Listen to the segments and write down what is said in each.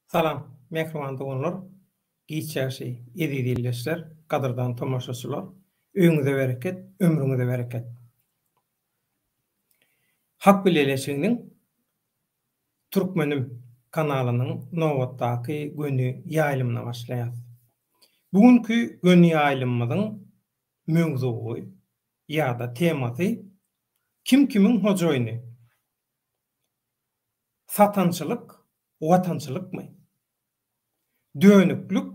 Salam, mähriban doganlar, giç ýagşy, eziz ildeşler, gadyrdan tomaşaçylar! Öýüňize bereket, ömrüňize bereket! Hak bileleşiginiň Türkmenim kanalynyň nobatdaky göni ýaýlymyna başlaýas. Bu günki göni ýaýlymymyzyň möwzugy ýa-da temasy Kim kimiň hojaýyny? Satançylyk watançylykmy? Dönüklik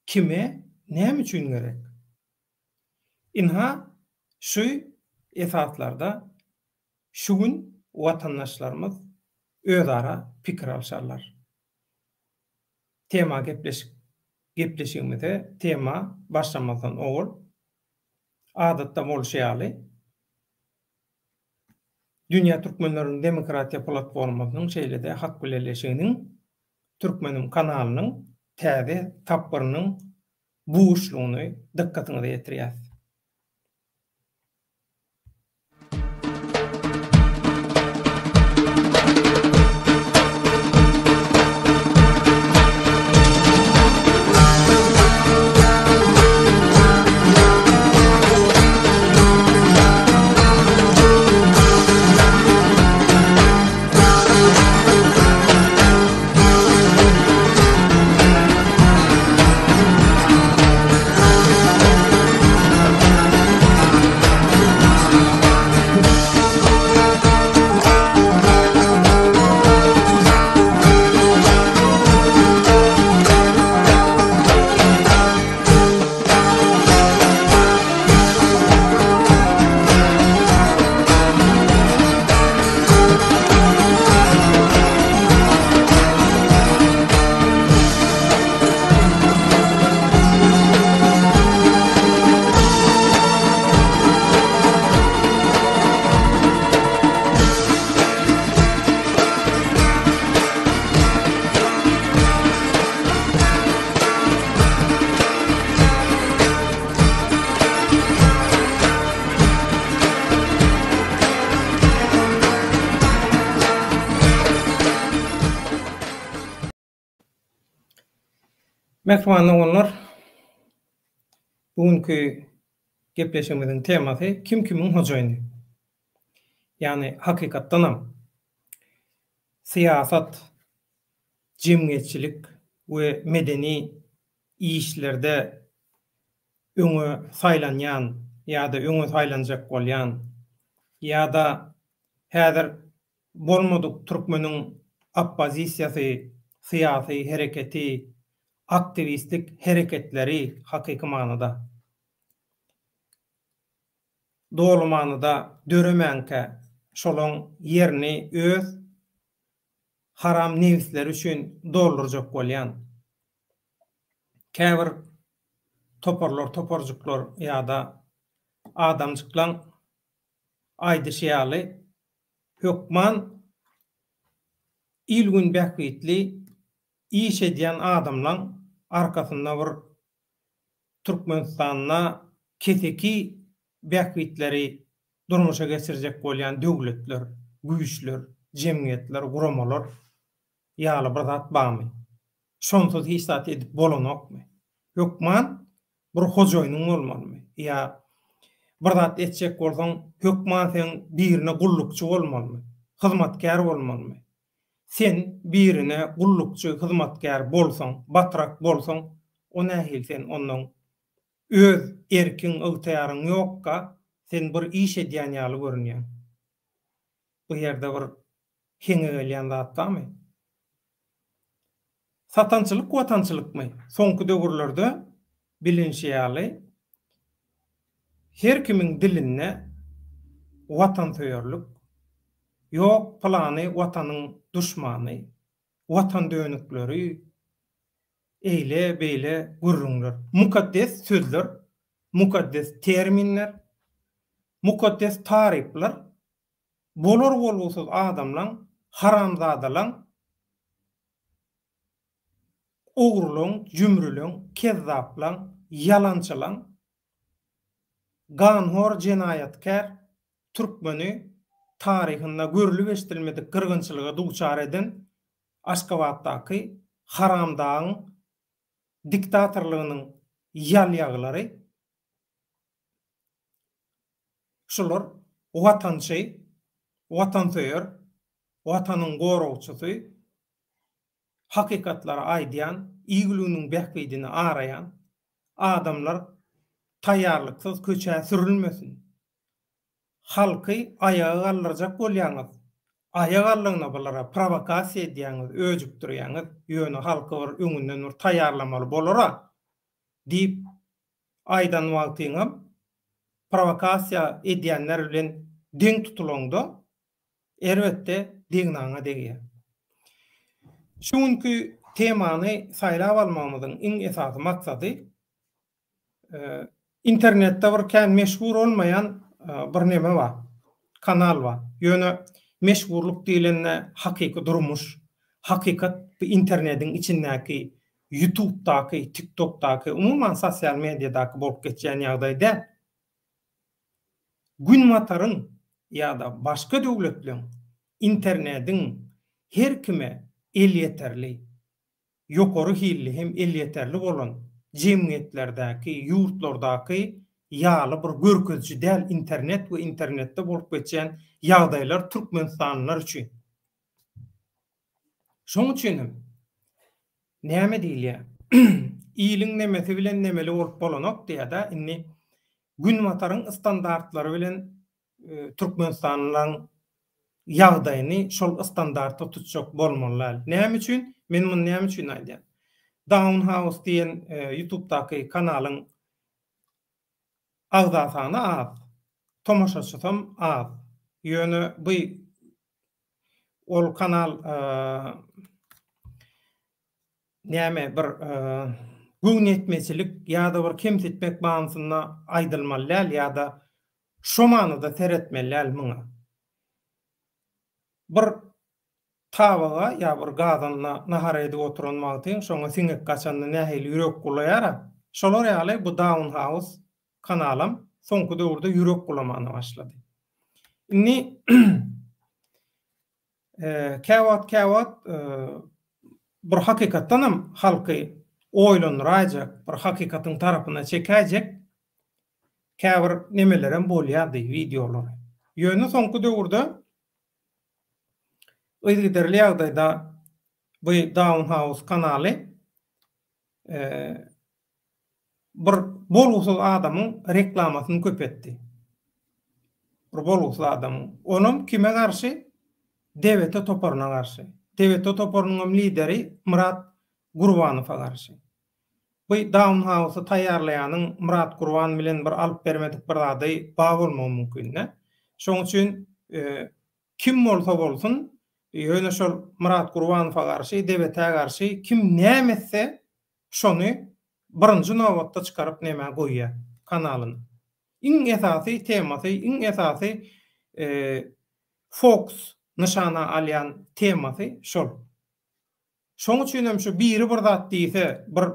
kime näme üçin gerek? Ynha şu esaslarda şu gün watandaşlarymyz özara pikir alşarlar. Tema gepleşik gepleşigimize tema başlamazdan owal adatda bolşy ýaly Dünýä türkmenleriniň demokratiýa platformasynyň şeýle-de Hak bileleşiginiň Türkmenim kanalynyň täze tapgyrynyň buşlugyny dykgatyňyza ýetirýäs. Mähriban doganlar, bu günki gepleşigimiziň temasy Kim kimiň hojaýyny? Ýagny hakykatdanam syýasat, jemgyýetçilik we medeni işlerde öňe saýlanýan ýa-da öňe saýlanjak bolýan ýa-da häzir bolmadyk türkmeniň oppozisiýasy, syýasy hereketi, aktiwistlik hereketleri hakyky manyda, doly manyda döremänkä şolaň ýerini öz haram nebisleri üçin doldurjak bolýan käbir toparlar, toparjyklar ýa-da adamjyklaň aýdyşy ýaly hökman il-gün bähbitli iş edýän adamlaň arkasynda bir Türkmenistanda keseki bähbitleri durmuşa geçirjek bolýan döwletler, güýçler, jemgyýetler, guramalar ýaly bir zat barmy? Şonsuz hiç zat edip bolanokmy? Hökman bir hojaýynyň bolmalymy? Ýa bir zat etjek bolsaň, hökman seň birine gullukçy bolmalymy? Hyzmatkär bolmalymy? Sen birine gullukçy, hyzmatkär bolsaň, batrak bolsaň, o nähili sen onnoň öz erkiň, ygtyýaryň ýokka, sen bir iş edýän ýaly görünýäň. Bu ýerde bir heňe gelýän zat barmy? Satançylyk watançylykmy? Soňky döwürlerde bilinşi ýaly, her kimiň dilinde watansöýerlik, ýok pylany watanyň duşmany, watan dönükleri, eýle-beýle gürrüňler. Mukaddes sözler, mukaddes terminler, mukaddes taryplar bolar-bolgusyz adamlaň, haramzadalaň, Ogrulyň, jümrüliň, kezzaplaň, ýalançylaň, ganhor jenaýatkär türkmeni taryhynda görlüp-eşidilmedik gyrgynçylyga duçar eden Aşgabatdaky. Haramdagyň diktatorlygynyň ýalýagylary şular watançy, watansöýer, watanyň goragçysy, hakykatlary aýdýan, il-günüň bähbidini araýan adamlar taýýarlyksyz köçä sürülmesin. Halky aýaga galdyrjak bolýaňyz, aýak aldygyna bulara prowokasiýa edýäňiz, öjükdirýäňiz, ýöne halky bir öňünden bir taýýarlamaly bolara diýip aýdan wagtyňam prowokasiýa edýänler bilen deň tutulaňda erbetde degnaňa degýär. Şu günki temany saýlap almagymyzyň iň esasy maksady Internetde bir kän meşhur bolmaýan bir neme bar, kanal bar. Ýöne meşhurlyk diýlende hakyky durmuş, hakykat bu internediň içindäki, ýutubdaky, tiktokdaky, umuman sosial mediadaky bolup geçýän ýagdaý däl. Günbataryň ýa-da başga döwletleň internediň her kime elýeterli, ýokary hilli hem elýeterli bolan jemgyýetlerdäki, ýurtlardaky ýaly bir görkeziji däl internet we internetde bolup geçýän ýagdaýlar türkmenistanlylar üçin. Şoň üçin hem näme diýilýär? Iliň nemesi bilen nemeli bolup bolanok diýýär-dä, indi Günbataryň standartlary bilen Türkmenistanlylaryň ýagdaýyny şol standartda tutjak bolmaly däl. Näme üçin? Men muny näme üçin aýdýan? Down House diýen YouTubedaky kanalyň agza sany az, tomaşaçysam az. Ýöne bu ol kanal näme bir göwnüýetmezçilik ýa-da bir kemsitmek manysynda aýdylmaly däl ýa-da Şo manyda seretmeli däl muňa. Bir tabaga ýa bir gazanda nahar edip oturan wagtyň şoňa siňek gaçanda nähili ýürek gulaýar-a, şolar ýaly bu Down House kanalam soňky döwürde ýürek gulamana başlady. Indi käwagt käwagt bir hakykatdanam halky oýlandyraýjak, bir hakykatyň tarapyna çekäýjek käbir nemelerem bolýardy wideolary. Ýöne soňky döwürde yzygiderli ýagdaýda bu Down House kanaly bir bolgusyz adamyň reklamasyny köp etdi. Bir bolgusyz adamyň. Onam kime garşy? DBT toparyna garşy. DBT toparynyňam lideri Myrat Gurbanowa garşy. Bu Down House-y taýýarlaýanyň Myrat Gurban bilen bir alyp bermedik bir zady bar bolmagy mümkin-dä. Şoň üçin kim bolsa bolsun, ýöne şol Myrat Gurbanowa garşy, DBT-ä garşy kim näme etse, şony birinji nobatda çykaryp nämä goýýar kanalyna. Iň esasy temasy, iň esasy fokus nyşana alýan temasy şol. Şoň üçinem şu biri bir zat diýse, bir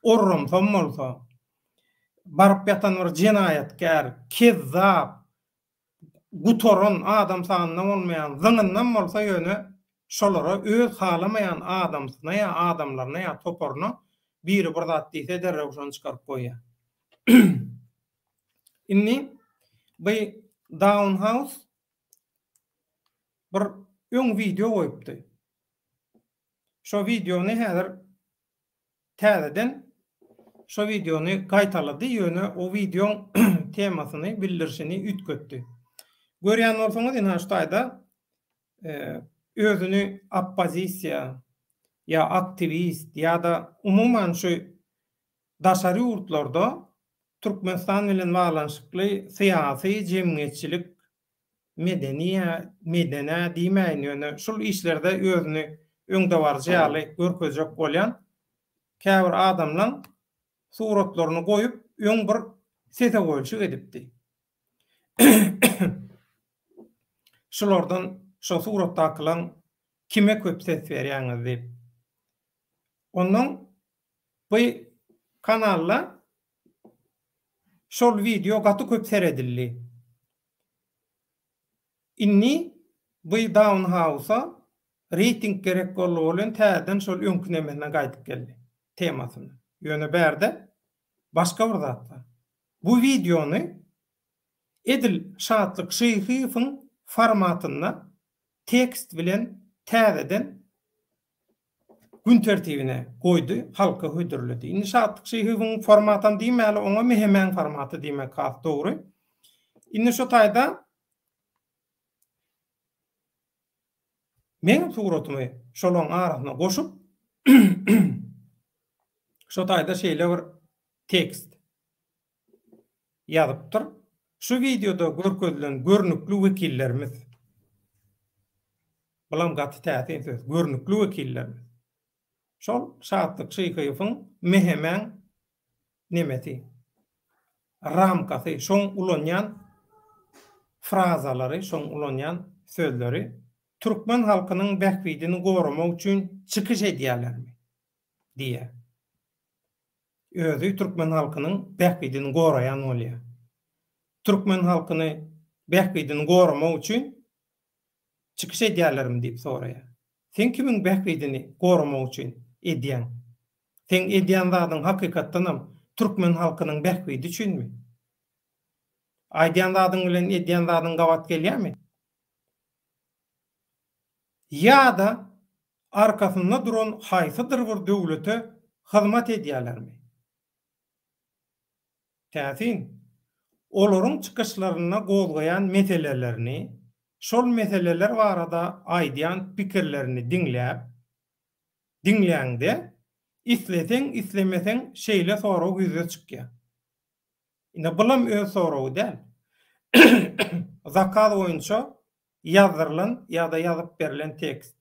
orramsam bolsa, baryp ýatan bir jenaýatkär, kezzap, gutaran, adam sanynda bolmaýan, zyňyndan bolsa ýöne şolara öz halamaýan adamsyna ýa adamlaryna ýa toparyna biri bir zat diýse derrew şony çykaryp goýýar. Indi bu Down House bir öň wideo goýupdy. Şo wideony häzir täzeden şo wideony gaýtalady, ýöne o wideoň temasyny, bildirişini üýtgetdi. Görýän bolsaňyz, ynha şu taýda özüni oppozisiýa ýa aktiwist ýa-da umuman şu daşary ýurtlarda Türkmenistan bilen baglanyşykly syýasy, jemgyýetçilik medeni ýa medenä diýmäýin ýöne şul işlerde özüni öňdebaryjy ýaly görkezjek bolýan käbir adamlaň suratlaryny goýup öň bir sese goýulşyk edipdi. Şulardan şo suratdakylaň kime köp ses berýäňiz diýip. Onnoň bu kanalda şol wideo gaty köp seredildi. Indi bu Down House-a Reýting gerek boldy welin täzeden şol öňki nemesine gaýdyp geldi. Temasyna. Ýöne bärde başga bir zat bar. Bu wideony edil Şatlyk Şyhyýewiň formatynda tekst bilen täzeden gün tertibine goýdy, halka hödürledi. Indi Şatlyk Şyhyýewiň formatam diýmäli, oňa MHM-iň formaty diýmek has dogry. Indi şu taýda Meň suratymy şolaň arasyna goşup, şo taýda şeýle bir tekst ýazypdyr, Şu wideoda görkezilen görnükli wekillerimiz, bulam gaty täsin söz, görnükli wekillerimiz, şol Şatlyk Şyhyýewiň MHM-iň nemesi, ramkasy, şoň ulanýan frazalary, şoň ulanýan sözleri türkmen halkynyň bähbidini goramak üçin çykyş edýärlermi? diýýär. Özi türkmen halkynyň bähbidini goraýan bolýar. Türkmen halkyny bähbidini goramak üçin çykyş edýärlermi diýip soraýar. Sen kimiň bähbidini goramak üçin edýäň? Seň edýän zadyň hakykatdanam türkmen halkynyň bähbidi üçinmi? Aýdýan zadyň bilen edýän zadyň gabat gelýärmi? Ýa-da arkasynda duran haýsydyr bir döwlete hyzmat edýärlermi? Täsin. Olaryň çykyşlarynda gozgaýan meselelerini, şol meseleler barada aýdýan pikirlerini diňläp, diňläňde, isleseň-islemeseň şeýle sorag ýüze çykýar. Ine bulam öz soragy däl. Zakaz boýunça ýazdyrylan ýa-da ýazyp berlen tekst.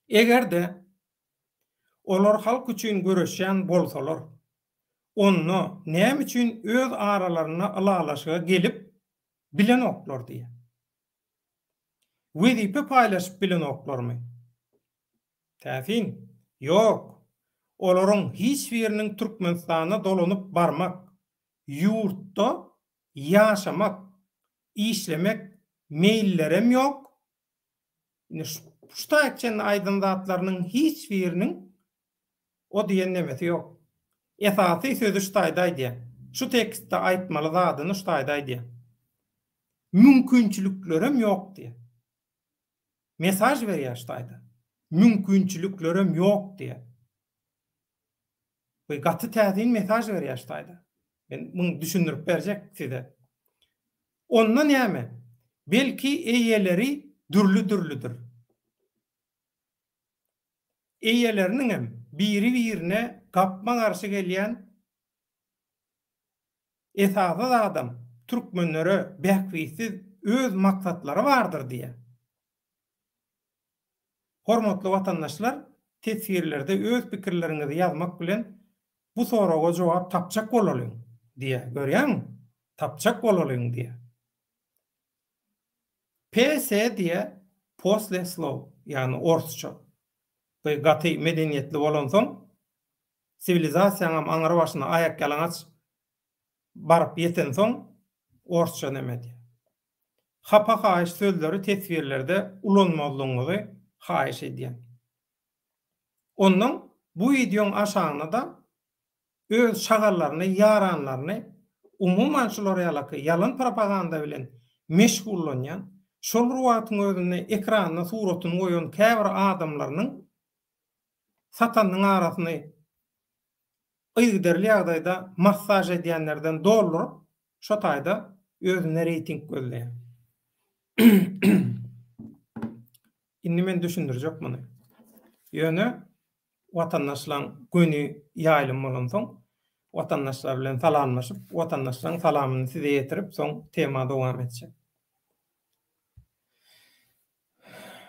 Eger-de olar halk üçin göreşýän bolsalar, onda näme üçin öz aralarynda ylalaşyga gelip bilenoklar diýýär. Wezipe paýlaşyp bilenoklarmy? Täsin. Ýok. Olaryň hiç biriniň Türkmenistana dolanyp barmak, ýurtda ýaşamak, işlemek meýillerem ýok. Indi şu taýyk çenli aýdan zatlarynyň hiç biriniň o diýen nemesi ýok. Esasy sözi şu taýda aýdýar. Şu tekstde aýtmaly zadyny şu taýda aýdýar. Mümkinçiliklerem ýok diýýär. Mesaž berýär şu taýda. Mümkinçiliklerem ýok diýýär. Bu gaty täsin mesaž berýär şu taýda. Men muny düşündirip berjek size. Onda näme? Belki eýeleri dürli-dürlüdir. Eýeleriniňem biri-birine gapma-garşy gelýän esasy zadam türkmenlere bähbitsiz öz maksatlary bardyr diýýär. Hormatly watandaşlar teswirlerde öz pikirleriňizi ýazmak bilen bu soraga jogap tapjak bolalyň diýýär. Görýäňmi? Tapjak bolalyň diýýär. PS diýýär, posle slow, ýagny orsça. Bu gaty medeniýetli bolansoň, siwilizasiýaňam aňry başyna aýakýalaňaç baryp ýetensoň orsça neme diýýär. Hapa haýyş sözleri teswirlerde ulanmazlygyňyzy haýyş edýän. Onnoň bu wideoň aşagyna-da öz şagallaryny, ýaranlaryny, umuman şular ýalaky ýalan propaganda bilen meşgullanýan, şol bir wagtyň özünde ekranda suratyny goýan käbir adamlarynyň satanynyň arasyny yzygiderli ýagdaýda massaž edýänlerden dolduryp, şo taýda özüne reýting gözleýär. Indi men düşündirjek muny. Ýöne watandaşlaň göni ýaýlym bolansoň, watandaşlar bilen salamlaşyp, watandaşlaň salamyny size ýetirip, soň tema dowam etjek.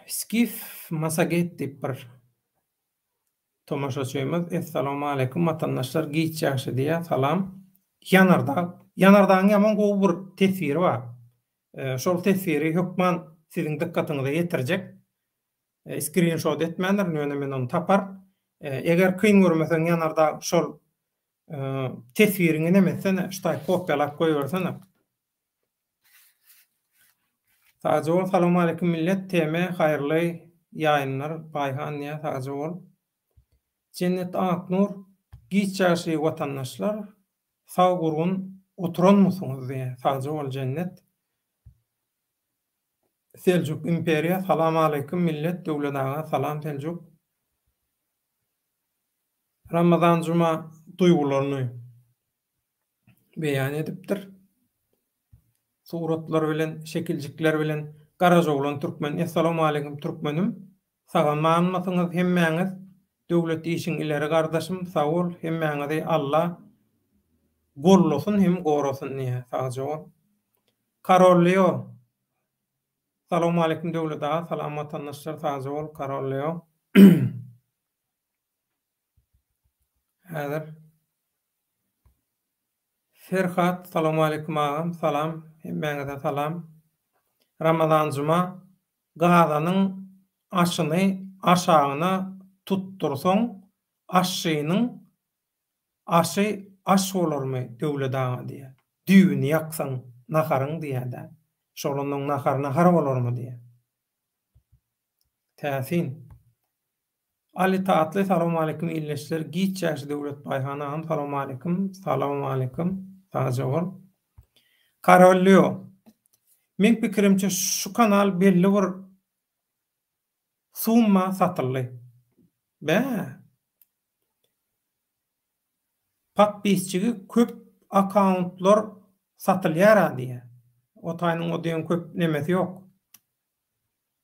Skif Masaget diýip bir Tomaşaçymyz Essalawmaleýkum watandaşlar giç ýagşy diýýär salam. Ýanardag Ýanardagyň ýaman gowy bir teswiri bar. Şol teswiri hökman siziň dykgatyňyza ýetirjek. Skrinşot etmändirin ýöne men ony tapar. Eger kyn görmeseň Ýanardag şol teswiriňi neme etsene şu taý kopýalap goýbersene. Sagja bol salowmaleýkim millet TM haýyrly Ýaýynlar Baýhan diýýär sagja bol. Jennet Aknur giç ýagşy watandaşlar sag gurgun oturanmysyňyz diýýär sagja bol Jennet. Seljuk imperiýa salam aleýkum millet Döwlet aga salam Seljuk. Ramazan Juma duýgularyny beýan edipdir. Suratlar bilen, şekiljikler bilen Garajaoglan Türkmen Essalawmaleýkim Türkmenim Sagamanmysyňyz hemmäňiz Döwlet işiň ileri gardaşym sag bol hemmäňizi Alla gollasyn hem gorasyn diýýär sagja bol Karol Leo Salowmaleýkim Döwlet aga salam watandaşlar sagja bol Karol Leo Häzir Ferhat salowmaleýkim agam salam hemmäňize salam Ramazan Juma gazanyň aşyny aşagyna tutdursaň aşşynyň aşy aş bolarmy Döwlet aga diýýär düýbüni ýaksaň naharyň diýýär-dä şol onnoň nahar nahar bolarmy diýýär Täsin. Ali Tatly salowmaleýkim ildeşler giç ýaşy Döwlet Baýhan agam salowmaleýkim salowmaleýkim sagja bol. Karol Leo Meň pikirimçe şu kanal belli bir summa satyldy. Bä. Podpisçigi köp akkauntlar satylýara diýýä. O taýynyň o diýen köp nemesi ýok.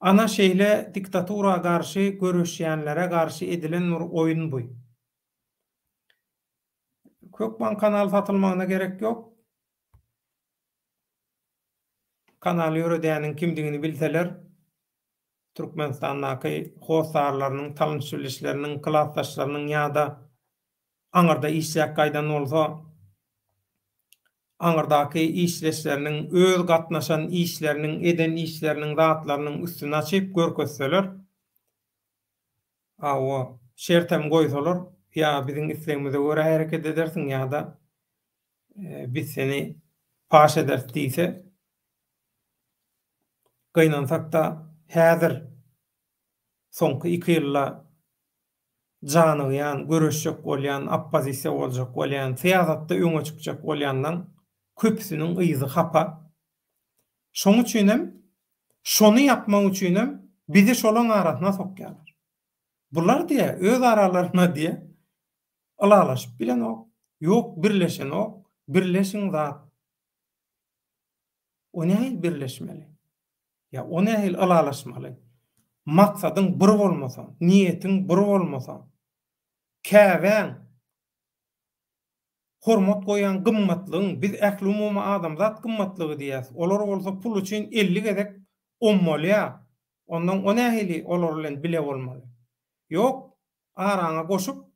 Ana şeýle diktatura garşy göreşýänlere garşy edilen bir oýun bu. Hökman kanal satylmagyna gerek ýok. Kanaly ýöredýäniň kimdigini bilseler, Türkmenistandaky hossarlarynyň, tanyş-bilişleriniň, klasdaşlarynyň ýa-da aňyrda işläp gaýdan bolsa, aňyrdaky işdeşleriniň öz gatnaşan işleriniň, eden işleriniň, zatlarynyň üstüni açyp görkezseler, hawa, şertem goýsalar, ýa biziň islegimize görä hereket edersiň ýa-da biz seni paş ederis diýse, gynansak-da, häzir, soňky iki ýylda janygýan, göreşjek bolýan, oppozisiýa boljak bolýan, syýasatda öňe çykjak bolýanlaň köpüsiniň yzy hapa. Şoň üçinem, şony ýapmak üçinem bizi şolaň arasyna sokýarlar. Bular diýýär, öz aralarynda diýýär, ylalaşyp bilenok, ýok birleşenok, birleşiň zat. O nähili birleşmeli? Ýa o nähili ylalaşmaly? Maksadyň bir bolmasa, niýetiň bir bolmasa, käbäň, hormat goýýan gymmatlygyň, biz ählumumy adamzat gymmatlygy diýýäs, olar bolsa pul üçin 50 gezek ommalýar. Onnoň o nähili olar bilen bile bolmaly? Ýok, araňa goşup,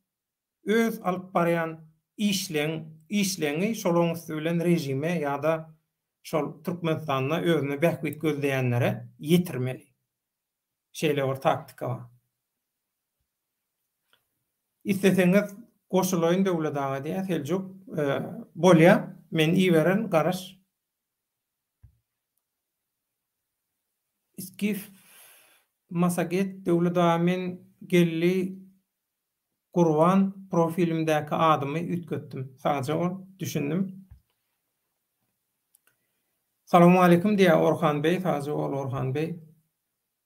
öz alyp barýan işleň işleňi şolaň üsti bilen režime ýa-da şol Türkmenistanda özüne bähbit gözleýänlere ýetirmeli. Şeýle bir taktika bar. Isleseňiz goşulaýyn Döwlet aga diýýär Seljuk. Bolýa, men ibererin garaş. Iskif Masaget Döwlet aga men Geldi Gurban profilimdäki adymy üýtgetdim. Sagja bol, düşündim. Salowmaleýkim diýýär Orhan beý, sagja bol Orhan beý.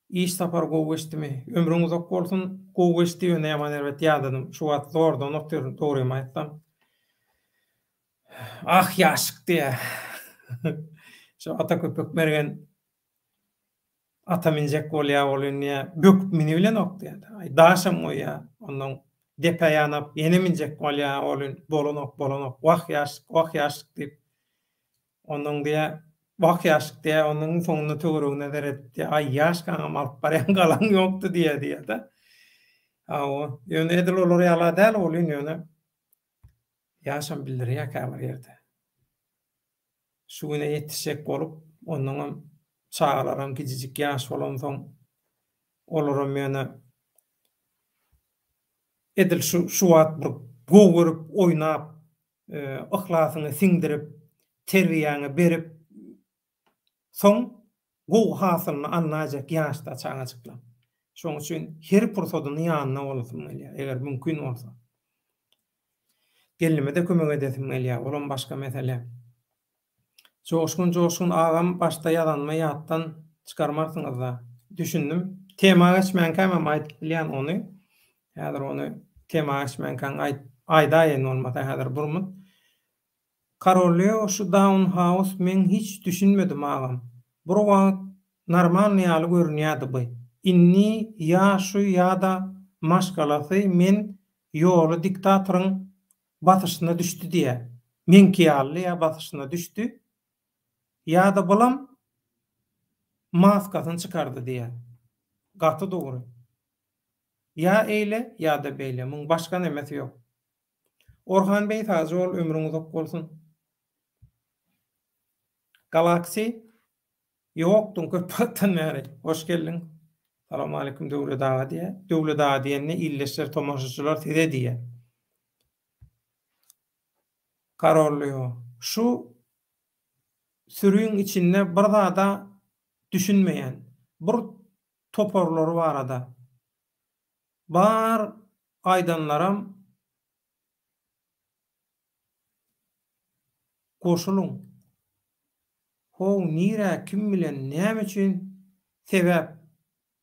Iş sapar gowy geçdimi? Ömrüň uzak bolsun, gowy geçdi ýöne ýaman erbet ýadadym. Şu wagt zordan otyryn dogrymy aýtsam. Ah ýaşyk diýýär. Şu Ata Köpek Mergen Ata minjek bolýar ol indi böküp minibilenok diýýär. Aý daşam goýýar. Ondan depä ýanap ýene minjek bolýar ol indi bolanok, bolanok. Wah ýaşlyk, wah ýaşlyk diýip. Ondan diýýär, wah ýaşlyk diýýär. Ondan iň soňunda töweregine seredip diýýär, aý ýaşkaňam alyp barýan galaň ýokdy diýýär diýýär-de. Hawa, ýöne edil olar ýaly-a däl ol indi ýöne ýaşam bildirýär käbir ýerde. Şu güne ýetişjek bolup, onnoňam çagalaram kiçijik ýaş bolansoň, olaram ýöne edil şu şu wagt bir gowy görüp oýnap, yhlasyňy siňdirip, terbiýäňi berip, soň gowy hasylyny alnaýjak ýaşda çagajyklar. Şoň üçin her pursadyny ýanynda bolasym gelýär, eger mümkin bolsa. Gelnime-de kömek edesim gelýär, olam başga mesele. Joşgun Joşgun agam başda ýazanymy ýatdan çykarmarsyňyzda. Düşündim. Tema geçmänkämem aýdyp bilýän ony. Häzir ony tema geçmänkäň aýt aýdaýyn bolmasa häzir bir mut. Karoleo şu down house men hiç düşünmedim agam. Bir wagt normalny ýaly görünýädi by. Indi ýa şu ýa-da maşgalasy men ýoly diktatoryň basyşyna düşdi diýä. Meňki ýaly ýa basyşyna düşdi ýa-da bulam maskasyny çykardy diýä. Gaty dogry. Ýa eýle ýa-da beýle muň başga nemesi ýok. Orhan beý sagja bol ömrüň uzak bolsun. Galaxy ýokduň köp wagtdan bäri. Hoş geldiň. Salowmaleýkim Döwlet aga diýýä. Döwlet aga diýende ildeşler tomaşaçylar size diýýä. Karolýo şu sürüň içinde bir zada düşünmeýän bir toparlary barada Bar aýdanlaram goşulyň. How nirä kim bilen näme üçin sebäp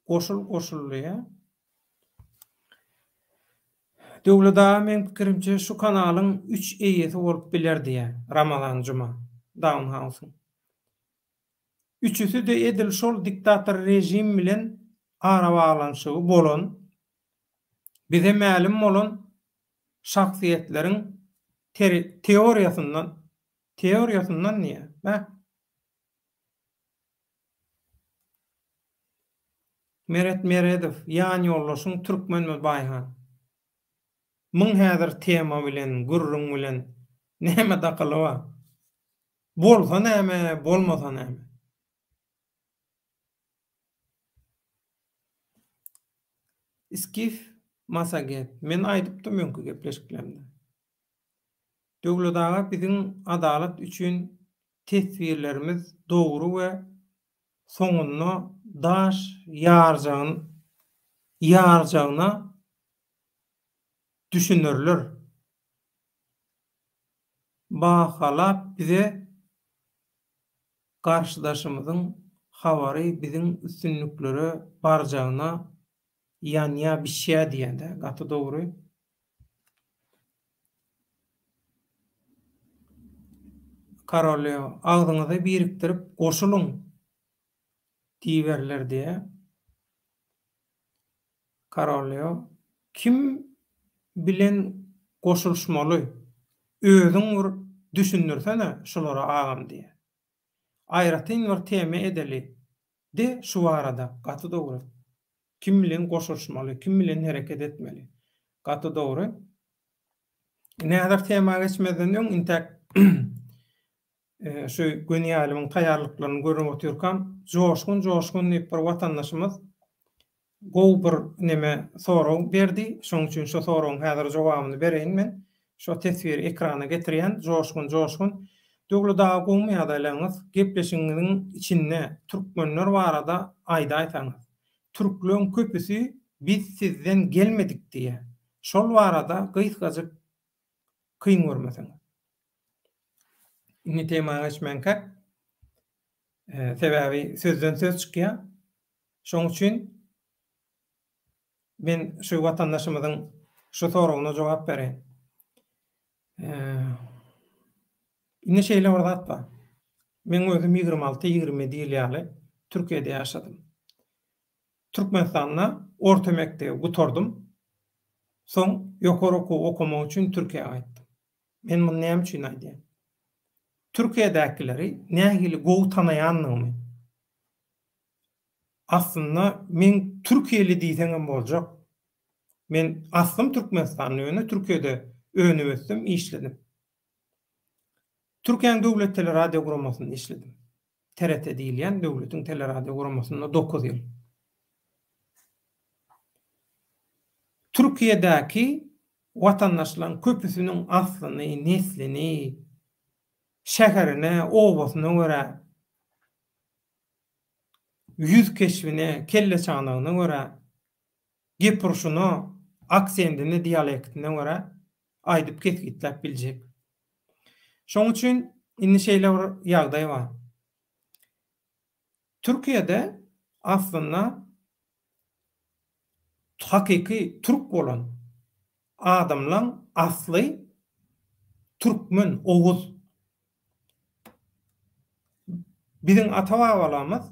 goşul goşuldy ýa. Döwlet aga meň pikirimçe şu kanalyň üç eýesi bolup biler diýä Ramazan Juma Downhousyň. Üçüsi-de edil şol diktator režim bilen arabaglanyşygy bolan, bize mälim bolan şahsyýetleriň teoriýasyndan, teoriýasyndan diýýär, bä. Meret Meredow, ýanýoldaşyň türkmenmi Baýhan? Muň häzir tema bilen, gürrüň bilen näme dakyly bar? Bolsa näme, bolmasa näme? Iskif Massaget, men aýdypdym öňki gepleşiklerimde. Döwlet aga biziň adalat üçin teswirlerimiz dogry we soňunda daş ýarjagyn ýarjagyna düşünerler. Bahalap bize garşydaşymyzyň habary biziň üstünliklere barjagyna ýanýa bişýä diýýädä gaty dogry. Karolýo agzyňyzy birikdirip goşulyň diýiberler diýýä. Karolýo, Kim bilen goşulyşmaly? Özüň bir düşündirsene şulara agam diýýär. Aýratyn bir tema edeli de şu barada. Gaty dogry. Kim bilen goşulyşmaly, kim bilen hereket etmeli. Gaty dogry. Indi häzir tema geçmezden öň intäk Şu göni ýaýlymyň taýýarlyklaryny görüp otyrkam, Joşgun Joşgun diýip bir watandaşymyz gowy bir neme sorag berdi. Şonuň üçin şo soragyň häzir jogabyny bereýin men. Şo teswiri ekrana getirýän Joşgun Joşgun. Döwlet aga gowumy ýagdaýlaryňyz? Gepleşigiňiziň içinde türkmenler barada aýdaýsaňyz. Türkleň köpüsi biz sizden gelmedik diýýär. Şol barada gysgajyk kyn görmeseňiz. Indi tema geçmänkäk, sebäbi sözden söz çykýar. Şoň üçin men şu watandaşymyzyň şu soragyna jogap bereýin. Indi şeýle bir zat bar. Meň özüm 26, 27 ýyl ýaly Türkiýede ýaşadym. Türkmenistanda orta mekdebi gutardym. Soň ýokary okuw okamak üçin Türkiýä gaýtdym. Men muny näme üçin aýdýan? Türkiýedäkileri nähili gowy tanaýandygymy. Aslynda men türkiýeli diýseňem boljak. Men aslym türkmenistanly ýöne Türkiýede önüp ösdüm, işledim. Türkiýäň döwlet teleradio guramasynda işledim. TRT diýilýän döwletiň teleradio guramasynda dokuz ýyl. Türkiýedäki watandaşlaryň köpüsiniň aslyny, neslini, şäherine, obasyna görä, ýüz keşbine, kelleçanagyna görä. Gep urşuna, aksendine, dialektine görä aýdyp kesgitläp biljek. Şoň üçin indi şeýle bir ýagdaý bar. Türkiýede aslynda hakyky türk bolan adamlaň asly türkmen, oguz. Biziň ata-babalarymyz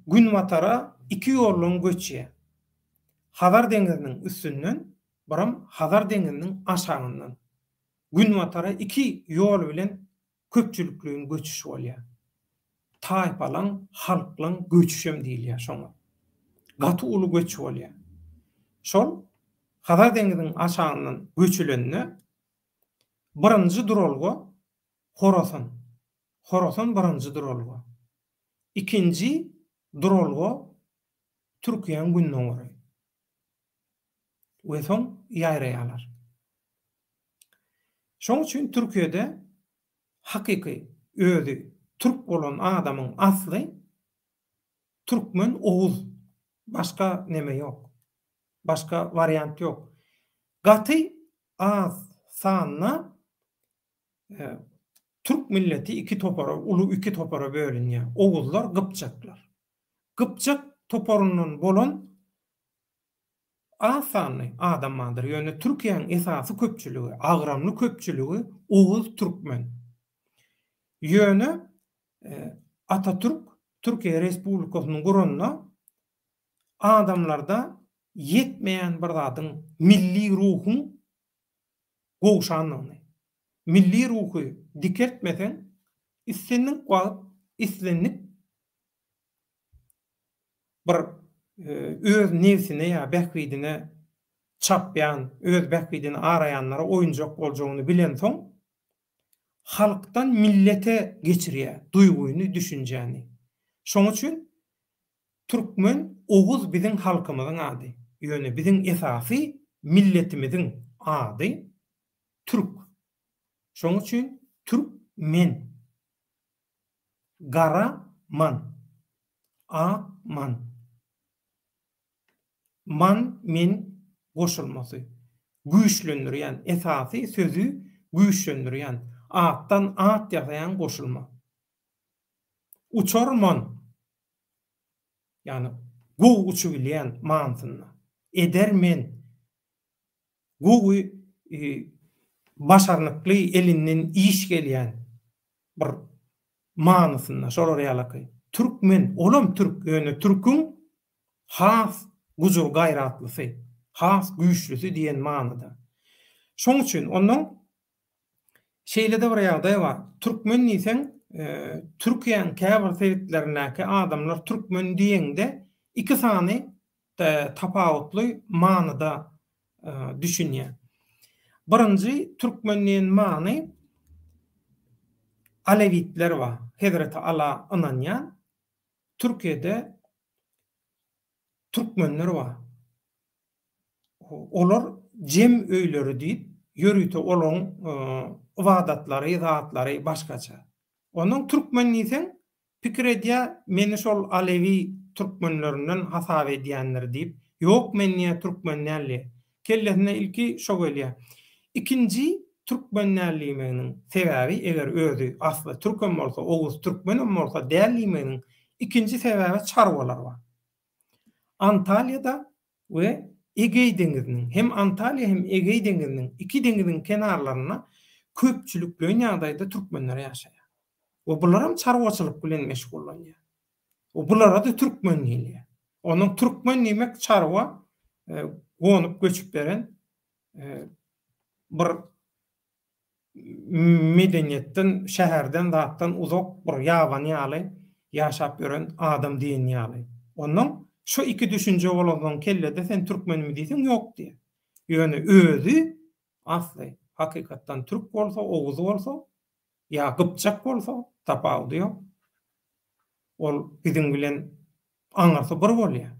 günbatara iki ýoldan göçýär. Hazar deňziniň üstünden, biram Hazar deňziniň aşagyndan. Günbatara iki ýol bilen köpçülikleýin göçüş bolýar. Taýpalaň, halklaň göçüşem diýilýär şoňa. Gaty uly göç bolýar. Şol Hazar deňziniň aşagyndan göçülende birinji duralga Horasan. Horasan birinji duralga. Ikinji duralga Türkiýäň gündogary. We soň ýaýraýarlar. Şoň üçin Türkiýede hakyky özi türk bolan adamyň asly türkmen oguz. Başga neme ýok. Başga wariant ýok. Gaty az sanda türk milleti iki topara, uly iki topara bölünýär. Oguzlar, gypjaklar. Gypjak toparyndan bolan Az sanly adam bardyr, ýöne Türkiýäň esasy köpçüligi, agramly köpçüligi oguz türkmen. Ýöne Atatürk Türkiýe Respublikasyny guranda adamlarda ýetmeýän bir zadyň milli ruhuň gowşandygyny, milli ruhy dikeltmeseň islendik wagt islendik bir öz nebsine ýa bähbidine çapýan, öz bähbidini araýanlara oýunjak boljagyny bilensoň, halkdan millete geçirýär duýgyny, düşünjäni. Şoň üçin türkmen, oguz biziň halkymyzyň ady. Ýöne biziň esasy milletimiziň ady türk. Şoň üçin türk men. Gara man. Ak man. Man, men goşulmasy. Güýçlendirýän, esasy sözi güýçlendirýän, atdan at ýasaýan goşulma. Uçarman. Ýagny gowy uçubilýän manysynda. Edermen. Gowy başarnykly elinden iş gelýän bir manysynda şolar ýalaky. Türkmen olam türk ýöne türküň has gujur gaýratlysy, has güýçlüsi diýen manyda. Şoň üçin ondan şeýle-de bir ýagdaý bar. Türkmen diýseň Türkiýäň käbir sebitlerindäki adamlar türkmen diýeňde iki sany tapawutly manyda düşünýär. Birinji türkmen diýen many alewitler bar, Hezreti Ala ynanýan, Türkiýede türkmenler bar. Olar jem öýleri diýip, ýörite olaryň ybadatlary, zatlary başgaça. Ondan türkmen diýseň, Pikir edýä, meni şol alewi türkmenlerinden hasap edýändir diýip, ýok men diýýä türkmen däl diýýä. Kellesine ilki şo gelýä. Ikinji türkmen däl diýmeginiň sebäbi, eger özi asly türkem bolsa, oguz türkmenem bolsa däl diýmeginiň ikinji sebäbi çarwalar bar. Antalýada we Egeý deňiziniň, hem Antalýa hem Egeý deňiziniň iki deňiziň kenarlarynda köpçülikleýin ýagdaýda türkmenler ýaşaýar. We bularam çarwaçylyk bilen meşgullanýar. We bulara-da türkmen diýilýär. Onuň türkmen diýmek çarwa gonup göçüp beren bir medeniýetden, şäherden zatdan uzak bir ýabany ýaly ýaşap ýören adam diýen ýaly. Onnoň şo iki düşünje bolansoň kellede sen türkmenmi diýseň ýok diýýär. Ýöne özi asly hakykatdan türk bolsa, oguz bolsa ýa gypjak bolsa tapawudy ýok. Ol biziň bilen aňyrsy bir bolýar.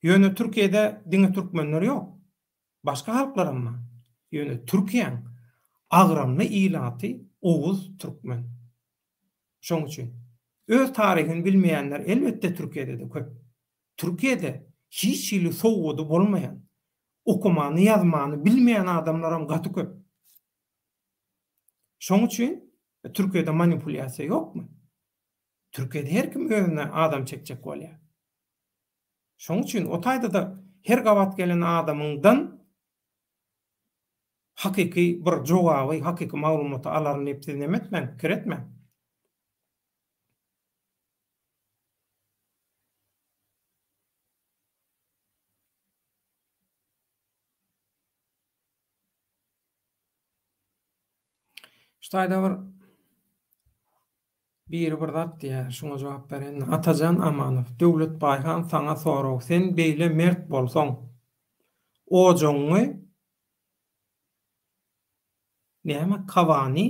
Ýöne Türkiýede diňe türkmenler ýok. Başga halklaram bar. Ýöne Türkiýäň agramly ilaty oguz türkmen. Şoň üçin öz taryhyny bilmeýänler elbetde Türkiýede-de köp. Türkiýede. Hiç hili sowady bolmaýan, okamany, ýazmany bilmeýän adamlaram gaty köp. Şoň üçin Türkiýede manipulýasiýa ýokmy? Türkiýede her kim özüne adam çekjek bolýar. Şoň üçin o taýda-da her gabat gelen adamyňdan hakyky bir jogaby, hakyky maglumaty alaryn diýip siz neme etmäň, pikir etmäň. Şu taýda bir biri bir zat diýýär, şuňa jogap bereýin. Atajan Amanow, Döwlet Baýhan saňa sorag, sen beýle mert bolsaň, ojagyňy näme kabany,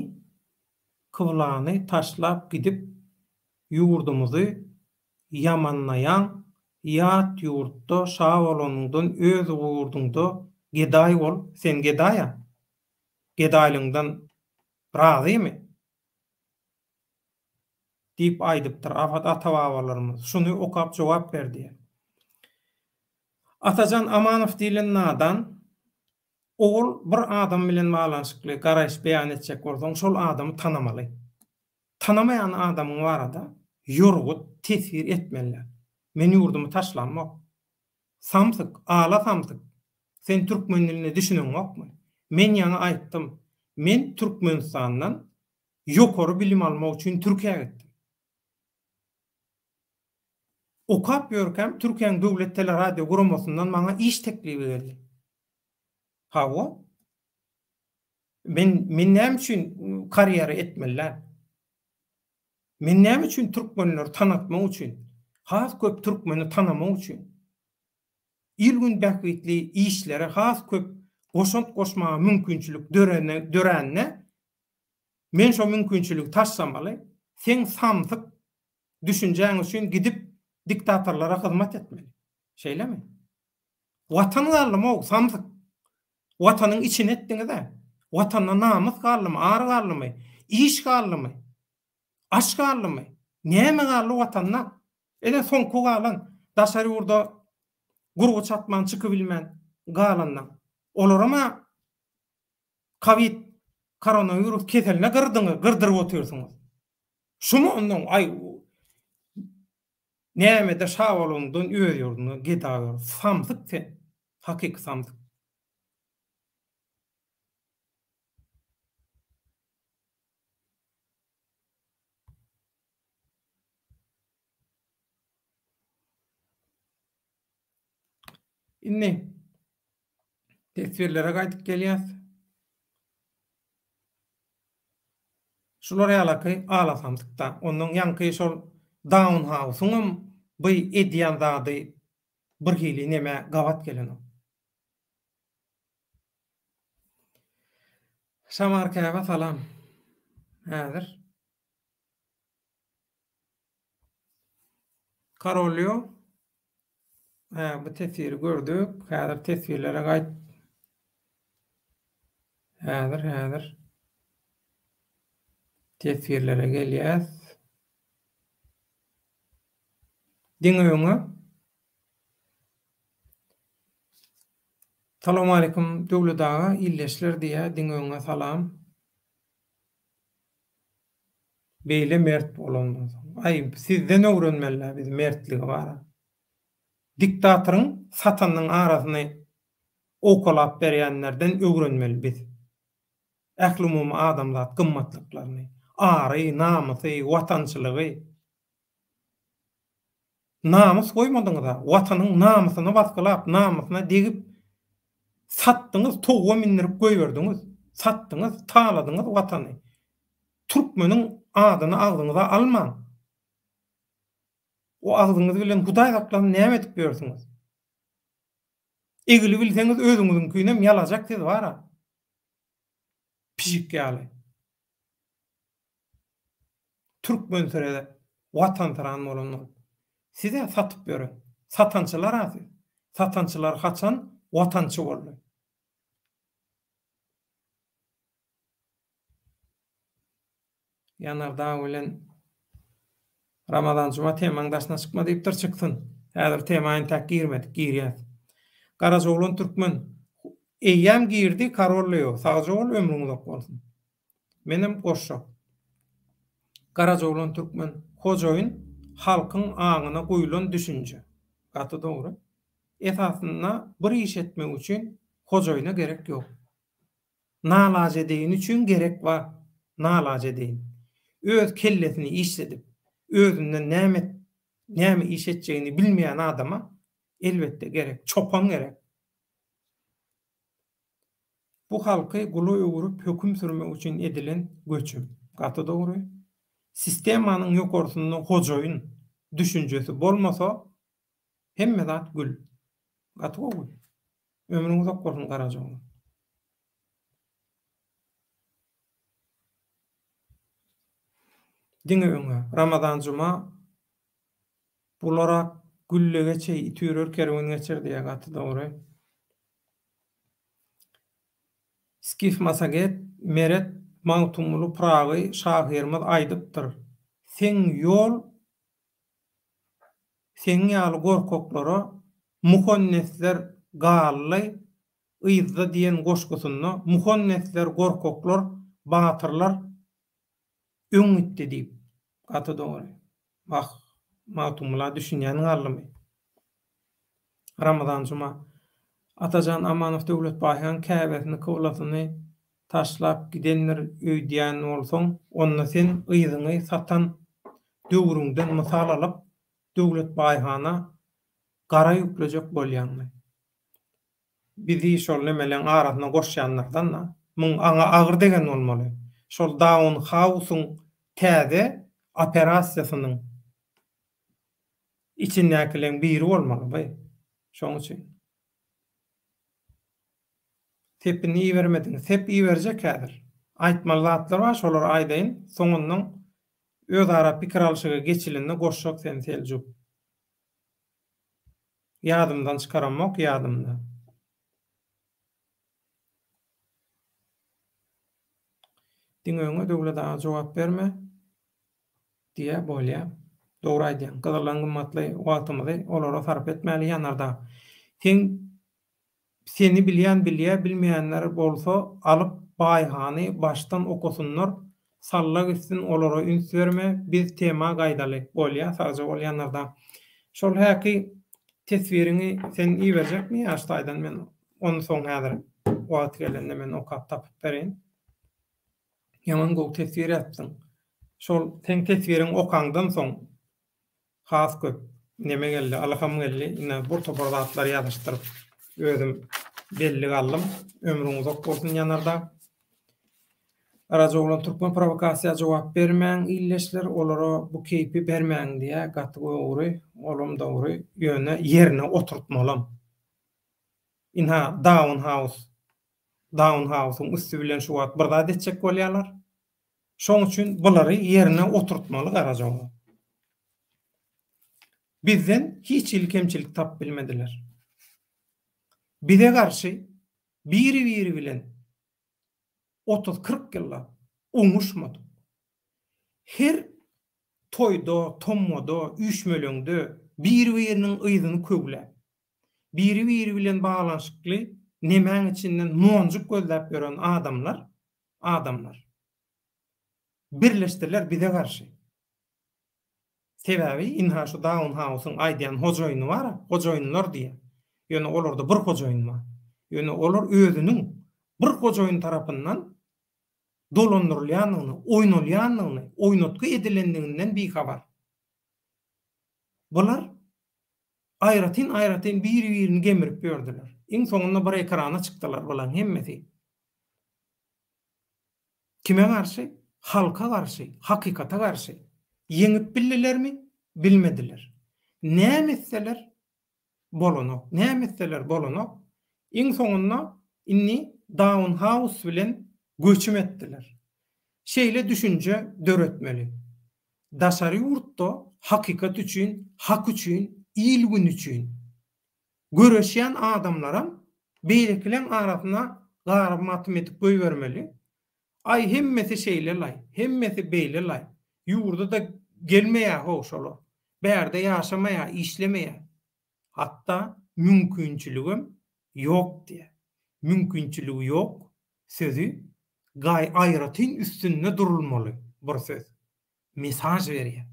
kyblany taşlap gidip ýurdumyzy ýamanlaýaň, ýat ýurtda şa bolanyňdan öz ýurduňda gedaý bol, sen gedaýa? Gedaýlygyňdan razymy? Diýip aýdypdyr ata-babalarymyz. Şuny okap jogap ber diýýär. Atajan Amanow diýlen nadan ogul bir adam bilen baglanyşykly garaýyş beýan etjek bolsaň şol adamy tanamaly. Tanamaýan adamyň barada ýorgut, teswir etmeli däl. Men ýurdumy taşlamok. Samsyk, ala samsyk. Sen türkmen diline düşüneňokmy? Men ýaňy aýtdym. Men Türkmenistandan ýokary bilim almak üçin Türkiýä gitdim. Okap ýörkäm Türkiýäň döwlet teleradio guramasyndan maňa iş teklibi geldi. Hawa. Men men näme üçin karýera etmeli däl? Men näme üçin türkmenleri tanatmak üçin, has köp türkmeni tanamak üçin, il-gün bähbitli işlere has köp goşant goşmaga mümkinçilik dörene dörände men şo mümkinçiligi taşlamaly, seň samsyk düşünjäň üçin gidip diktatorlara hyzmat etmeli. Şeýlemi? Watan galdymy-ow, samsyk? Watanyň içini etdiňiz-ä. Watanda namys galdymy, ar galdymy, iş galdymy, aş galdymy? Näme galdy Watanda? Ine soňky galan, daşary ýurda gurgy çatman çykybilmän galanlaň. Olaram-a kowid, koronawirus keseline gyrdyňyz, gyrdyryp otyrsyňyz. Şumy onnoň, aý, Nämede şa bolanyňdan öz ýurduňda geda bol. Samsyk sen. Hakyky samsyk. Indi teswirlere gaýdyp gelýäs. Şular ýalaky alasamsykda. Onnoň ýaňky şol Daunhausyňam by edýän zady birhili nemä gabat gelenok. Şamar Käbä salam. Häzir. Karolýo. Hä, bu teswiri gördük. Häzir teswirlere gaýt. Häzir, häzir. Teswirlere gelýäs. Diňe öňe. Salowmaleýkim Döwlet aga, ildeşler diýýär. Diňe öňe salam. Beýle mert bolandan soň. Aý, sizden öwrenmeli-dä biz mertligi bara. Diktatoryň satanynyň arasyny owkalap berýänlerden öwrenmeli biz. Ählumumy adamzat gymmatlyklaryny. Ary, namysy, watançylygy. Namys goýmadyňyz-a. Watanyň namysyny basgylap, namysyna degip satdyňyz, towuga mindirip goýberdiňiz. Satdyňyz, taladyňyz Watany. Türkmeniň adyny agzyňyza almaň. O agzyňyz bilen Hudaý saklasyn näme edip ýörsüňiz? Egilibilseňiz özüňiziňkinem ýalajak siz bar-a. Pişik ýaly. Türkmensire watansyran bolan bolup. Siz-ä satyp ýören. Satançylar-a siz. Satançylar haçan watançy boldy? Ýanardag bilen Ramazan Juma temaň daşyna çykma diýipdir, çyksyn. Häzir tema entäk girmedik, girýäs. Garajaoglan Türkmen, Eýýäm girdi Karol Leo, sagja bol ömrüň uzak bolsun. Menem goşjak. Garajaoglan Türkmen, Hojaýyn halkyň aňyna guýlan düşünje. Gaty dogry. Esasynda bir iş etmek üçin hojaýyna gerek ýok. Nalajedeýin üçin gerek bar. Nalajedeýin. Öz kellesini işledip, özünden näme näme iş etjegini bilmeýän adama elbetde gerek. Çopan gerek. Bu halky gula öwrüp höküm sürmek üçin edilen göçüm. Gaty dogry. Sistemanyň ýokarsynda hojaýyn düşünjesi bolmasa hemme zat gül. Gaty gowy. Ömrüň uzak bolsun Garajaoglan. Diňe öňe. Ramazan Juma Bularak gülle geçeý it ürer kerwen geçer diýýär gaty dogry. Skif Massaget Meret Magtymguly Pyragy şahyrymyz aýdypdyr seň ýol seň ýaly gorkaklara muhannesler gally yzda diýen goşgusynda muhannesler gorkaklar batyrlar öň gitdi diýip. Gaty dogry. Wah, Magtymgula düşünýän galdymy? Ramazan Juma. Atajan Amanow Döwlet Baýhan käbesini, kyblasyny taşlap gidendir öýdýän bolsaň, onda sen yzyňy satan döwrüňden mysal alyp, Döwlet Baýhana gara ýüklejek bolýaňmy? Bizi şol nemeleň arasyna goşýanlardan-da. Muň aňa agyr degen bolmaly. Şol Daun Hausyň täze operasiýasynyň içindäkileň biri bolmaly by. Şoň üçin. Sepini ibermediň. Sep iberjek häzir. Aýtmaly zatlar bar, şolary aýdaýyn. Soňundan özara pikir alşyga geçilende goşjak seni Seljuk. Ýadymdan çykaramok ýadymda. Diňe öňe Döwlet aga jogap berme diýä bolýa. Dogry aýdýaň. Gyzyldan gymmatly wagtymyzy olara sarp etmäli Ýanardag. Seň Seni bilýän bilýä bilmeýänler bolsa alyp Baýhany başdan okasynlar salla gitsin olara üns berme biz tema gaýdaly bolýa sagja bol Ýanardag. Şol häki teswiriňi sen iberjekmi ýa şu taýdan men ony soň häzir wagty gelende men okap tapyp bereýin. Ýaman gowy teswir ýazypsyň. Şol seň teswiriňi okaňdan soň Has köp neme geldi, ylham geldi. Ine, bir topar zatlary ýazyşdyryp, özüm bellik aldym. Ömrüň uzak bolsun, Ýanardag. Garajaoglan türkmen prowokasiýa jogap bermäň ildeşler, olara bu keýpi bermäň diýýär. Gaty dogry, olam dogry. Ýöne ýerine oturtmalam. Ynha, Daun House, Daun House-yň üsti bilen şu wagt bir zat etjek bolýarlar. Şoň üçin bulary ýerine oturtmaly Garajaoglan. Bizden hiç hili kemçilik tapyp bilmediler. Bize garşy biri-biri bilen otuz-kyrk ýyllap oňuşmadyk. Her toýda, tomgada, üýşmeleňde biri-biriniň yzyny köwläp, biri-biri bilen baglanyşykly nemäň içinden monjuk gözläp ýören adamlar adamlar birleşdiler bize garşy. Sebäbi ynha şu Daun Hausyň aýdýan hojaýyny bar-a, hojaýynlar diýýär. Ýöne olarda bir hojaýyn bar. Ýöne olar özüniň bir hojaýyn tarapyndan dolandyrylýandygyny, oýnalýandygyny, oýnatgy edilendiginden bihabar. Bular aýratyn-aýratyn biri-birini gemirip ýördüler. Iň soňunda bir ekrana çykdylar bularyň hemmesi. Kime garşy? Halka garşy, hakykata garşy. Ýeňip bildilermi? Bilmediler. Näme etseler bolanok. Näme etseler bolanok. Iň soňunda indi Daun House bilen göçüm etdiler. Şeýle düşünje döretmeli. Daşary ýurtda hakykat üçin, hak üçin, il-gün üçin göreşýän adamlaram beýlekileň arasyna garyp-matym edip goýbermeli. Aý hemmesi şeýle-laý, hemmesi beýle-laý. Ýurda-da gelmeýär-how şolar. Bärde ýaşamaýar, işlemeýär. Hatda mümkinçiligem ýok diýýär. Mümkinçiligi ýok sözi gaý aýratyn üstünde durulmaly bir söz. Mesaž berýär.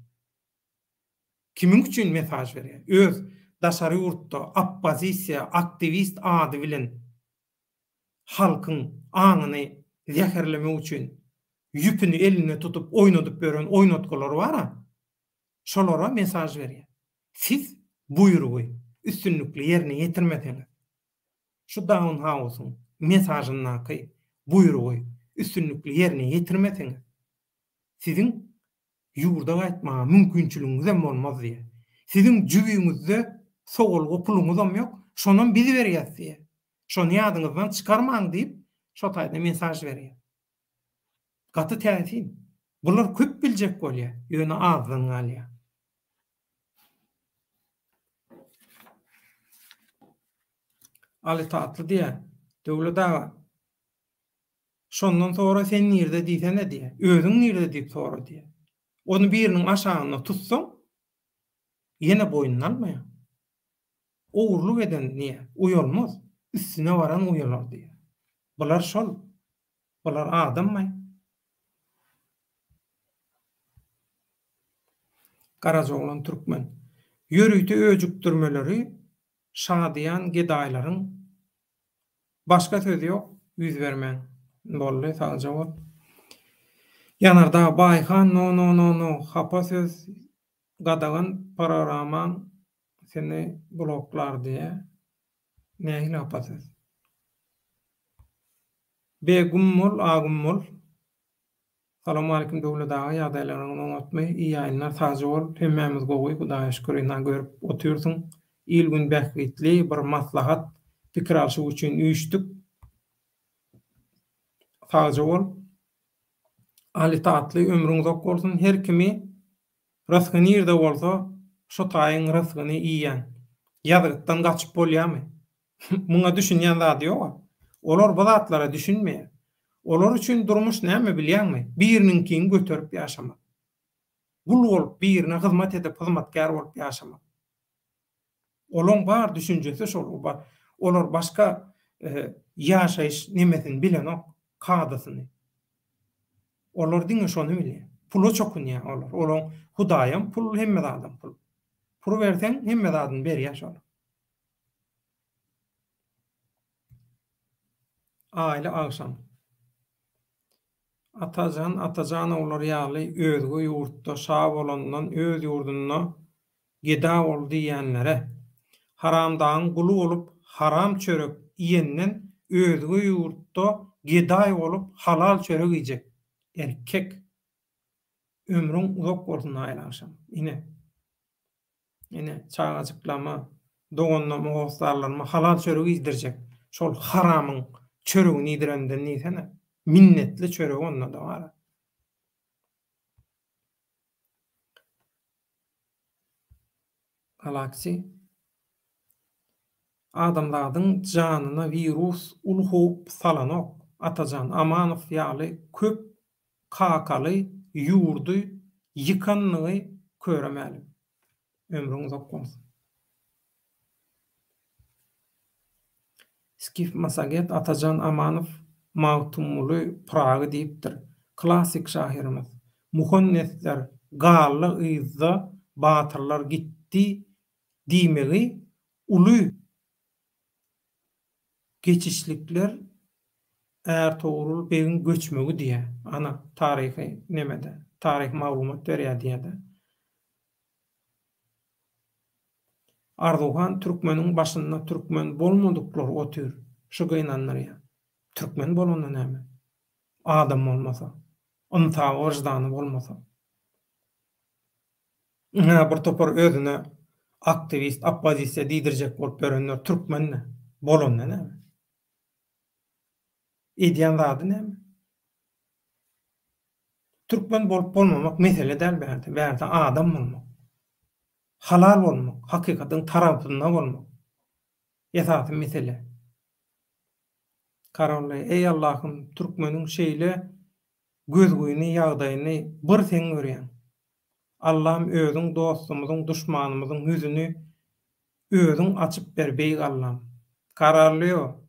Kimiň üçin mesaž berýär? Öz daşary ýurtda oppozisiýa, aktiwist ady bilen halkyň aňyny zäherlemek üçin ýüpüni elinde tutup oýnadyp ýören oýnatgylary bar-a, şolara mesaž berýär. Siz buýrugy üstünlikli ýerine ýetirmeseňiz, şu Daunhausyň mesažyndaky buýrugy üstünlikli ýerine ýetirmeseňiz, siziň ýurda gaýtmaga mümkinçiligiňizem bolmaz diýýär. Siziň jübiňizde sowalga puluňyzam ýok, şonam biz berýäs diýýär. Şony ýadyňyzdan çykarmaň diýip, şo taýda mesaž berýär. Gaty täsin. Bular köp biljek bolýar, ýöne azdan galýar. Aly Tatly diýýär, Döwlet aga, Şondan sora sen nirde diýsene diýýär. Özüň nirde diýip sora diýýär. Ony biriniň aşagynda tutsaň, ýene boýnuna almaýar. Ogurlyk eden diýýär, uýalmaz, üstüne baran uýalar diýýär. Bular şol. Bular adammy? Garajaoglan türkmen. Ýörite öjükdirmeleri şadyýan gedaýlaryň Başga söz ýok, ýüz bermäň. Boldy, sagja bol. Ýanardag Baýhan no no no no hapa söz gadagan programaň seni bloklar diýä. Nähili hapa söz? B güm bol A güm bol. Salowmalikim Döwlet aga ýagdaýlaryňyz oňatmy iyi ýaýynlar sagja bol hemmämiz gowy Hudaýa şükür ynha görüp otyrsyň il gün bähbitli bir maslahat pikir alşyk üçin üýşdük sagja bol Aly Tatly ömrüň uzak bolsun her kimi rysgy nirde bolsa şo taýyň rysgyny iýýäň ýazgytdan gaçyp bolýamy Muňa düşünýän zady ýog-a. Olar bu zatlara düşünmeýär. Olar üçin durmuş näme bilýäňmi? Biriniňkini göterip ýaşamak. Gul bolup, birine hyzmat edip, hyzmatkär bolup ýaşamak. Olaň bar düşünjesi şol. Olar başga ýaşaýyş nemesini bilenok, kadasyny. Olar diňe şony bilýär. Pula çokunýar olar. Olaň Hudaýam pul, hemme zadam pul. Pul berseň, hemme zadyny berýär şol. Aýly agşam. Atajan Atajanowlar ýaly özge ýurtda şa bolandan öz ýurdunda geda bol diýýänlere. Haramdagyň guly bolup haram çörek iýenden özge ýurtda gedaý bolup halal çörek iýjek. Erkek. Ömrüň uzak bolsun Aýly agşam. Ine. Ine, çagajyklama, doganlaryma, hossarlaryma halal çörek iýdirjek. Şol haramyň çöregini iýdirenden diýsene. Minnetli çörek onda-da bar. Galaxy. Adamzadyň janyna wirus uly howp salanok. Atajan Amanow ýaly köp kakaly ýurdy ýykanlygy köre mälim. Ömrüň uzak bolsun. Skif Massaget Atajan Amanow Magtymguly Pyragy diýipdir. Klassyk şahyrymyz. Muhannesler galdy yzda batyrlar gitdi diýmegi uly Geçişlikler Ärtogrul begiň göçmegi diýýär. Ana, taryhy nemede, taryhy maglumat berýär diýýär-de. Arzuwhan türkmeniň başynda türkmen bolmadyklar otyr, şu gynandyrýar. Türkmen bolanda näme? Adam bolmasa, ynsaby, wyždany bolmasa. Ynha bir topar özüne aktiwist, oppozisiýa diýdirjek bolup ýörenler türkmen-dä. Bolanda näme? Edýän zady näme? Türkmen bolup bolmamak mesele däl bärde. Bärde adam bolmak. Halal bolmak, hakykatyň tarapynda bolmak. Esasy mesele. Karolly, eý Allahym, türkmeniň şeýle gözgyny ýagdaýyny bir sen görýäň. Allam özüň dostumyzyň duşmanymyzyň ýüzüni Özüň açyp ber beýik Allam. Kararlyo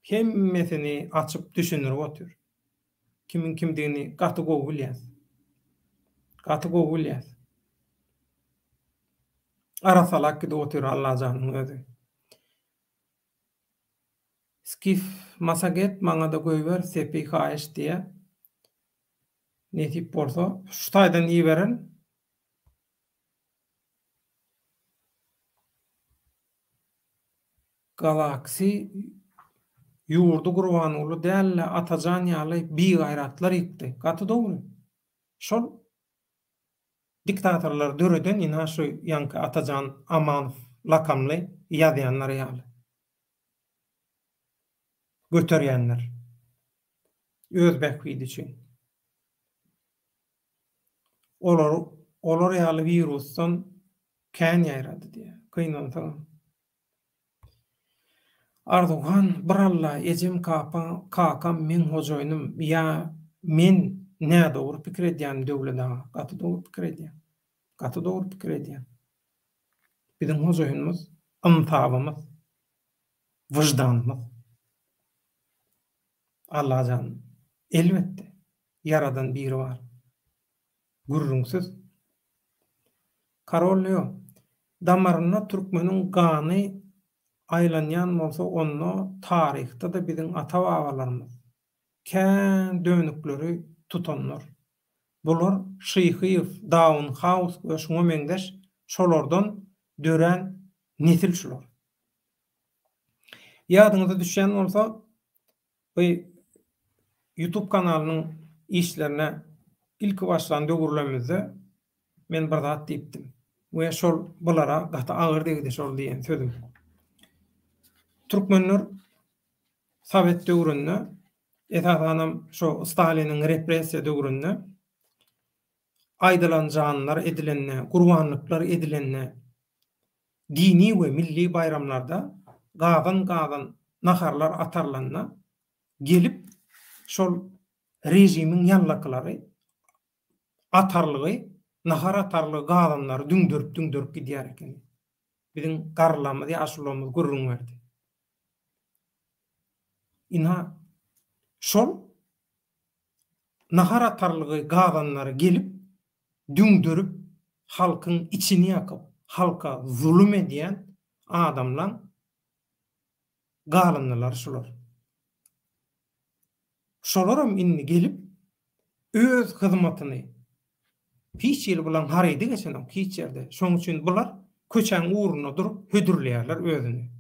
hemmesini açyp düşündirip otyr. Kimiň kimdigini gaty gowy bilýäs. Gaty gowy bilýäs. Arassalap gidip otyr Allajanyň özi. Skif Masaget maňada goýber sepi haýyş diýä. Nesip bolsa şu taýdan iberin. Galaxy ýurdy Gurbanguly däl-de Atajan ýaly bigaýratlar ýykdy. Gaty dogry. Şol diktatorlary döreden ynha şu ýaňky Atajan Amanow lakamly ýazýanlar ýaly. Göterýänler. Öz bähbidi üçin. Olar olar ýaly wirusdan kän ýaýrady diýýär. Gynansagam. Arzuwhan bir Alla ejem kapa kakam meň hojaýynym ýa men nädogry pikir edýänim Döwlet aga gaty dogry pikir edýäň. Gaty dogry pikir edýäň. Biziň hojaýynymyz ynsabymyz, wyždanymyz. Allajan elbetde ýaradan biri bar. Gürrüňsiz. Karol Leo, damarynda türkmeniň gany aýlanýan bolsa onda taryhda-da biziň ata-babalarymyz kän dönükleri tutanlar. Bular Şyhyýew, Daun Haus we şuňa meňzeş şolardan dörän nesil şular. Ýadyňyza düşýän bolsa, bu YouTube kanalynyň işlerine ilki başlan döwürlerimizde men bir zat diýipdim we şol bulara gaty agyr degdi şol diýen sözüm. Türkmenler sowet döwründe, esasanam şo Staliniň repressiýa döwründe aýdylan janlar edilende, gurbanlyklar edilende, dini we milli baýramlarda gazan-gazan naharlar atarylanda gelip şol režimiň ýallakylary atarlygy, nahar atarlygy gazanlary düňderip-düňderip gidýär ekeni. Biziň garrylarymyz, ýaşulularymyz gürrüň berdi. Ynha, şol nahar atarlygy gazanlary gelip, düňderip, halkyň içini ýakyp, halka zulum edýän adamlaň galyndylary şular. Şolaram indi gelip, öz hyzmatyny, hiç hili bulaň harydy geçenok hiç ýerde. Şoň üçin bular köçäň ugrunda durup hödürleýärler özüni.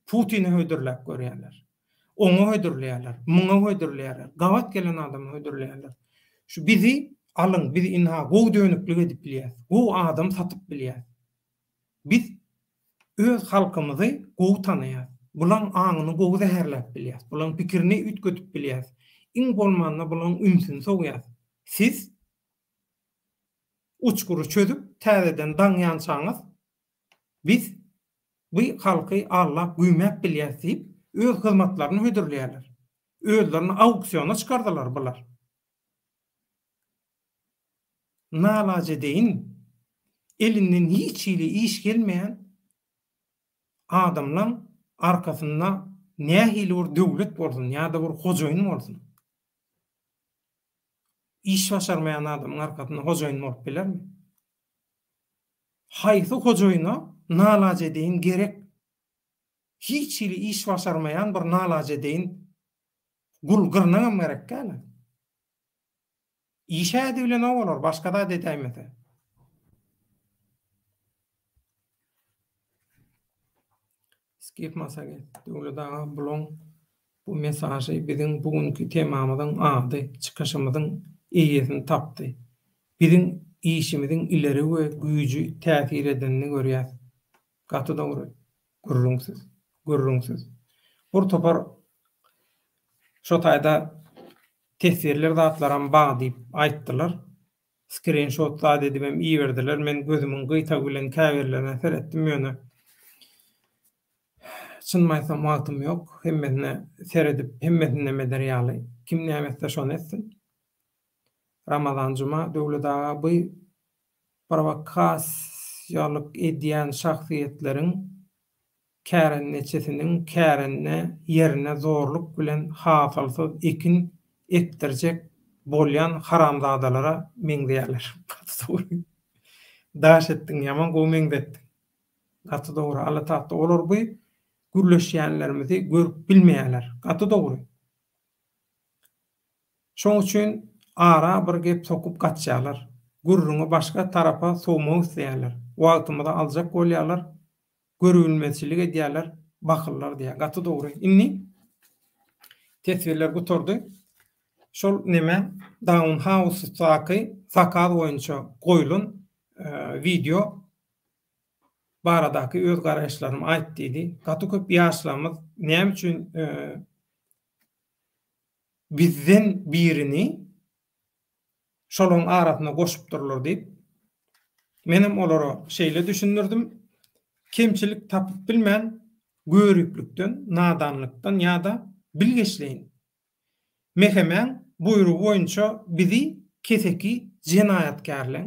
Putine hödürläp görýärler. Oňa hödürleýärler, muňa hödürleýärler, gabat gelen adama hödürleýärler. Şu bizi alyň, biz ynha gowy dönüklik edip bilýäs, gowy adam satyp bilýäs. Biz öz halkymyzy gowy tanaýas, bulaň aňyny gowy zäherläp bilýäs, bulaň pikirini üýtgedip bilýäs, iň bolmanda bulaň ünsüni sowýas. Siz uçgury çözüp täzeden daňýançaňyz Biz bu halky aldap güýmäp bilýäs diýip, öz hyzmatlaryny hödürleýärler. Özlerini auksiona çykardylar bular. Nalajedeýin, elinden hiç hili iş gelmeýän adamlaň arkasynda nähili bir döwlet bolsun ýa-da bir hojaýyn bolsun. Iş başarmaýan adamyň arkasynda hojaýyn bolup bilermi? Haýsy hojaýyna nalajedeýin gerek? Hiç hili iş başarmaýan bir nalajedeýin gul gyrnagam gerek däl-ä. Iş-ä edibilenok olar, başga zat edäýmese. Skip Massaget, Döwlet aga bulaň bu mesažy biziň bu günki temamyzyň ady, çykyşymyzyň eýesini tapdy. Biziň işimiziň ileri we güýji täsir edenini görýäs. Gaty dogry. Gürrüňsiz. Gürrüňsiz. Bir topar şo taýda teswirler zatlaram bar diýip aýtdylar. Skrinşot zat edibem iberdiler. Men gözümiň gyýtagy bilen käbirlerine seretdim ýöne çynymy aýtsam wagtym ýok hemmesine seredip hemmesinem eder ýaly. Kim näme etse şony etsin. Ramazan Juma, Döwlet aga bu prowokasiýalyk edýän şahsyýetleriň. Kärendeçisiniň kärende ýerine zorluk bilen hasylsyz ekin ekdirjek bolýan haramzadalara meňzeýärler. Gaty dogry. Daş etdiň, ýaman gowy meňzetdiň. Gaty dogry, Alla tapdy. Olar bu gürleşýänlerimizi görüp bilmeýärler. Gaty dogry. Şoň üçin ara bir gep sokup gaçýarlar. Gürrüňi başga tarapa sowmak isleýärler. Wagtymyzy aljak bolýarlar. Görübilmezçilik edýärler. Bahyllar diýýär. Gaty dogry. Indi teswirler gutardy. Şol neme Down House-daky zakaz boýunça goýlan wideo baradaky öz garaýyşlarymy aýt diýdi. Gaty köp ýaşlarymyz näme üçin bizden birini şolaryň arasyna goşupdyrlar diýip, menem olara şeýle düşündirdim, kemçilik tapyp bilmän, göriplikden, nadanlykdan ýa-da bilgeşleýin MHM-iň buýrugy boýunça bizi keseki jenaýatkärleň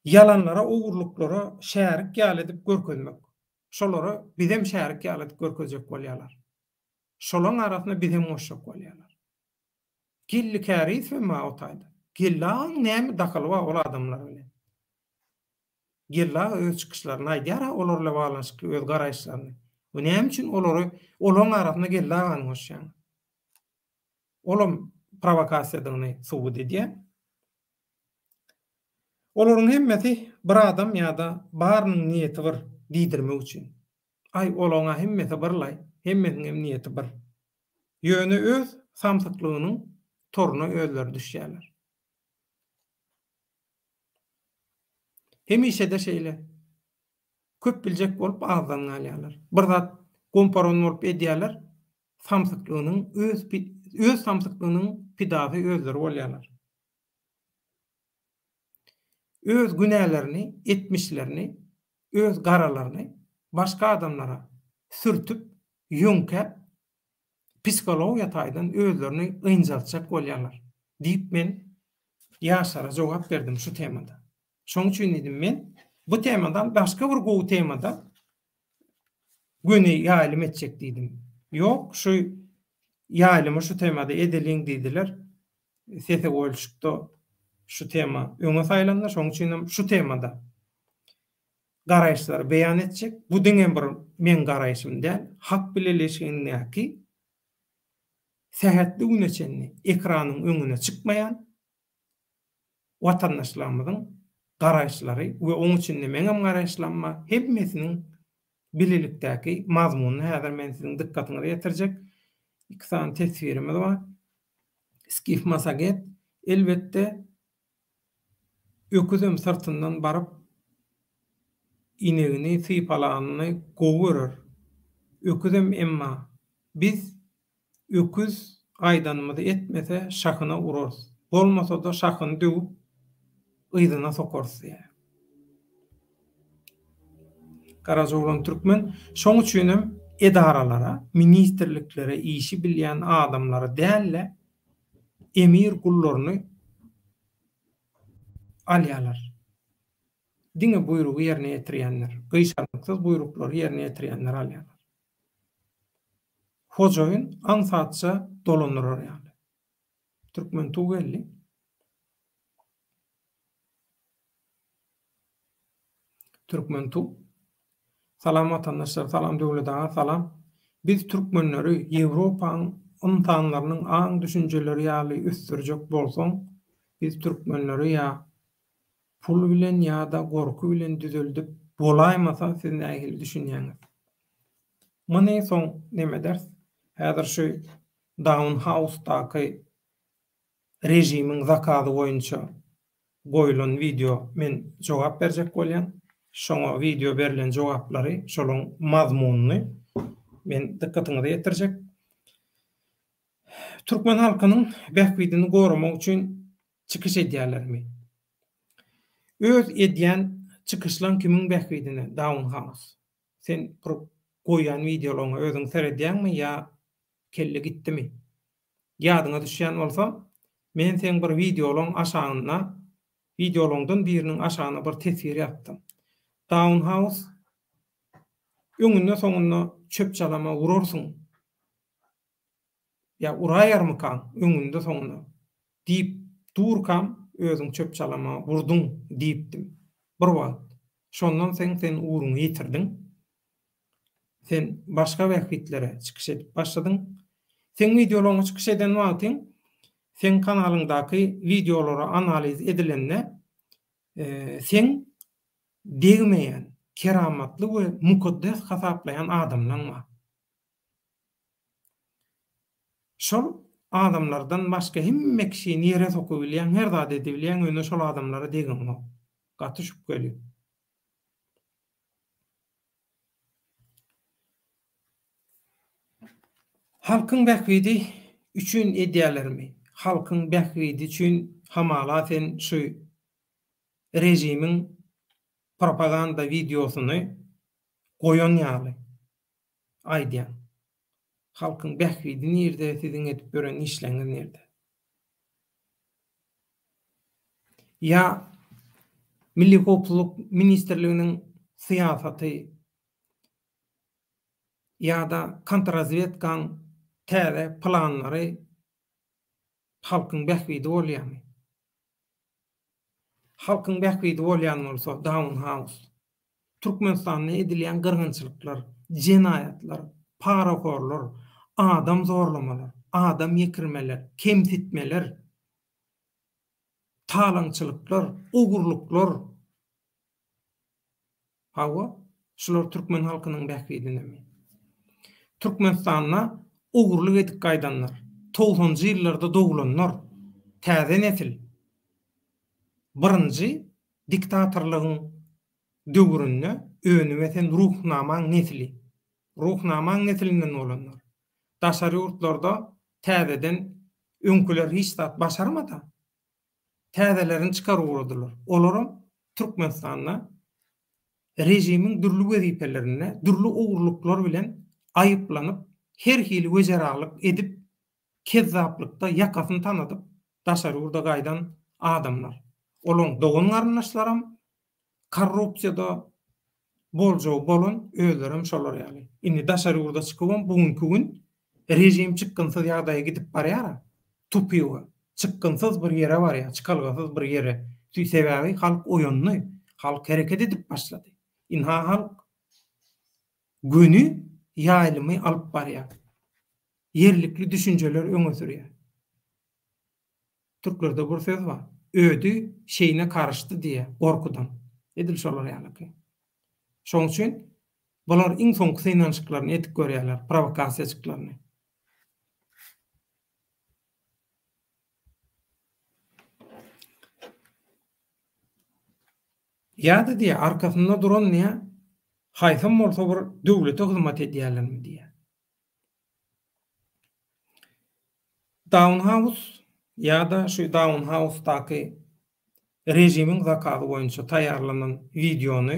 ýalanlara, ogurlyklara şärik ýaly edip görkezmek. Şolara bizem şärik ýaly edip görkezjek bolýarlar. Şolaň arasyna bizem goşjak bolýarlar. Geldi Kärizow hem bar o taýda. Geldi agaň näme dahyly bar ol adamlar bilen? Geldi aga öz çykyşlaryny aýdýar-a olar bilen baglanyşykly öz garaýyşlaryny. We näme üçin olary olaň arasyna Geldi agany goşýaňyz? Olam prowokasiýadygyny subut edýär. Olaryň hemmesi bir adam ýa-da barynyň niýeti bir diýdirmek üçin. Aý, olaň-a hemmesi birlaý, hemmesiniňem niýeti bir. Ýöne öz samsyklygynyň toruna özleri düşýärler. Hemişe-de şeýle. Köp biljek bolup azdan galýarlar. Bir zat gomparon bolup edýärler, samsyklygynyň öz öz samsyklygynyň pidasy özleri bolýarlar. Öz günälerini, etmişlerini, öz garalaryny başga adamlara sürtüp, ýöňkäp, psihologiýa taýdan özlerini ynjaltjak bolýarlar diýip men ýaşlara jogap berdim şu temada. Şonuň üçin diýdim men bu temadan başga bir gowy temada göni ýaýlym etjek diýdim. Ýok, şu ýaýlymy şu temada edeliň diýdiler. Sese goýulşykda şu tema öňe saýlandy, şonuň üçin hem şu temada garaýyşlary beýan etjek. Bu diňe bir meň garaýşym däl, Hak bileleşigindäki sähetli güne çenli ekranyň öňüne çykmaýan watandaşlarymyzyň garaýyşlary we oň içinde meňem garaýyşlarym bar, hemmesiniň bilelikdäki mazmunyny häzir men siziň dykgatyňyza ýetirjek. Iki sany teswirimiz bar. Skif Massaget, elbetde, öküzem syrtyndan baryp, inegini sypalanyny gowy görer. Öküzem emma, biz öküz aýdanymyzy etmese şahyna urarys. Bolmasa-da şahyny döwüp, yzyna sokarys diýýär. Garajaoglan Türkmen, Şoň üçinem edaralara, ministrliklere işi bilýän adamlary däl-de, emir gullaryny alýarlar. Diňe buýrugy ýerine ýetirýänler, gyşarnyksyz buýruklary ýerine ýetirýänleri alýarlar. Hojaýyn aňsatja dolandyrar ýaly. Türkmen tug geldi. Türkmen tug. Salam watandaşlar salam Döwlet aga salam. Biz türkmenleri Ýewropaň ynsanlarynyň aň düşünjeleri ýaly ösdürjek bolsaň biz türkmenleri ýa pul bilen ýada gorky bilen düzeldip bolaýmasa siz nähili düşünýäňiz. Muny soň neme ederis. Häzir şu Down House-daky režimiň zakazy boýunça goýulan wideo men jogap berjek bolýan. Şoňa wideo berlen jogaplary, şolaň mazmunyny men dykgatyňyza ýetirjek. Türkmen halkynyň bähbidini goramak üçin çykyş edýärlermi? Öz edýän çykyşlaň kimiň bähbidine, Down House? Sen bir goýýan wideolaryňa özüň seredýäňmi ýa kelle gitdimi? Ýadyňa düşýän bolsa, men seň bir wideolaň aşagynda, wideolaňdan biriniň aşagyna bir teswir ýazdym. Down House. Öňünde-soňunda çöp-çalama urarsyň. Ýa uraýarmykaň öňünde-soňunda diýip durkam özüň çöp-çalama urduň diýipdim. Bir wagt. Şondan seň sen ugruňy ýitirdiň. Sen başga bähbitlere çykyş edip başladyň. Seň wideolaryňa çykyş eden wagtyň seň kanalyňdaky wideolara analiz edilende seň degmeýän, keramatly we mukaddes hasaplaýan adamlaň bar. Şol adamlardan başga hemme kişini ýere sokubilýäň, her zat edibilýäň, ýöne şol adamlara degeňok. Gaty şübheli. Halkyň bähbidi üçin edýälermi? Halkyň bähbidi üçin hamala sen şu režimiň propaganda wideosyny goýan ýaly aýdýaň. Halkyň bähbidi nirde, siziň edip ýören işleňiz nirde? Ýa Milli howpsuzlyk ministrliginiň syýasaty ýa-da kontrrazwedkaň täze planlary halkyň bähbidi bolýarmy? Halkyň bähbidi bolýan bolsa Down House, Türkmenistanda edilýän gyrgynçylyklar, jenaýatlar, parahorlar, adam zorlamalar, adam ýekirmeler, kemsitmeler, talaňçylyklar, ogurlyklar, hawa, şular türkmen halkynyň bähbidinemi? Türkmenistanda ogurlyk edip gaýdanlar, togsanjy ýyllarda doglanlar, täze nesil, birinji diktatorlygyň döwründe önüp ösen Ruhnamaň nesli, Ruhnamaň neslinden bolanlar, daşary ýurtlarda täzeden öňküler hiç zat başarmada, täzelerini çykaryp ugradylar. Olaram Türkmenistanda režimiň dürli wezipelerinde dürli ogurlyklar bilen aýyplanyp, her hili wejeralyk edip, kezzaplykda ýakasyny tanadyp daşary ýurda gaýdan adamlar. Olaň dogan-garyndaşlaram korrupsiýada boljagy bolan özlerem şolar ýaly. Indi daşary ýurda çykybam bu günki gün režim çykgynsyz ýagdaýa gidip barýara. Tupiga. Çykgynsyz bir ýere barýar, çykalgasyz bir ýere. Sebäbi halk oýandy. Halk hereket edip başlady. Ynha halk göni ýaýlymy alyp barýar. Ýerlikli düşünjeleri öňe sürýär. Türklerde bir söz bar. Ödi şeýne karyşdy diýýär gorkudan. Edil şolar ýalyky. Şoň üçin bular iň soňky synanyşyklaryny edip görýärler, prowokasiýajyklaryny. Ýa-da diýýär, arkasynda duran diýýär, haýsam bolsa bir döwlete hyzmat edýärlermi diýýär. Dawn House ýa-da şu Dawn House-daky režimiň zakazy boýunça taýýarlanan wideony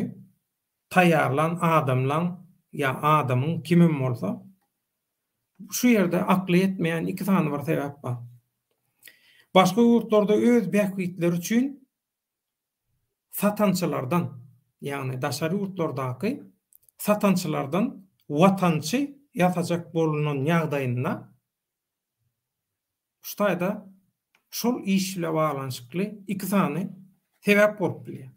taýýarlan adamlaň ýa adamyň kimem bolsa şu ýerde akly ýetmeýän iki sany bir sebäp bar. Başga ýurtlarda öz bähbitleri üçin satançylardan, ýagny daşary ýurtlardaky satançylardan watançy ýasajak bolunan ýagdaýynda şu taýda şol iş bile baglanyşykly iki sany sebäp bolup bilýär.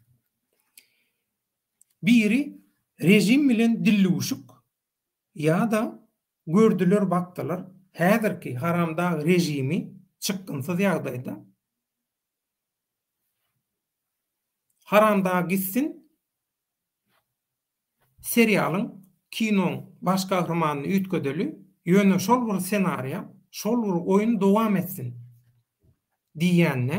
Biri režim bilen dildüwşük ýa-da gördüler bakdylar häzirki haramdag režimi çykgynsyz ýagdaýda Haramdag gitsin serialyň kinoň baş gahrymanyny üýtgedeli ýöne şol bir senariýa şol bir oýun dowam etsin diýýände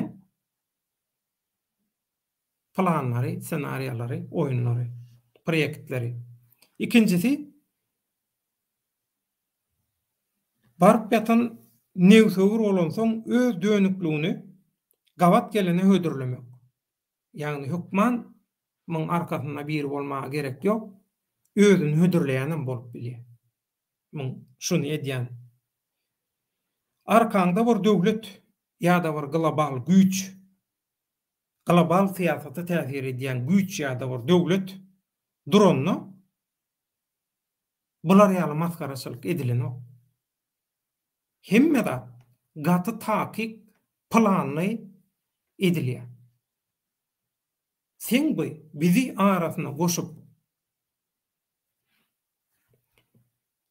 planlary senariýalary oýunlary proýektleri ikinjisi Baryp ýatan nebsewür bolansoň öz dönükligini gabat gelene hödürlemek. Ýagny hökman muň arkasynda biri bolmaga gerek ýok, özüni hödürleýänem bolup bilýär. Muň şuny edýän. Arkaňda bir döwlet ýa-da bir global güýç, global syýasata täsir edýän güýç ýa-da bir döwlet duranda. Bular ýaly masgaraçylyk edilenok. Hemme zat gaty takyk planly edilýär. Seň bu bizi arasyna goşup,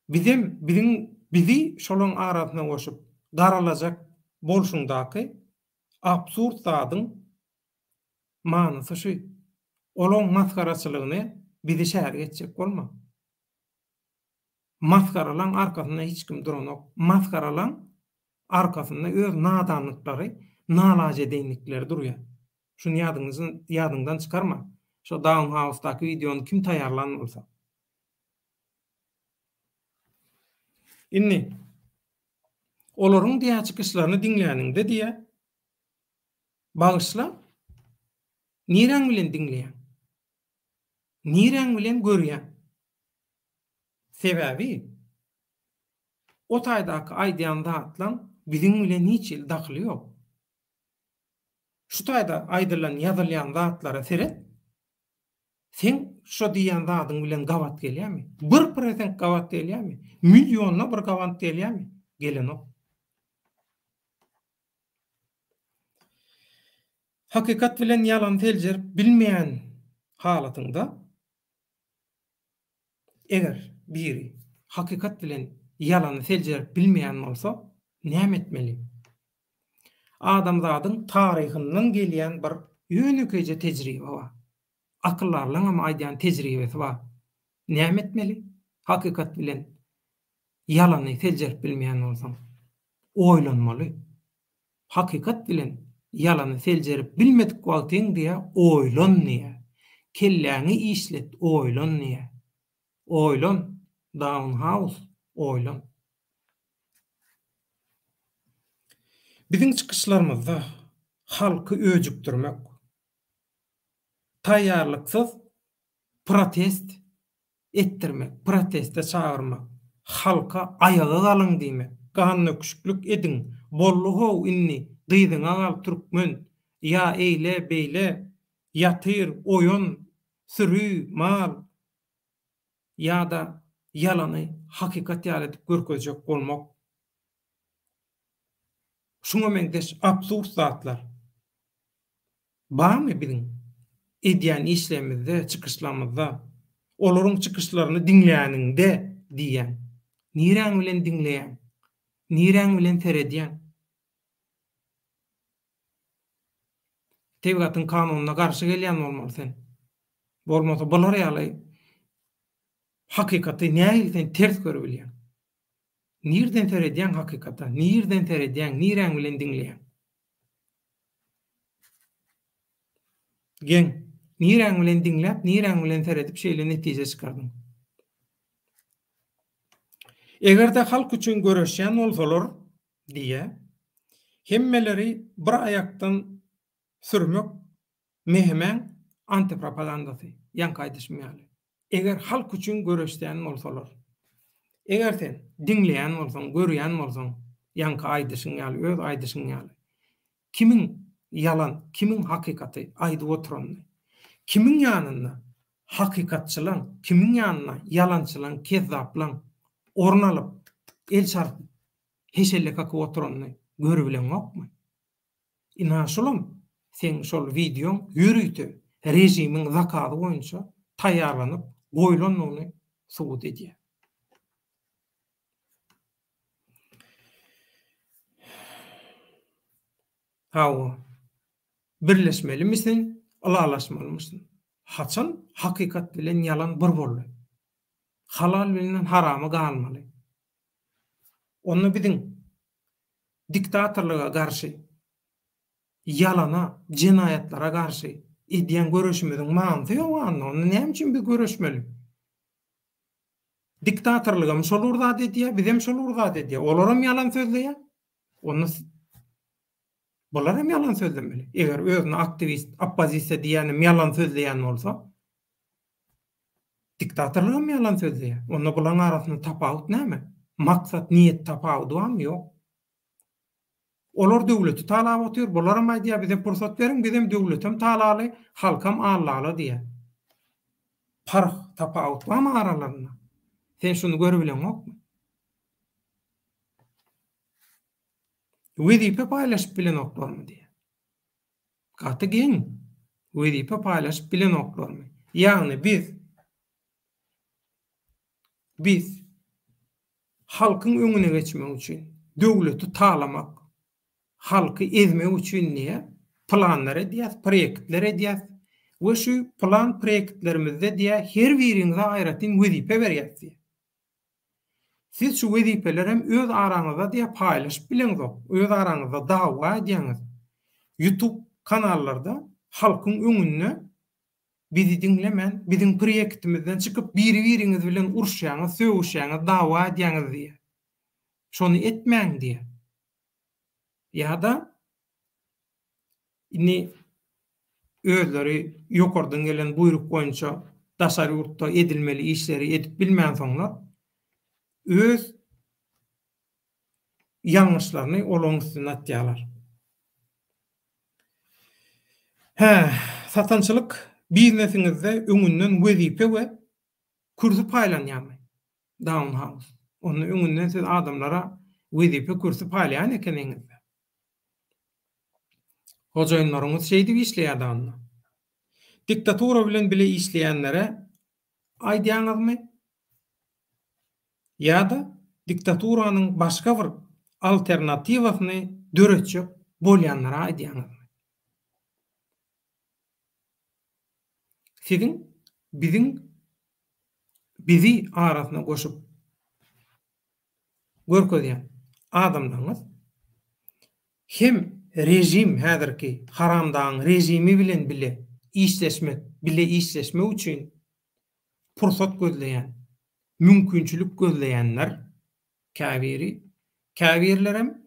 bizem biziň bizi şolaň arasyna goşup garalajak bolşuňdaky absurd zadyň manysy şu. Olaň masgaraçylygyny bizi şärik etjek bolma. Masgaralaň arkasynda hiç kim duranok. Masgaralaň arkasynda öz nadanlyklary, nalajedeýinlikleri durýar. Şuny ýadyňdan çykarma. Şo Down House-daky wideony kim taýýarlan bolsa. Indi, olaryň diýýär çykyşlaryny diňläniňde diýýär, bagyşla, niräň bilen diňleýäň? Niräň bilen görýäň? Sebäbi o taýdaky aýdýan zatlaň biziň bilen hiç hili dahyly ýok. Şu taýda aýdylan, ýazylýan zatlara seret, seň şo diýýän zadyň bilen gabat gelýärmi? Bir prosent gabat gelýärmi? Millionda bir gabat gelýärmi? Gelenok. Hakykat bilen ýalany seljerip bilmeýän halatyňda, Eger biri hakykat bilen ýalany seljerip bilmeýän bolsa, näme etmeli? Adamzadyň taryhyndan gelýän bir ýönekeýje tejribe bar. Akyldarlaryňam aýdýan tejribesi bar. Näme etmeli? Hakykat bilen ýalany seljerip bilmeýän bolsaň, oýlanmaly. Hakykat bilen ýalany seljerip bilmedik wagtyň diýä oýlan diýä. Kelläňi işlet oýlan diýä. Oýlan Down House oýlan. Biziň çykyşlarymyzda halky öjükdirmek, taýýarlyksyz protest etdirmek, proteste çagyrmak, halka aýaga galyň diýmek, gandöküşiklik ediň, boldy-how indi, dyzyňa gal türkmen, ýa eýle, beýle, ýatyr, oýan, süri, mal, ýa-da ýalany hakykat ýaly edip görkezjek bolmak, şuňa meňzeş absurd zatlar. Barmy biziň edýän işlerimizde, çykyşlarymyzda, olaryň çykyşlaryny diňläniňde diýýän. Niräň bilen diňleýäň? Niräň bilen seredýäň? Tebigatyň kanunyna garşy gelýän bolmaly sen. Bolmasa bular ýaly hakykaty nähili sen ters görübilýäň? Nirden seredýäň hakykata? Nirden seredýäň, niräň bilen diňleýäň? Geň. Niräň bilen diňläp, niräň bilen seredip şeýle netije çykardyň? Eger-de halk üçin göreşýän bolsalar, diýýär, hemmeleri bir aýakdan sürmek MHM-iň antipropagandasy, ýaňky aýdyşym ýaly. Eger halk üçin göreşýän bolsalar. Eger sen diňleýän bolsaň, görýän bolsaň, ýaňky aýdyşyň ýaly, öz aýdyşyň ýaly, kimiň ýalan, kimiň hakykaty aýdyp oturanyny, kimiň ýanynda hakykatçylaň, kimiň ýanynda ýalançylaň, kezzaplaň orun alyp, el çarpyp, heşelle kakyp oturanyny görübileňokmy? Ynha şulam seň şol wideoň ýörite režimiň zakazy boýunça taýýarlanyp goýlandygyny subut edýär. Hawa. Birleşmelimişsin, ylalaşmalymyşsyn. Haçan hakykat bilen ýalan bir boldy? Halal bilen haramy galmaly. Onda biziň diktatorlyga garşy, ýalana, jenaýatlara garşy edýän göreşimiziň manysy ýok anda. Onda näme üçin biz göreşmeli? Diktatorlygam şol bir zat edýär, bizem şol bir zat edýär. Olaram ýalan sözleýär. Onda bular hem ýalan sözlemeli. Eger özüne aktiwist, oppozisiýa diýýänem ýalan sözleýän bolsa, Diktatorlygam ýalan sözleýär. Onda bulaň arasynda tapawut näme? Maksat, niýet tapawudy barmy? Ýok. Olar döwleti talap otyr, bularam aýdýar bize pursat beriň, bizem döwletem talaly, halkam allaly diýýär. Parh, tapawut barmy aralarynda? Sen şuny görübileňokmy? Wezipe paýlaşyp bilenoklarmy diýýär. Gaty geň. Wezipe paýlaşyp bilenoklarmy? Ýagny biz biz halkyň öňüne geçmek üçin, döwleti talamak, halky ezmek üçin diýýär, planlar edýäs, proýektler edýäs we şu plan proýektlerimizde diýýär, her biriňize aýratyn wezipe berýäs diýýär. Siz şu wezipelerem öz araňyzda diýýär paýlaşyp bileňzok, öz araňyzda dawa edýäňiz. Youtube kanallarda halkyň öňünde bizi diňlemän, biziň proýektimizden çykyp biri-biriňiz bilen uruşýaňyz, sögüşýäňiz, dawa edýäňiz diýýär. Şony etmäň diýýär. Ýa-da indi özleri ýokardan gelen buýruk boýunça daşary ýurtda edilmeli işleri edip bilmänsoňlar, öz ýalňyşlaryny olaryň üstüne atýarlar. Hä, satançylyk biznesiňizde öňünden wezipe we kürsi paýlanýarmy? Down House. Onda öňünden siz adamlara wezipe kürsi paýlaýan ekeniňiz-dä. Hojaýynlaryňyz şeýdip işleýär-dä onda. Diktatura bilen bile işleýänlere aýdýaňyzmy? Ýa-da diktaturanyň başga bir alternatiwasyny döretjek bolýanlara aýdýaňyzmy? Siziň biziň bizi arasyna goşup görkezýän adamlaryňyz hem režim häzirki haramdagyň režimi bilen bile işleşmek bile işleşmek üçin pursat gözleýän mümkinçilik gözleýänler käbiri käbirlerem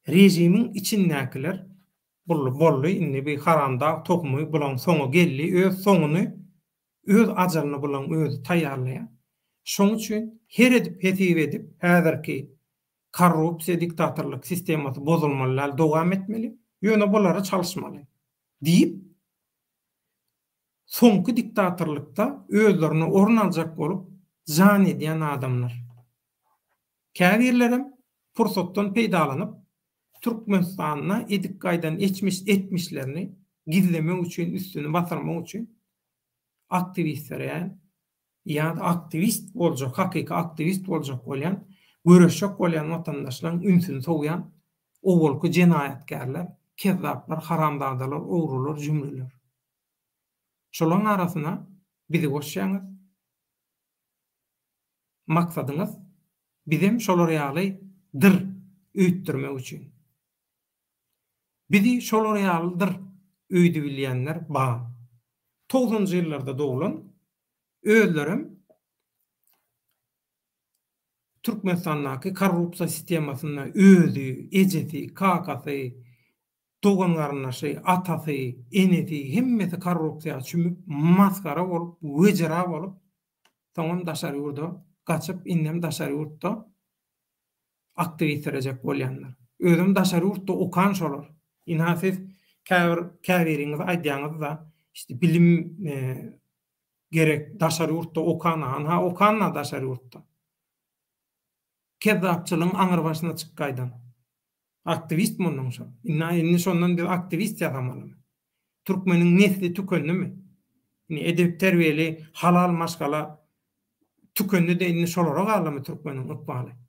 režimiň içindäkiler Boldy, boldy, indi bi haramdag tohumy bulaň soňy geldi, öz soňuny, öz ajalyny bulaň özi taýýarlaýar. Şoň üçin her edip hesip edip häzirki korrupsiýa diktatorlyk sistemasy bozulmaly däl, dowam etmeli, ýöne bulary çalyşmaly diýip, soňky diktatorlykda özlerine orun aljak bolup jan edýän adamlar. Käbirlerem pursatdan peýdalanyp, Türkmenistanda edip gaýdan eçmiş etmişlerini gizlemek üçin, üstüni basyrmak üçin aktiwistlere ýa-da aktiwist boljak, hakyky aktiwist boljak bolýan, göreşjek bolýan watandaşlaryň ünsüni sowýan owalky jenaýatkärler, kezzaplar, haramzadalar, ogrular, jümrüler. Şolaryň arasyna bizi goşýaňyz. Maksadyňyz bizem şolar ýaly dyr öýtdürmek üçin. Bizi şolar ýalydyr öýdübilýänler bar. Togsanjy ýyllarda doglan, özlerem Türkmenistandaky korrupsiýa sistemasynda özi, ejesi, kakasy, dogan-garyndaşy, atasy, enesi hemmesi korrupsiýa çümüp, masgara bolup, wejera bolup, soňam daşary ýurda gaçyp, indem daşary ýurtda aktiwistirejek bolýanlar. Özem daşary ýurtda okan şolar. Ynha siz käbir käbiriňiz aýdýaňyz-da, işte bilim gerek, daşary ýurtda okan, ynha okan-da daşary ýurtda. Kezzapçylygyň aňrybaşyna çykyp gaýdan. Aktiwist mundan şol. Indi indi şondan biz aktiwist ýasamalymy? Türkmeniň nesli tükendimi? Indi edep-terbiýeli halal maşgala tükendi-de indi şolara galdymy türkmeniň ykbaly?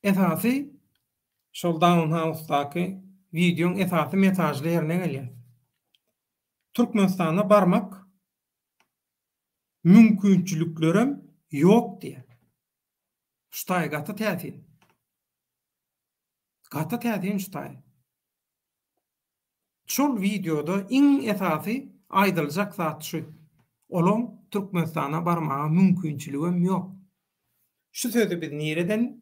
Esasy şol Down House-daky wideoň esasy mesažly ýerine gelýäs. Türkmenistana barmak mümkinçiliklerem ýok diýýär. Şu taýy gaty täsin. Gaty täsin şu taýy. Şol wideoda iň esasy aýdyljak zat şu. Olaň Türkmenistana barmaga mümkinçiligem ýok. Şu sözi biz nireden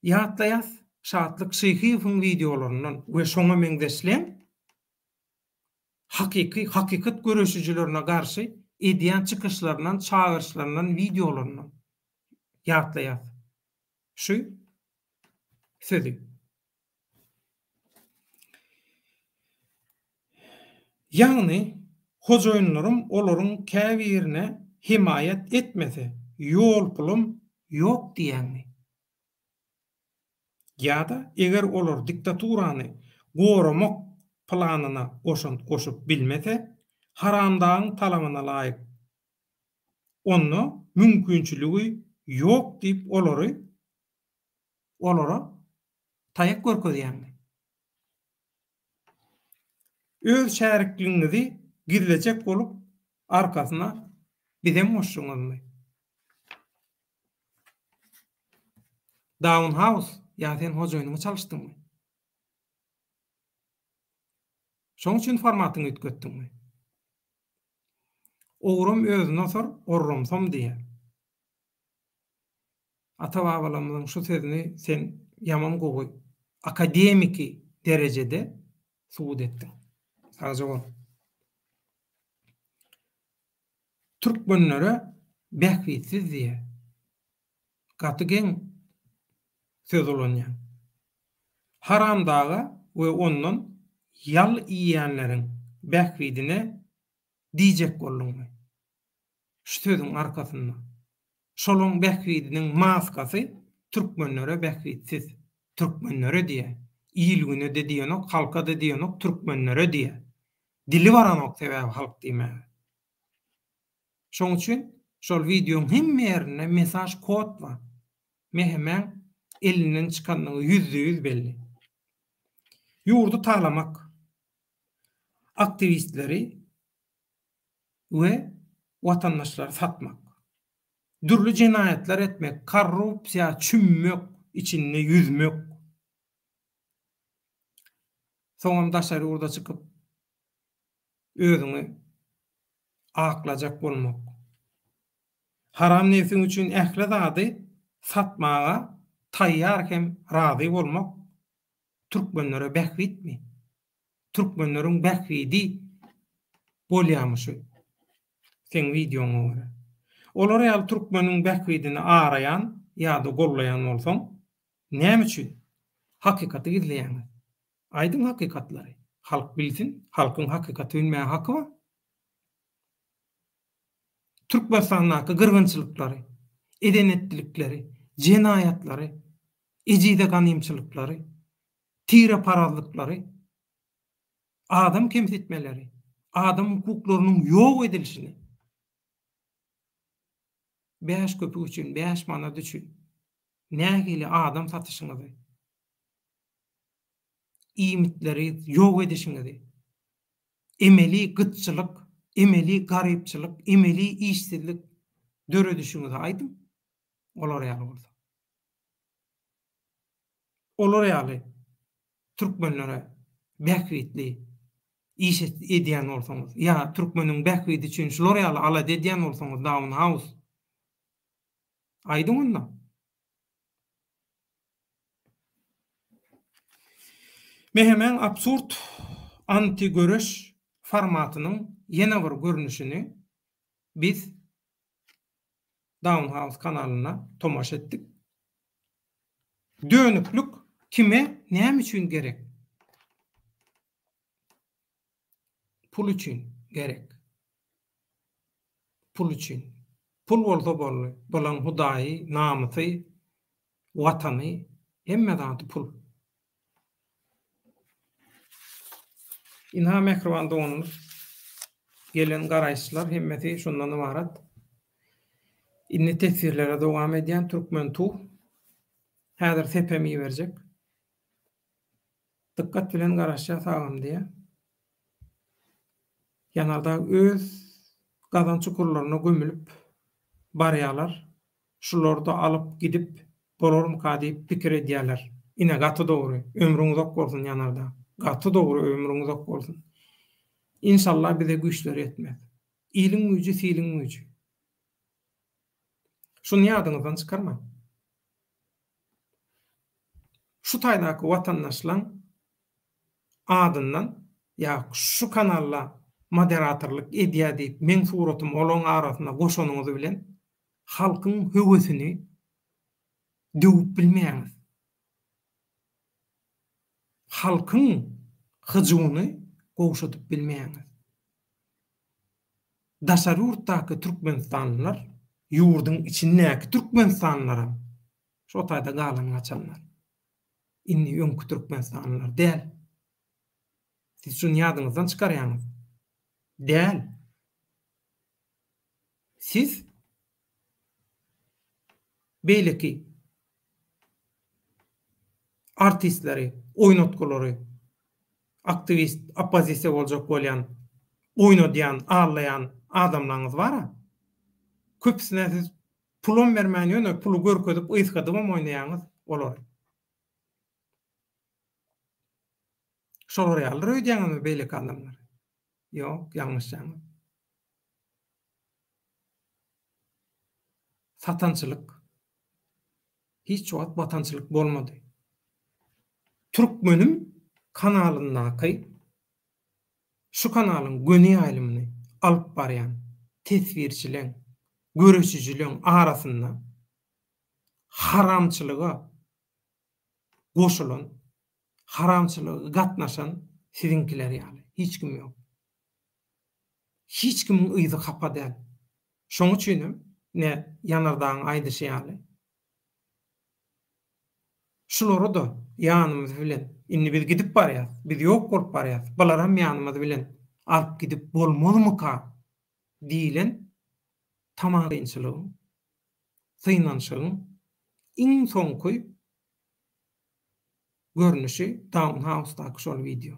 ýatlaýas? Şatlyk Şyhyýewiň wideolaryndan we şoňa meňzeşleň hakyky hakykat göreşijilerine garşy edýän çykyşlaryndan, çagyryşlaryndan, wideolaryndan ýatlaýas şu sözi. Ýagny, Hojaýynlarym olaryň käbirine hemaýat etmese, ýol pulum ýok diýýäňmi? Ýa-da eger olar diktaturany goramak planyna goşant goşup bilmese, haramdagyň talabyna laýyk onda mümkinçiligi ýok diýip olary olara taýak görkezýäňmi? Öz şärikligiňizi gizlejek bolup arkasyna bizem goşduňyzmy? Down House ýa sen hojaýynyňy çalyşdyňmy? Şoň üçin formatyňy üýtgetdiňmi? Ogram özüni osar, orramsam diýýär. Ata-babalarymyzyň şu sözüni sen ýaman gowy akademiki derejede subut etdiň. Sagja bol. Türkmenlere bähbitsiz diýýär. Gaty geň söz ulanýaň. Haramdaga we ondan ýal iýýänleriň bähbidine diýjek bolduňmy? Şu sözüň arkasynda. Şolaň bähbidiniň maskasy türkmenlere bähbitsiz. Türkmenlere diýýär. Il-güne-de diýenok, halka-da diýenok, türkmenlere diýýär. Dili baranok sebäbi halk diýmäge. Şoň üçin şol wideoň hemme ýerinde mesaj kod bar. Mehemäň elinden çykandygy ýüzde-ýüz belli. Ýurdy talamak, aktiwistleri we watandaşlary satmak, dürli jenaýatlar etmek, korrupsiýa çümmek, içinde ýüzmek, soňam daşary ýurda çykyp özüňi aklajak bolmak. Haram nebsiň üçin ähli zady satmaga taýýar hem razy bolmak türkmenlere bähbitmi? Türkmenleriň bähbidi bolýamy şu seň wideoňa görä? Olar ýaly türkmeniň bähbidini araýan ýa-da gollaýan bolsaň näme üçin hakykaty gizleýäňiz? Aýdyň hakykatlary. Halk bilsin, halkyň hakykaty bilmäge haky bar. Türkmenistandaky gyrgynçylyklary, eden-etdilikleri, jenaýatlary, ejize ganymçylyklary, tireparazlyklary, adam kemsitmeleri, adam hukuklarynyň ýok edilişini bäş köpük üçin, bäş manat üçin nähili adam satyşyňyzy, iýmitleri ýok edişiňizi, emeli gytçylyk, emeli garypçylyk, emeli işsizlik döredişiňizi aýdyň, olar ýaly bolsa. Olar ýaly türkmenlere bähbitli iş edýän bolsaňyz, ýa türkmeniň bähbidi üçin şular ýaly alada edýän bolsaňyz Down House, aýdyň onda. MHM-iň absurd anti-göreş formatynyň ýene bir görnüşini biz Down House kanalynda tomaşa etdik. Dönüklik kime näme üçin gerek? Pul üçin gerek. Pul üçin. Pul bolsa boldy. Bulaň hudaýy, namysy, watany, hemme zady pul. Ynha mähriban doganymyz gelen garaýyşlar hemmesi şundan ybarat. Indi teswirlere dowam edýän Türkmen tu. Häzir sepem iberjek. Dykgat bilen garaşýas agam diýýär. Ýanardag öz gazan çukurlaryna gömülip barýalar. Şularda alyp gidip bolarmyka diýip pikir edýäler. Ine gaty dogry. Ömrüň uzak bolsun Ýanardag. Gaty dogry ömrüň uzak bolsun. Inşallah bize güýçleri ýetmez. Iliň güýji siliň güýji. Şuny ýadyňyzdan çykarmaň. Şu taýdaky watandaşlaň adyndan ýa şu kanalda moderatorlyk edýä diýip meň suratymy olaň arasyna goşanyňyz bilen halkyň höwesini döwüp bilmeýäňiz. Halkyň hyjuwyny gowşadyp bilmeýäňiz. Daşary ýurtdaky türkmenistanlylar ýurduň içindäki türkmenistanlylaram şo taýda galan-gaçanlar. Indi öňki türkmenistanlylar däl. Siz şuny ýadyňyzdan çykarýaňyz. Däl. Siz beýleki artistleri, oýnatgylary, aktiwist, oppozisiýa boljak bolýan, oýnadýan, aldaýan adamlaryňyz bar-a. Köpüsine siz pulam bermän ýöne puly görkezip ysgadybam oýnaýaňyz olary. Şolar ýalydyr öýdýäňizmi beýleki adamlar? Ýok, ýalňyşýaňyz. Satançylyk hiç wagt watançylyk bolmady. Türkmenim kanalyndaky şu kanalyň göni ýaýlymyny alyp barýan teswirçileň, göreşijileň arasynda haramçylyga goşulan, haramçylyga gatnaşan siziňkiler ýaly hiç kim ýok. Hiç kimiň yzy hapa däl. Şoň üçinem, ine, Ýanardagyň aýdyşy ýaly, şulary-da ýanymyz bilen, indi biz gidip barýas, biz ýok bolup barýas, bularam ýanymyz bilen alyp gidip bolmazmyka diýlen tamakinçiligiň, synanyşygyň iň soňky görnüşi Down House-daky şol wideo.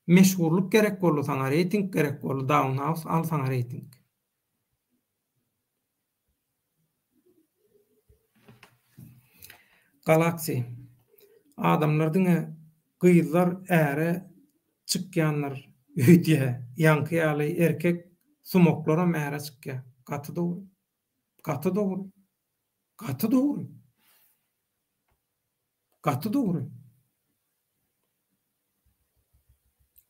Meşhurlyk gerek boldy saňa, reýting gerek boldy, Down House al saňa reýting. Galaxy. Adamlar diňe gyzlar äre çykýandyr öýdýä. Ýaňky ýaly erkek sumaklaram äre çykýa. Gaty dogry. Gaty dogry. Gaty dogry. Gaty dogry.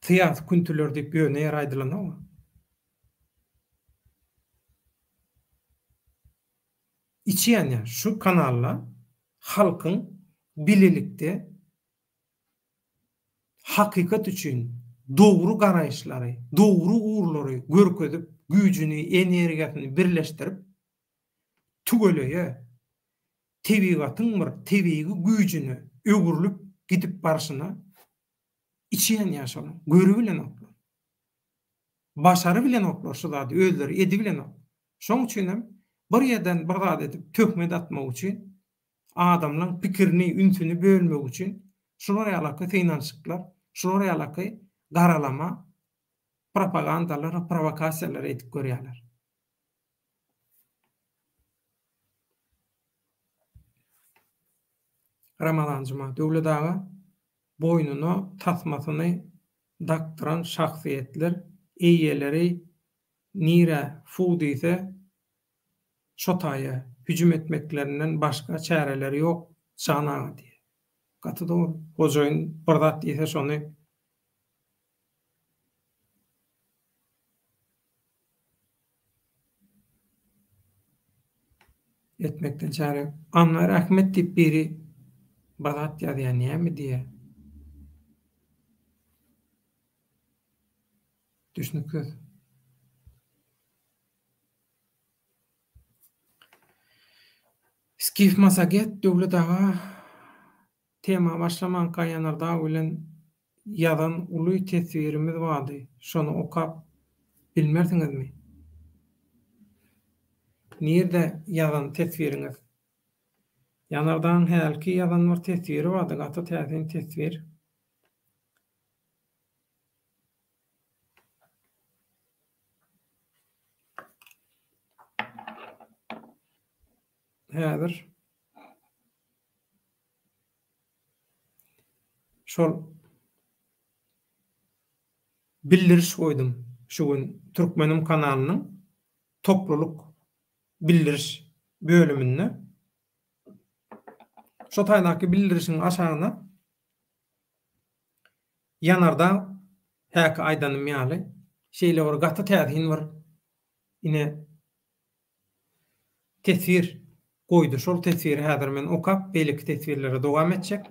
Syýasy küntüler diýip ýöne ýere aýdylanok. Içi ýanýar. Şu kanalda halkyň bilelikde hakykat üçin dogry garaýyşlary, dogry ugurlary görkezip, güýjüni, energiýasyny birleşdirip, tüweleýe, tebigatyň bir tebigy güýjüne öwrülip gidip barşyna içi ýanýar şonuň. Görübilenoklar. Başarybilenoklar şu zady, özleri edibilenok. Şoň üçinem bir ýerden bir zat edip töhmet atmak üçin, adamlaň pikirini, ünsüni bölmek üçin şular ýalaky synanyşyklar, şular ýalaky garalama propagandalar, prowokasiýalar edip görýärler. Ramazan Juma, Döwlet aga boýnuna tasmasyny dakdyran şahsyýetler eýeleri nirä fu diýse şo taýa hüjüm etmeklerinden başga çäreleri ýok jan aga diýýär. Gaty dogry. Hojaýyn bir zat diýse şony Etmekden çäre ýok. Anwar Ahmet diýip biri bir zat ýazýar, näme diýýär? Düşnüksiz. Skif Massaget Döwlet aga Tema başlamanka Ýanardag bilen ýazan uly teswirimiz bardy, şony okap bilmersiňizmi? Nirde ýazan teswiriňiz? Ýanardagyň hälki ýazan bir teswiri bardy, gaty täsin teswir. Häzir. Şol bildiriş goýdum şu gün Türkmenim kanalynyň toplulyk bildiriş bölüminde. Şo taýdaky bildirişiň aşagyna Ýanardag häki aýdanym ýaly şeýle bir gaty täsin bir ine Teswir goýdy. Şol teswiri häzir men okap, beýleki teswirlere dowam etjek.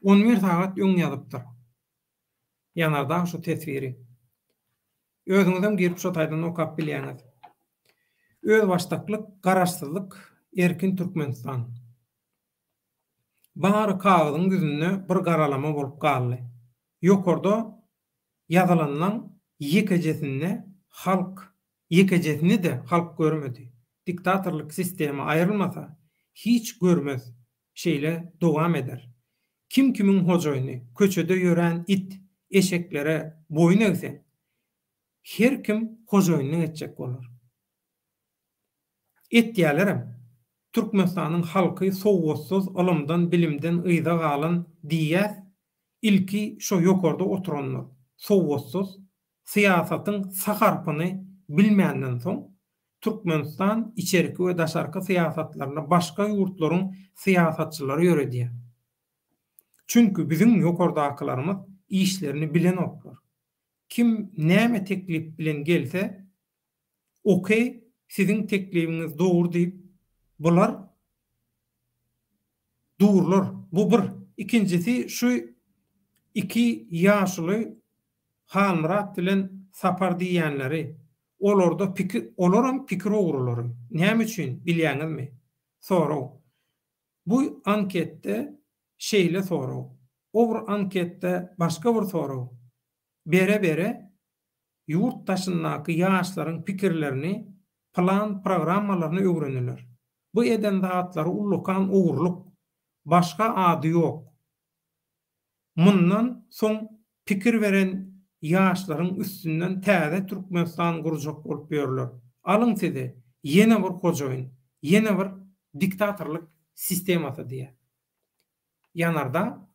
On bir sagat öň ýazypdyr. Ýanardag şu teswiri. Özüňizem girip şo taýdan okap bilýäňiz. Özbaşdaklyk, garaşsyzlyk, erkin Türkmenistan. Bary kagyzyň ýüzünde bir garalama bolup galdy. Ýokarda ýazylanlaň ýekejesinde halk, ýekejesini-de halk görmedi. Diktatorlyk sistema aýrylmasa, hiç görmez, şeýle dowam eder. Kim kimiň hojaýyny, köçede ýörän it, eşeklere boýun egseň, her kim hojaýynlyk etjek bolar. Etýälerem. Türkmenistanyň halky sowatsyz, ylymdan, bilimden yza galan diýýäs, ilki şo ýokarda oturanlar sowatsyz, syýasatyň s harpyny bilmänden soň, Türkmenistan içerki we daşarky syýasatlaryny başga ýurtlaryň syýasatçylary ýöredýär. Çünki biziň ýokardakylarymyz işlerini bilenoklar. Kim näme teklip bilen gelse, okey siziň teklibiňiz dogry diýip bular durlar. Bu bir. Ikinjisi şu iki ýaşuly Halmyrat bilen Sapar diýýänleri olarda pikir olaram pikir ogrulary. Näme üçin bilýäňizmi? Sorag. Bu anketde şeýle sorag. O bir anketde başga bir sorag. Bere-bere ýurt daşyndaky ýaşlaryň pikirlerini, plan-programmalaryny öwreniler. Bu eden zatlary ullakan ogurlyk. Başga ady ýok. Mundan soň pikir beren ýaşlaryň üstünden täze Türkmenistan gurjak bolup ýörler. Alyň size ýene bir hojaýyn, ýene bir diktatorlyk sistemasy diýýär. Ýanardag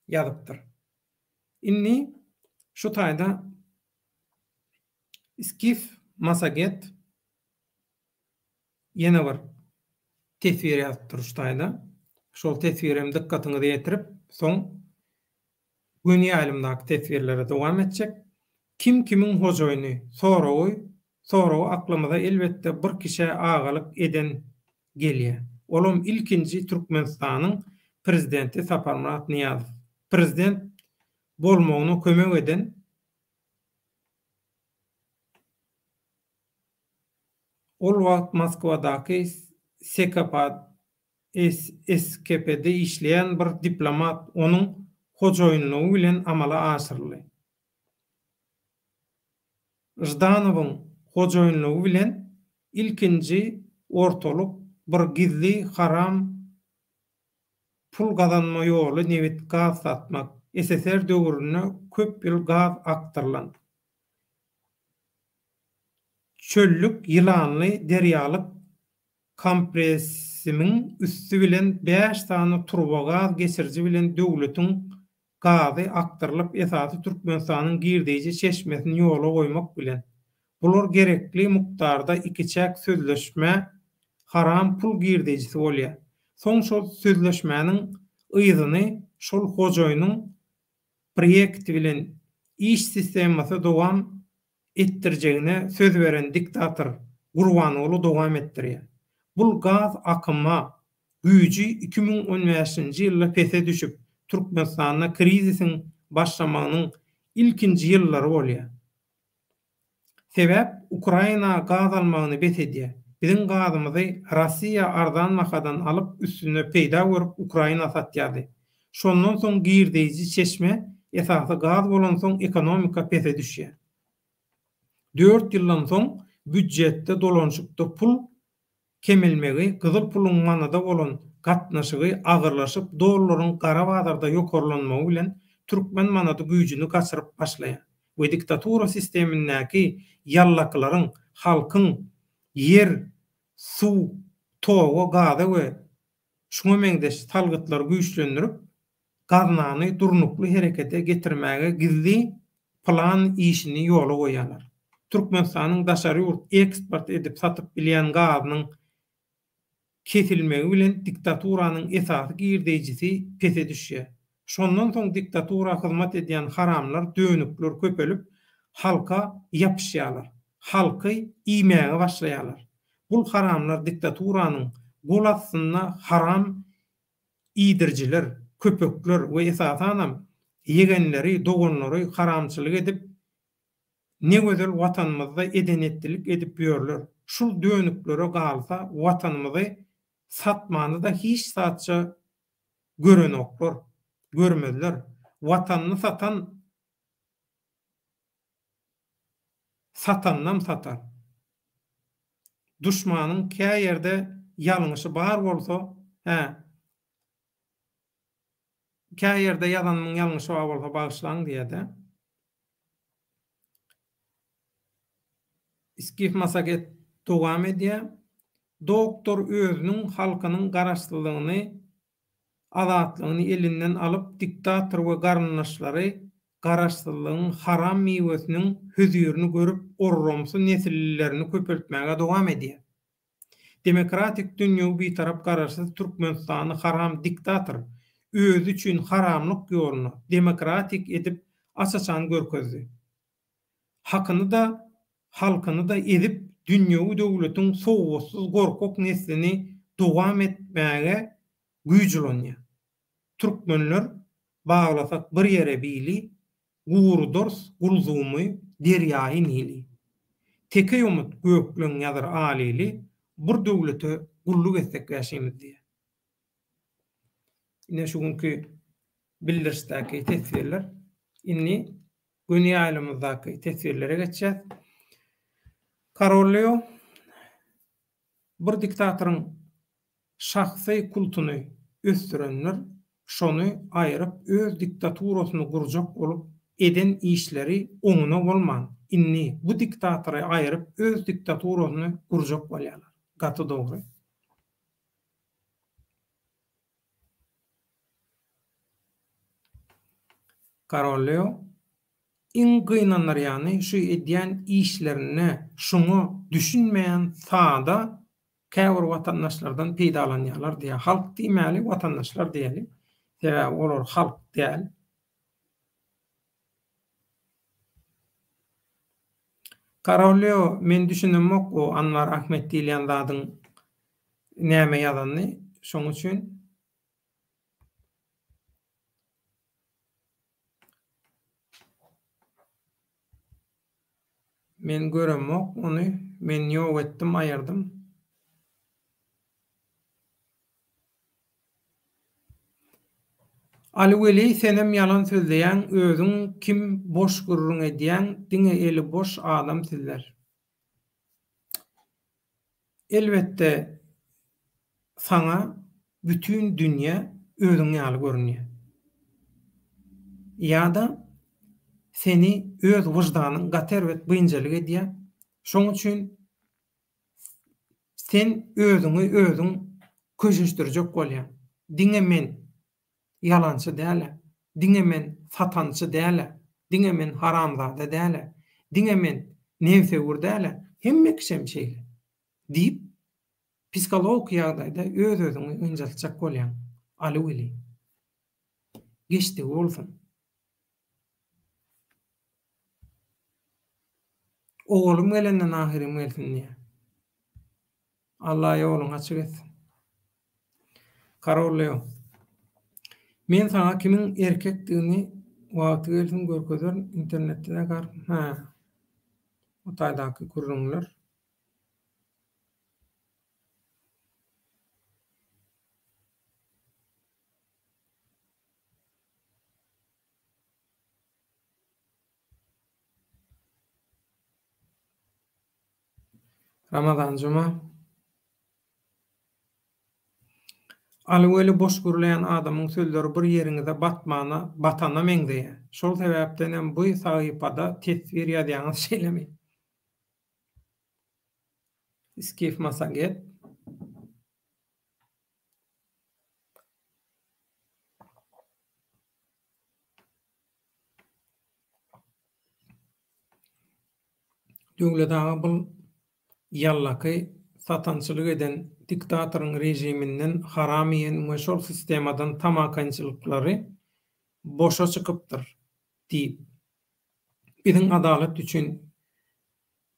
ýazypdyr. Indi şu taýda Skif Massaget ýene bir teswir ýazypdyr şu taýda. Şol teswiri hem dykgatyňyza ýetirip, soň göni ýaýlymdaky teswirlere dowam etjek. Kim kimiň hojaýyny soragy soragy aklymyza elbetde bir kişä agalyk eden gelýär. Olam ilkinji Türkmenistanyň Prezidenti Saparmyrat Nyýazow. Prezident bolmagyna kömek eden Ol wagt Moskwadaky SKP-de işleýän bir diplomat onuň hojaýynlygy bilen amala aşyryldy. Ždanowyň hojaýynlygy bilen ilkinji ortalyk bir gizli haram pul gazanma ýoly nebit gaz satmak. SSR döwründe köp ýyl gaz akdyrylan. Çöllük ýylanly derýalyk kompressimiň üsti bilen bäş sany turba gaz geçiriji bilen döwletiň gazy akdyrylyp esasy Türkmenistanyň girdeýji çeşmesini ýola goýmak bilen, bular gerekli mukdarda ikiçäk sözleşmä haram pul girdeýjisi bolýar. Soň şol sözleşmäniň yzyny şol hojaýynyň proýekti bilen iş sistemasy dowam etdirjegine söz beren diktator Gurbanguly dowam etdirýär. Bul gaz akyma güýji 2015-nji ýylda pese düşüp, Türkmenistanda krizisiň başlamagynyň ilkinji ýyllary bolýar. Sebäp Ukraina gaz almagyny bes edýär. Biziň gazymyzy Rossiýa arzan bahadan alyp üstünde peýda görüp Ukraina satýardy. Şondan soň girdeýji çeşme esasy gaz bolansoň ekonomika pese düşýär. Dört ýyldan soň býudjetde dolanşykda pul kemelmegi, gyzyl puluň manada bolan gatnaşygy agyrlaşyp dollaryň gara bazarda ýokarlanmagy bilen türkmen manady güýjüni gaçyryp başlaýar we diktatura sistemindäki ýallakylaryň halkyň ýer, suw, toga, gaza we şuňa meňzeş salgytlary güýçlendirip, gaznany durnukly herekete getirmäge gizli plan işini ýola goýýarlar. Türkmenistanyň daşary ýurt eksport edip satyp bilýän gazynyň kesilmegi bilen diktaturanyň esasy girdeýjisi pese düşýär. Şondan soň diktatura hyzmat edýän haramlar, dönükler köpelip, halka ýapyşýarlar. Halky iýmäge başlaýarlar. Bul haramlar diktaturanyň gol astynda haram iýdirijiler, köpekler we esasanam ýegenleri, doganlary haramçylyk edip. Negözel Watanymyzda eden-etdilik edip ýörler. Şul dönüklere galsa Watanymyzy satmany-da hiç zatça görenoklar, görmezler. Watanyny satan satanynam satar. Duşmanyň kä ýerde ýalňyşy bar bolsa, hä, kä ýerde ýazanymyň ýalňyşy bar bolsa bagyşlaň diýýär-dä. Skif Massaget dowam edýär. Doktor özüniň halkynyň garaşsyzlygyny azatlygyny elinden alyp diktator we garyndaşlary garaşsyzlygyň haram miwesiniň hözirini görüp orramsy nesillerini köpeltmäge dowam edýär. Demokratik dünýewi bitarap garaşsyz Türkmenistany haram diktator özi üçin haramlyk ýoluna demokratik edip aç-açan görkezdi. Hakyny-da halkyny-da ezip dünýewi döwletiň sowatsyz gorkak neslini dowam etmäge güýç ulanýar. Türkmenler baglasak bir ýere bili, gurudarys Gulzumy, derýaýy Nili. Teke ýomut gökleň ýazyr alili, bir döwlete gulluk etsek bäşimiz diýýär. Ine şu günki bildirişdäki teswirler. Indi göni ýaýlymyzdaky teswirlere geçýäs. Karol Leo bir diktatoryň şahsy kultuny ösdürendir, şony aýryp öz diktaturasyny gurjak bolup eden işleri oňuna bolman, indi bu diktatory aýryp öz diktaturasyny gurjak bolýarlar. Gaty dogry. Karol Leo, Iň gynandyrýany şu edýän işlerinde şuňa düşünmeýän sada käbir watandaşlardan peýdalanýarlar diýýär. Halk diýmäli, watandaşlar diýeli. Sebäbi olar halk däl. Karol Leo, men düşünemok o Anwar Ahmet diýilýän zadyň näme ýazanyny, şoň üçin. Men göremok ony, men ýok etdim, aýyrdym. Aly weli senem ýalan sözleýäň özüň kim boş gürrüň edýäň diňe eli boş adam sizler. Elbetde saňa bütin dünýe özüň ýaly görünýär. Ýa-da seni öz wyždanyň gaty erbet biynjalyk edýär. Şoň üçin sen özüňi özüň köşeşdirjek bolýaň. Diňe men ýalançy däl-ä, diňe men satançy däl-ä, diňe men haramzada däl-ä, diňe men nebsewür däl-ä, hemme kişem şeýle diýip, psihologiki ýagdaýda öz-özüňi ynjaltjak bolýaň, Aly weli. Geçdigi bolsun. Ogulym gelenden ahyrym gelsin diýýär. Alla ýoluňy açyk etsin. Karol Leo. Men saňa kimiň erkekdigini wagty gelsin görkezerin internetde-de gar hä. O taýdaky gürrüňler. Ramazan Juma. Aly weli boş gürleýän adamyň sözleri bir ýeriňize batmana batana meňzeýär. Şol sebäpdenem bu sahypada teswir ýazýaňyz şeýlemi? Skif Massaget. Döwlet aga bul ýallaky satançylyk eden diktatoryň režiminden haram iýen we şol sistemadan tamakinçylyklary boşa çykypdyr diýip biziň adalat üçin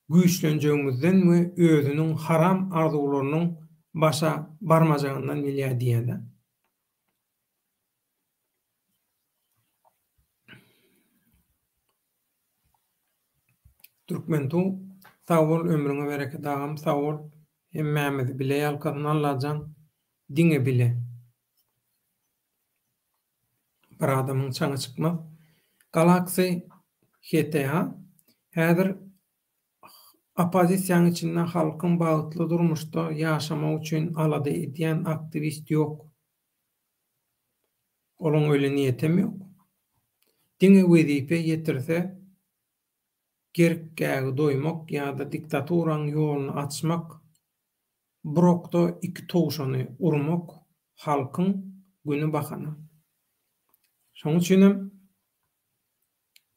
güýçlenjegimizden we özüniň haram arzuwlarynyň başa barmajagyndan bilýär diýýärler. Türkmen tug sag bol ömrüňe bereket agam sag bol hemmämizi bile ýalkasyn Allajan diňe bile bir adamyň çaňy çykmaz Galaxy HTA häzir Oppozisiýaň içinde halkyň bagtly durmuşda ýaşamagy üçin alada edýän aktiwist ýok. Olaň öýle niýetem ýok. Diňe wezipe ýetirse gerkgägi doýmak ýa-da diktaturaň ýoluny açmak, bir okda iki towşany urmak halkyň güni bahana. Şoň üçinem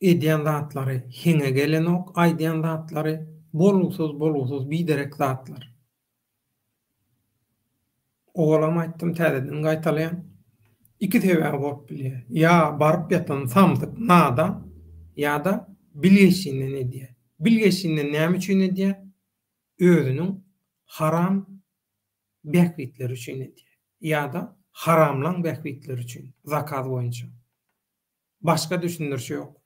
Edýän zatlary heňe gelenok aýdýan zatlary bolgusyz bolgusyz biderek zatlar. Owalam aýtdym täzeden gaýtalaýan. Iki sebäbi bolup bilýär. Ýa baryp ýatan samsyk nadan ýa-da bilgeşinden edýär. Bilgeşinden näme üçin edýär? Özüniň haram bähbitleri üçin edýär. Ýa-da haramlaň bähbitleri üçin zakaz boýunça. Başga düşündirişi ýok.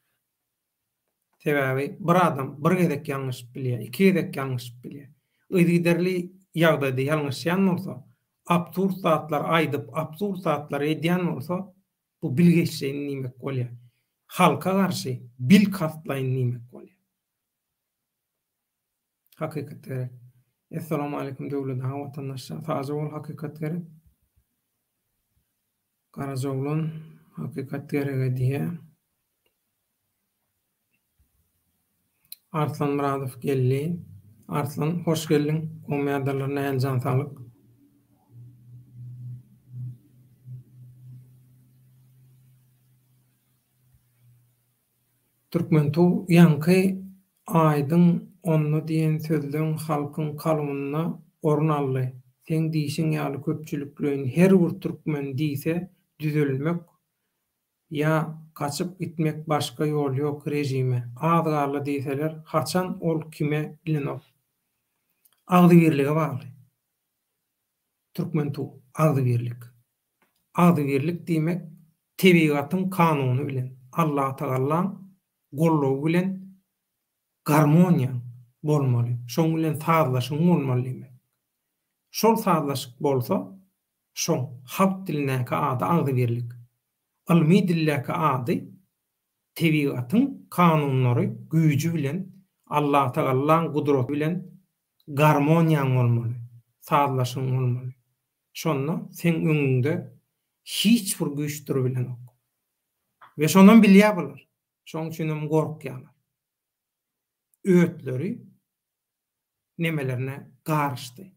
Sebäbi bir adam bir gezek ýalňyşyp bilýär, iki gezek ýalňyşyp bilýär. Yzygiderli ýagdaýda ýalňyşýan bolsa, absurd zatlar aýdyp, absurd zatlar edýän bolsa, bu bilgeşleýin diýmek bolýar. Halka garşy bilkastlaýyn diýmek bolýar. Hakykat gerek. Essalamualeýkum Döwlet aga watandaşlar sagja bol hakykat gerek. Garajaoglan hakykat gerege diýä. Arslan Myradow geldi. Arslan hoş geldiň. Gowy ýagdaýlar nähili jan saglyk. Türkmen tug ýaňky aýdyň onda diýen sözleň halkyň kalbynda orun aldy. Seň diýşiň ýaly köpçülikleýin her bir türkmen diýse düzelmek ýa gaçyp gitmek başga ýol ýok režime az galdy diýseler haçan ol kime bilenok. Agzybirlige bagly. Türkmen tug agzybirlik. Agzybirlik diýmek tebigatyň kanuny bilen, Allatagallaň goldawy bilen garmoniýaň bolmaly, şoň bilen sazlaşygyň bolmaly diýmek. Şol sazlaşyk bolsa, şoň halk dilindäki ady agzybirlik. Ylmy dildäki ady tebigatyň kanunlary güýji bilen, Allatagallaň gudraty bilen garmoniýaň bolmaly, sazlaşygyň bolmaly. Şonda seň öňüňde hiç bir güýç durubilenok. We şonam bilýär bular. Şoň üçinem gorkýarlar. Ötleri nemelerine garyşdy.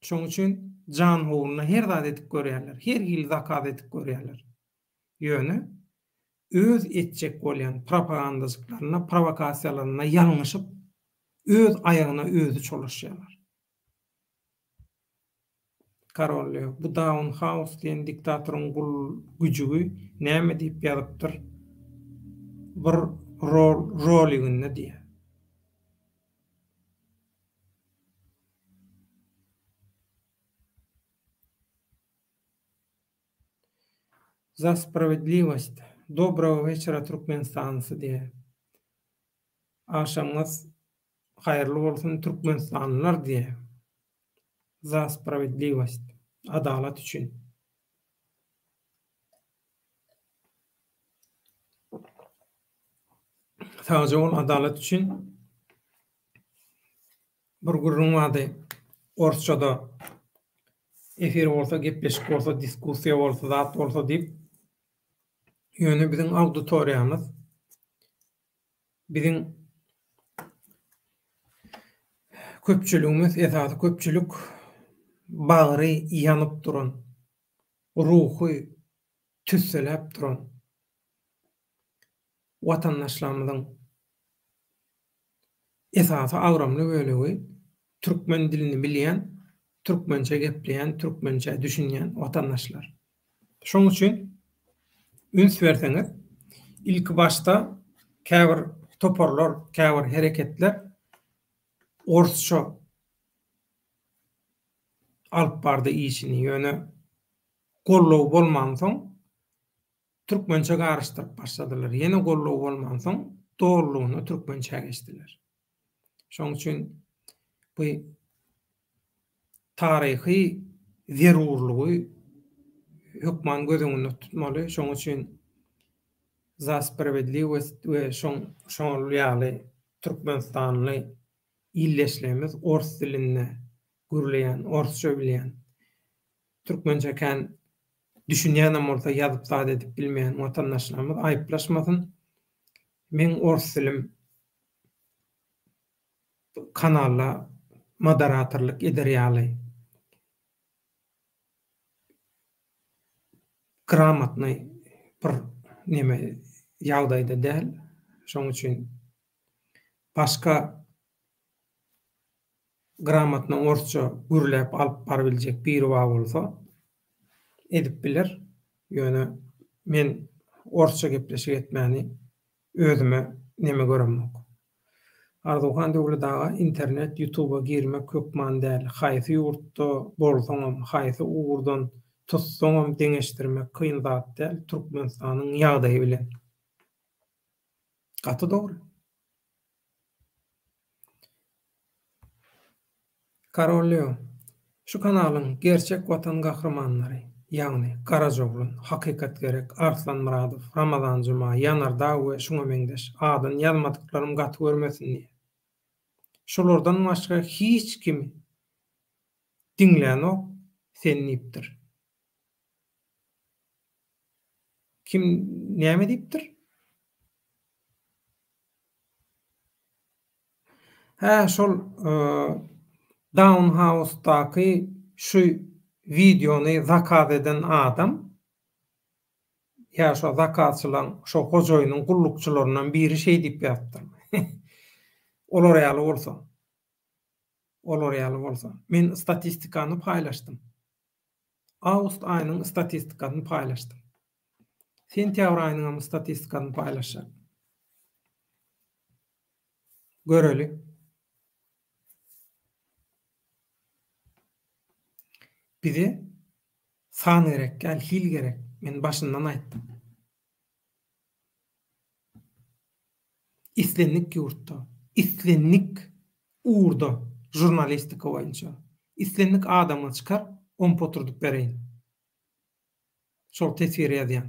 Şoň üçin janhowluna her zat edip görýärler. Her hili zakaz edip görýärler. Ýöne öz etjek bolýan propagandajyklarynda, prowokasiýalarynda ýalňyşyp, öz aýagyna özi çolaşýarlar. Karolýow, bu Daun Haus diýen diktatoryň gul güjügi näme diýip ýazypdyr bir rol roliginde diýýär. Za spravedlivost. Dobrogo weçera Türkmenistanlysy diýýär. Agşamyňyz Haýyrly bolsun Türkmenistanlylar diýe. Za spravedliwost. Adalat üçin. Sagja bol adalat üçin. Bir gürrüň bardy. Orsçada efir bolsa, gepleşik bolsa, diskussiýa bolsa, zat bolsa diýip. Ýöne biziň auditoriýamyz Biziň köpçüligimiz, esasy köpçülik bagry ýanyp duran, ruhy tüsseläp duran watandaşlarymyzyň esasy agramly bölegi türkmen dilini bilýän, türkmençe gepleýän, türkmençä düşünýän watandaşlar. Şonuň üçin üns berseňiz, ilki başda käbir toparlar, käbir hereketler orsça alyp bardy işini, ýöne goldaw bolmansoň türkmençe garyşdyryp başladylar. Ýene goldaw bolmansoň. Dolulygyna türkmençä geçdiler. Şonuň üçin bu taryhy zerurlygy hökman göz öňünde tutmaly. Şonuň üçin Za spravedliwost we şoň şol ýaly türkmenistanly ildeşlerimiz ors dilinde gürleýän, orsça bilýän, türkmençe kän düşünýänem bolsa ýazyp zat edip bilmeýän watandaşlarymyz aýyplaşmasyn. Meň ors dilim kanalda moderatorlyk eder ýaly gramotnyý bir neme ýagdaýda däl. Şoň üçin başga gramotnyý orsça gürläp alyp barybiljek biri bar bolsa edip biler. Ýöne men orsça gepleşik etmäni özüme neme göremok. Arzuwhan Döwlet aga internet ýutuba girmek hökman däl haýsy ýurtda bolsaňam haýsy ugurdan tutsaňam deňeşdirmek kyn zat däl Türkmenistanyň ýagdaýy bilen. Gaty dogry. Karol Leo, Şu kanalyň gerçek watan gahrymanlary, ýagny Garajaoglan, Hakykat Gerek, Arslan Myradow, Ramazan Juma, Ýanardag we şuňa meňzeş, adyny ýazmadyklarym gaty görmesin diýýär. Şulardan başga hiç kimi diňlänok sen diýipdir. Kim näme diýipdir? Hä şol Down House-daky şu wideony zakaz eden adam ýa şo zakazçylaň şo hojaýynyň gullukçylaryndan biri şeý diýip ýazypdyr. Olar ýaly bolsa. Olar ýaly bolsa. Men statistikany paýlaşdym. Awgust aýynyň statistikasyny paýlaşdym. Sentýabr aýynyňam statistikasyny paýlaşjak. Göreli. Bize san gerek däl, hil gerek. Men başyndan aýtdym. Islendik ýurtda, islendik ugurda žurnalistika boýunça islendik adama çykar, omp oturdyp bereýin. Şol teswir ýazýan.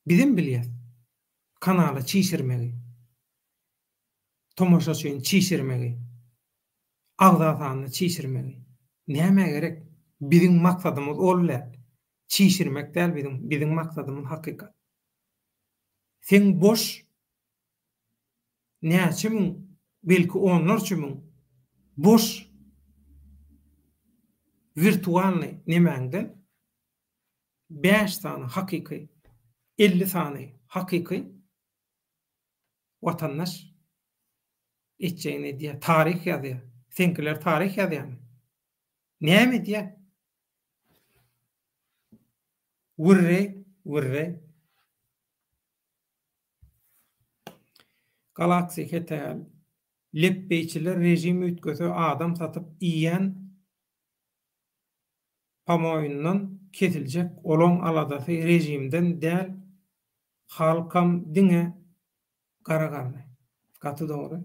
Bizem bilýäs kanaly çişirmegi, tomaşaçyny çişirmegi, agza sanyny çişirmegi. Nämä gerek? Biziň maksadymyz ol däl. Çişirmek däl biziň, biziň maksadymyz hakykat. Seň boş näçe müň, belki onlarça müň boş wirtualnyý nemäňden bäş sany hakyky, 50 sany hakyky watandaş etjegini edýär, taryh ýazýar. Seňkiler taryh ýazýarmy? Näme edýär? Würre, würre. Galaxy HTL. Lepbeýçiler režim üýtgese adam satyp iýen pamoýyndan kesiljek olaň aladasy režimden däl halkam diňe gara garny. Gaty dogry.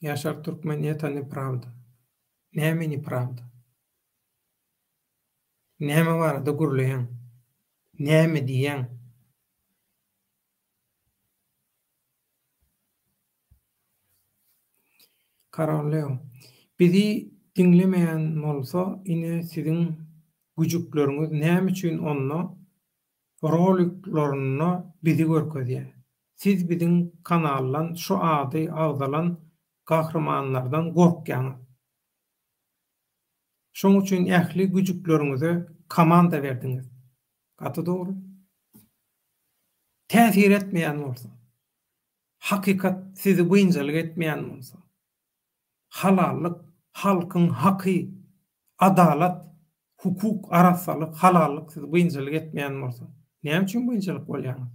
Ýaşar Türkmen eta ne prawda. Näme ne prawda? Näme barada gürleýäň? Näme diýýäň? Karol Leo. Bizi diňlemeýän bolsa ine siziň güjükleriňiz näme üçin onda roliklarynda bizi görkezýär. Siz biziň kanaldan şu ady agzalan gahrymanlardan gorkýaňyz. Şoň üçin ähli güjükleriňize komanda berdiňiz. Gaty dogry. Täsir etmeýän bolsa, hakykat sizi biynjalyk etmeýän bolsa, halallyk, halkyň haky, adalat, hukuk, arassalyk, halallyk sizi biynjalyk etmeýän bolsa, näme üçin biynjalyk bolýaňyz?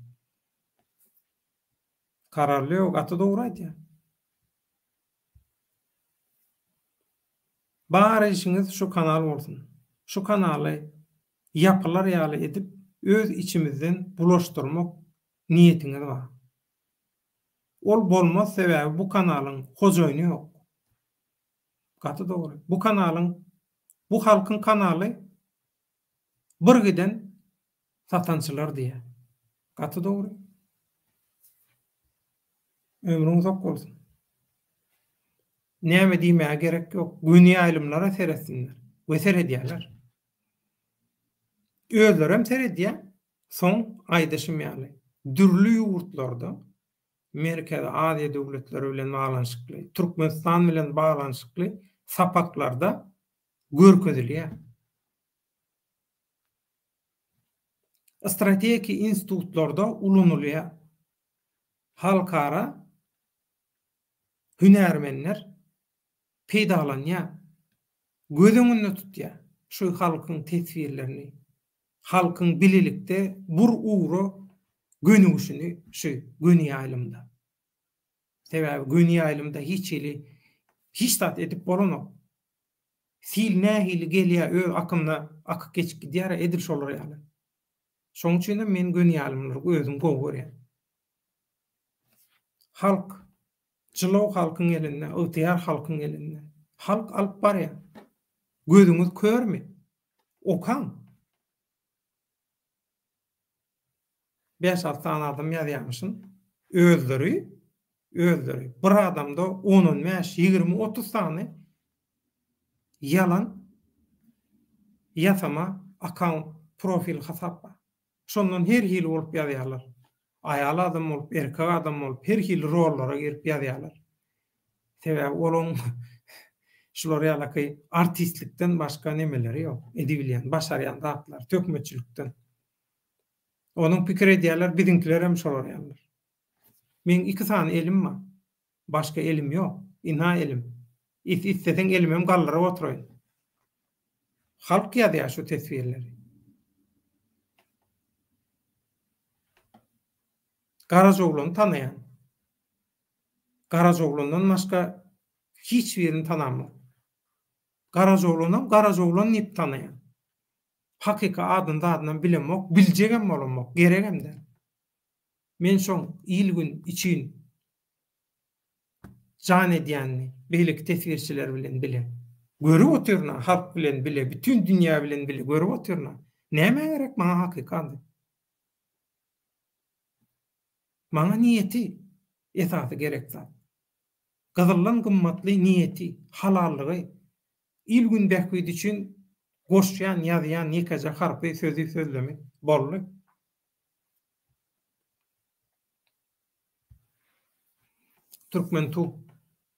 Kararlyow gaty dogry aýdýar. Bar işiňiz şu kanal bolsun. Şu kanaly ýapylar ýaly edip. öz içimizden bulaşdyrmak niýetiňiz bar. Ol bolmaz sebäbi bu kanalyň hojaýyny ýok. Gaty dogry. Bu kanalyň bu halkyň kanaly bir giden satançylar diýýär. Gaty dogry. Ömrüň uzak bolsun. Näme diýmäge gerek ýok. Göni ýaýlymlara seretsinler. We seredýärler. Özlerem seredýär. Soň aýdyşym ýaly, dürli ýurtlarda Merkezi Aziýa döwletleri bilen baglanyşykly, Türkmenistan bilen baglanyşykly sapaklarda görkezilýär. Strategiki institutlarda ulanylýar. Halkara hünärmenler peýdalanýar, göz öňünde tutýar şu halkyň teswirlerini, halkyň bilelikde bir ugra gönügişini şu göni ýaýlymda. Sebäbi göni ýaýlymda hiç hili hiç zat edip bolanok. Sil nähili gelýär öz akymyna akyp geçip gidýär edil şolar ýaly. Şoň üçinem men göni ýaýlymlary özüm gowy görýän. Halk, jylaw halkyň elinde, ygtyýar halkyň elinde. Halk alyp barýar. Gözüňiz körmi? Okaň. Bäş-alty sany adam ýazýarmyşyn. Özleri, özleri bir adamda on-on bäş, 20, 30 sany ýalan, ýasama akkaunt, profil hasap bar. Şondan her hili bolup ýazýarlar. Aýal adam bolup, erkek adam bolup, her hili rollara girip ýazýarlar. Sebäbi olaň şular ýalaky artistlikden başga nemeleri ýok, edibilýän, başarýan zatlary, töhmetçilikden. Onuň pikir edýärler, biziňkilerem şolar ýalydyr. Meň iki sany elim bar. Başga elim ýok. Ynha elim. Isleseň elimem galdyryp oturaýyn. Halk ýazýar şu teswirleri. Garajaoglany tanaýan. Garajaoglandan başga hiç birini tanamok. Garajaoglanam Garajaoglan diýip tanaýan. Hakyky adyny zadynam bilemok, biljegem bolamok, geregem däl. Men şoň il-gün üçin jan edýänini beýleki teswirçiler bilen bile görüp otyryn-a, halk bilen bile, bütin dünýä bilen bile görüp otyryn-a. Nämä gerek maňa hakyky ady? Maňa niýeti esasy gerek zat. Gyzyldan gymmatly niýeti, halallygy, il-gün bähbidi üçin goşýan, ýazýan ýekeje harpy, sözi, sözlemi boldy. Türkmen tub.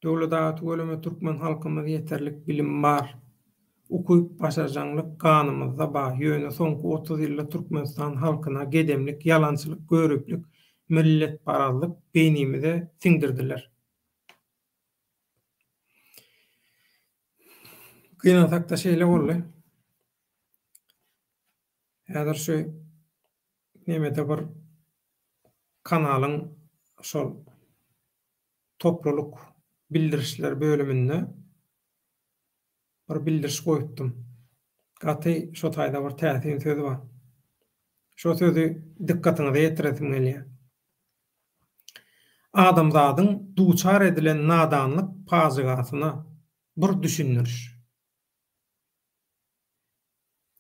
Döwlet aga tüweleme türkmen halkymyz ýeterlik bilim bar. Ukyp başarjaňlyk ganymyzda bar ýöne soňky 30 ýylda Türkmenistan halkyna gedemlik ýalançylyk göriplik milletparazlyk beýnimize siňdirdiler. Gynansakda şeýle boldy. Häzir şu nemede bir kanalyň şol toplulyk bildirişler bölüminde bir bildiriş goýupdym. Gaty şo taýda bir täsin söz bar. Şo sözi dykgatyňyza ýetiresim gelýär. Adamzadyň duçar edilen nadanlyk pajygasyna bir düşündiriş.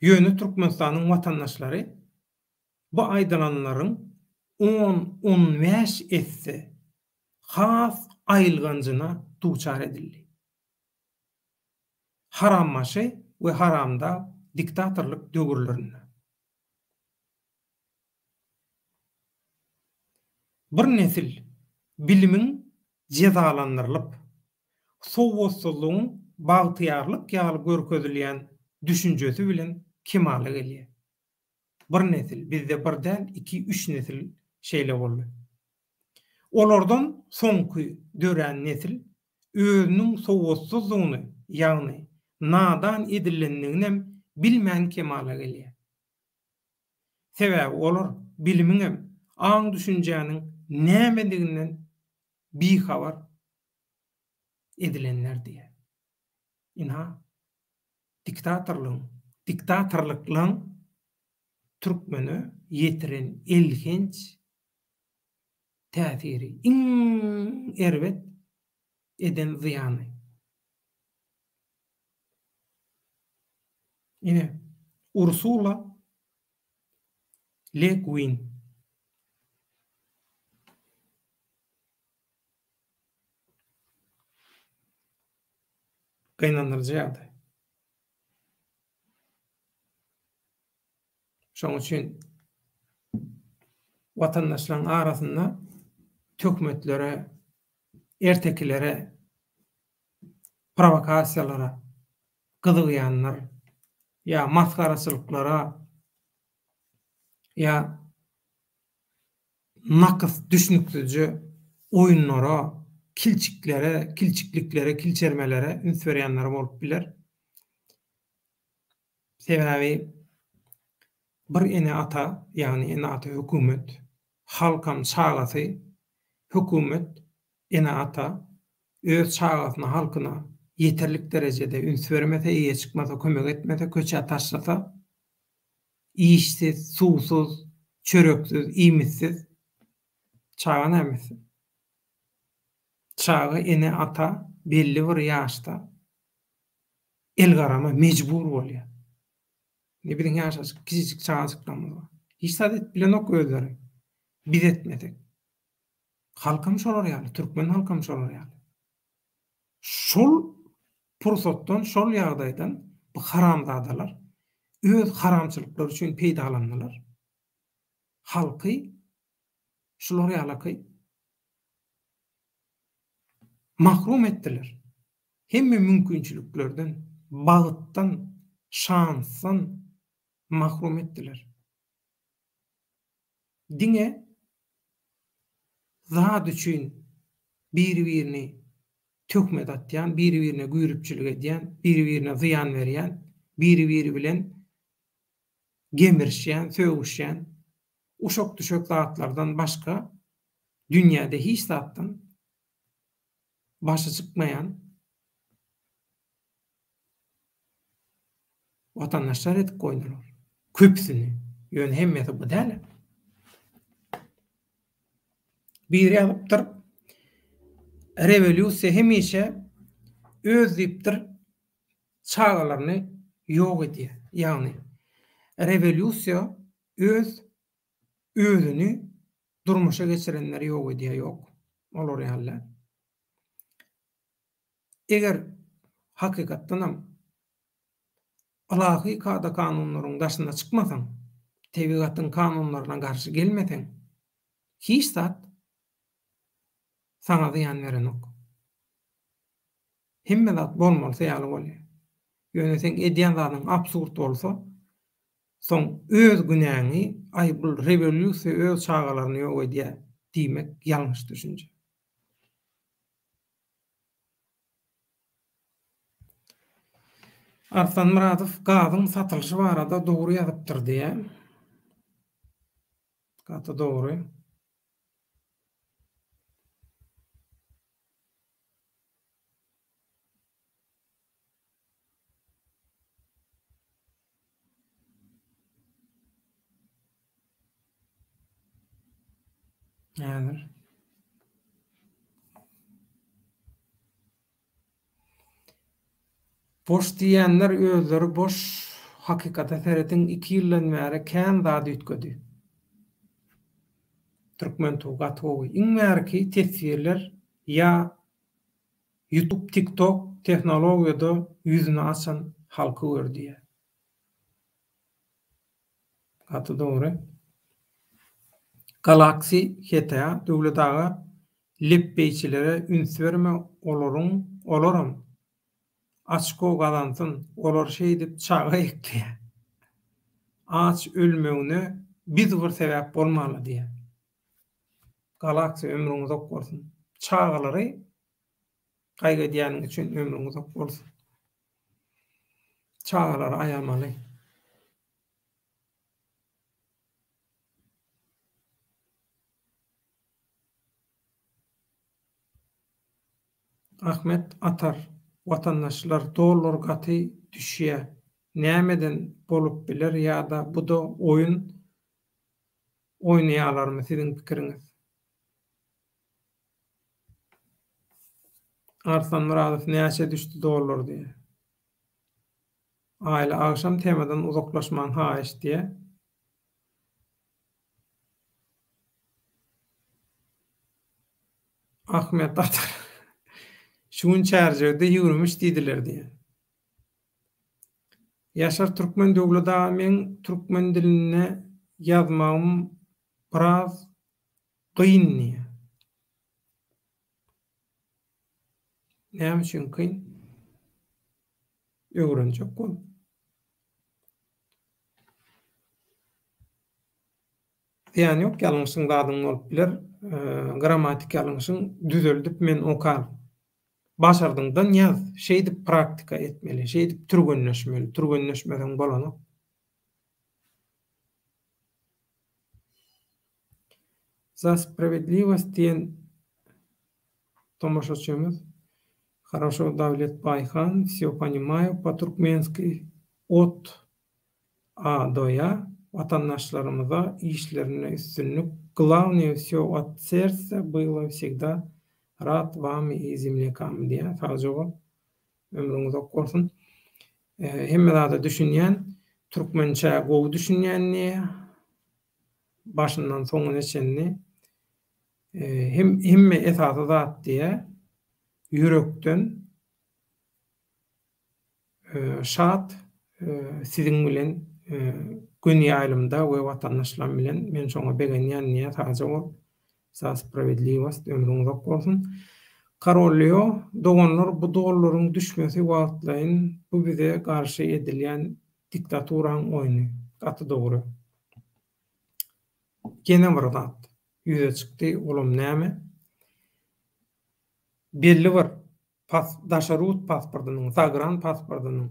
Ýöne Türkmenistanyň watandaşlary bu aýdylanlaryň on-on bäş esse has aýylganjyna duçar edildi. Harambaşy we haramdag diktatorlyk döwürlerinde. Bir nesil bilimiň jezalandyrylyp, sowatsyzlygyň bagtyýarlyk ýaly görkezilýän düşünjesi bilen kemala gelýär. Bir nesil, bizde bir däl, iki, üç nesil şeýle boldy. Olardan soňky dörän nesil özüniň sowatsyzdygyny, ýagny nadan edilendiginem bilmän kemala gelýär. Sebäbi olar bilimiňem, aň-düşünjäniň nämediginden bihabar edilenler diýýär. Ynha, diktatorlygyň, diktatorlyklaň. türkmene ýetiren elhenç täsiri, iň erbet eden zyýany. Ine, Ursula Le Guin. Gynandyryjy ýagdaý. Şonuň üçin watandaşlaryň arasynda töhmetlere, ertekilere, prowokasiýalara gyzygýanlar ýa masgaraçylyklara ýa nakys düşnüksizje oýunlara, kilçiklere, kilçikliklere, kilçermelere üns berýänler bolup biler. Sebäbi bir ene-ata, ýagny ene-ata hökümet, halkam çagasy, hökümet, ene-ata öz çagasyna, halkyna ýeterlik derejede üns bermese, eýe çykmasa, kömek etmese, köçä taşlasa, işsiz, suwsuz, çöreksiz, iýmitsiz çaga näme etsin? Çaga ene-ata belli bir ýaşda elgarama mejbur bolýar. Indi biziň ýaşajyk kiçijik çagajyklarymyz bar. Hiç zat edip bilenok özleri. Biz etmesek. Halkam şolar ýaly, türkmen halkam şolar ýaly. Şol pursatdan, şol ýagdaýdan bu haramzadalar öz haramçylyklary üçin peýdalandylar. Halky şular ýalaky mahrum etdiler. Hemme mümkinçiliklerden, bagtdan, şansdan mahrum etdiler. Diňe zat üçin biri-birini töhmet atýan, biri-birine güýrüpçilik edýän, biri-birine zyýan berýän, biri-biri bilen gemirişýän, sögüşýän uşak-düşek zatlardan başga dünýäde hiç zatdan başy çykmaýan watandaşlar edip goýdular. Köpüsini. Ýöne hemmesi bu däl. Biri ýazypdyr, Rewolýusiýa hemişe öz diýipdir, çagalaryny ýok edýär. Ýagny, rewolýusiýa öz özüni durmuşa geçirenleri ýok edýär, ýok. Olar ýaly däl. Eger hakykatdanam ylahy kada-kanunlaryň daşyna çykmasaň, tebigatyň kanunlaryna garşy gelmeseň, hiç zat saňa zyýan berenok. Hemme zat bolmalysy ýaly bolýar. Ýöne seň edýän zadyň absurd bolsa, soň öz günäňi, aý bul rewolýusiýa öz çagalaryny ýok edýär diýmek ýalňyş düşünje. Arslan Myradow gazyň satylyşy barada dogry ýazypdyr diýýär. Gaty dogry. Häzir. Boş diýýänler özleri boş hakykata serediň iki ýyldan bäri kän zat üýtgedi. Türkmen tug gaty gowy. Iň bärki teswirler ýa Ýutub tiktok tehnologiýada ýüzüni açan halky gör diýýär. Gaty dogry. Galaxy HTA Döwlet aga lepbeýçilere üns berme olaryň olaram açko gazansyn olar şeýdip çaga ekleýär. Aç ölmegine biz bir sebäp bolmaly diýýär. Galaxy ömrüň uzak bolsun. Çagalary gaýgy edýäniň üçin ömrüň uzak bolsun. Çagalary aýamaly. Ahmet Atar, Watandaşlar dollar gaty düşýä. Nämeden bolup biler ýa-da bu-da oýun oýnaýalarmy siziň pikiriňiz? Arslan Myradow näçe düşdi dollar diýýär. Aýly agşam temadan uzaklaşmaň haýyş diýýär. Ahmet Atar Şu gün çärjewde 23 diýdiler diýýär. Ýaşar Türkmen Döwlet aga meň türkmen dilinde ýazmagym biraz gyn diýýär. Näme üçin kyn? Öwrenjek bol. Zyýany ýok ýalňyşyň zadyň bolup biler. Grammatik ýalňyşyň düzeldip men okar. Başardyňdan ýaz. Şeýdip praktika etmeli. Şeýdip türgenleşmeli. Türgenleşmeseň bolanok. Za spravedliwost diýen tomaşaçymyz Haraşo Dawlet Baýhan wsё ponimаю po turkmenski ot A do ýa watandaşlarymyza işlerinde üstünlik glawnyý wsё ot sertsa bylo wsegda rad wami i zemlýakam diýýär sagja bol ömrüň uzak bolsun hemme zada düşünýän türkmençä gowy düşünýän diýýär başyndan soňuna çenli hem hemme esasy zat diýýär ýürekden Şat siziň bilen göni ýaýlymda we watandaşlarym bilen men şoňa begenýän diýýär sagja bol za spravedliwost ömrüň uzak bolsun Karol Leo doganlar bu dollaryň düşmesi wagtlaýyn bu bize garşy edilýän diktaturaň oýny gaty dogry ýene bir zat ýüze çykdy olam näme belli bir Pas, daşary ýurt pasportynyň, zagran pasportynyň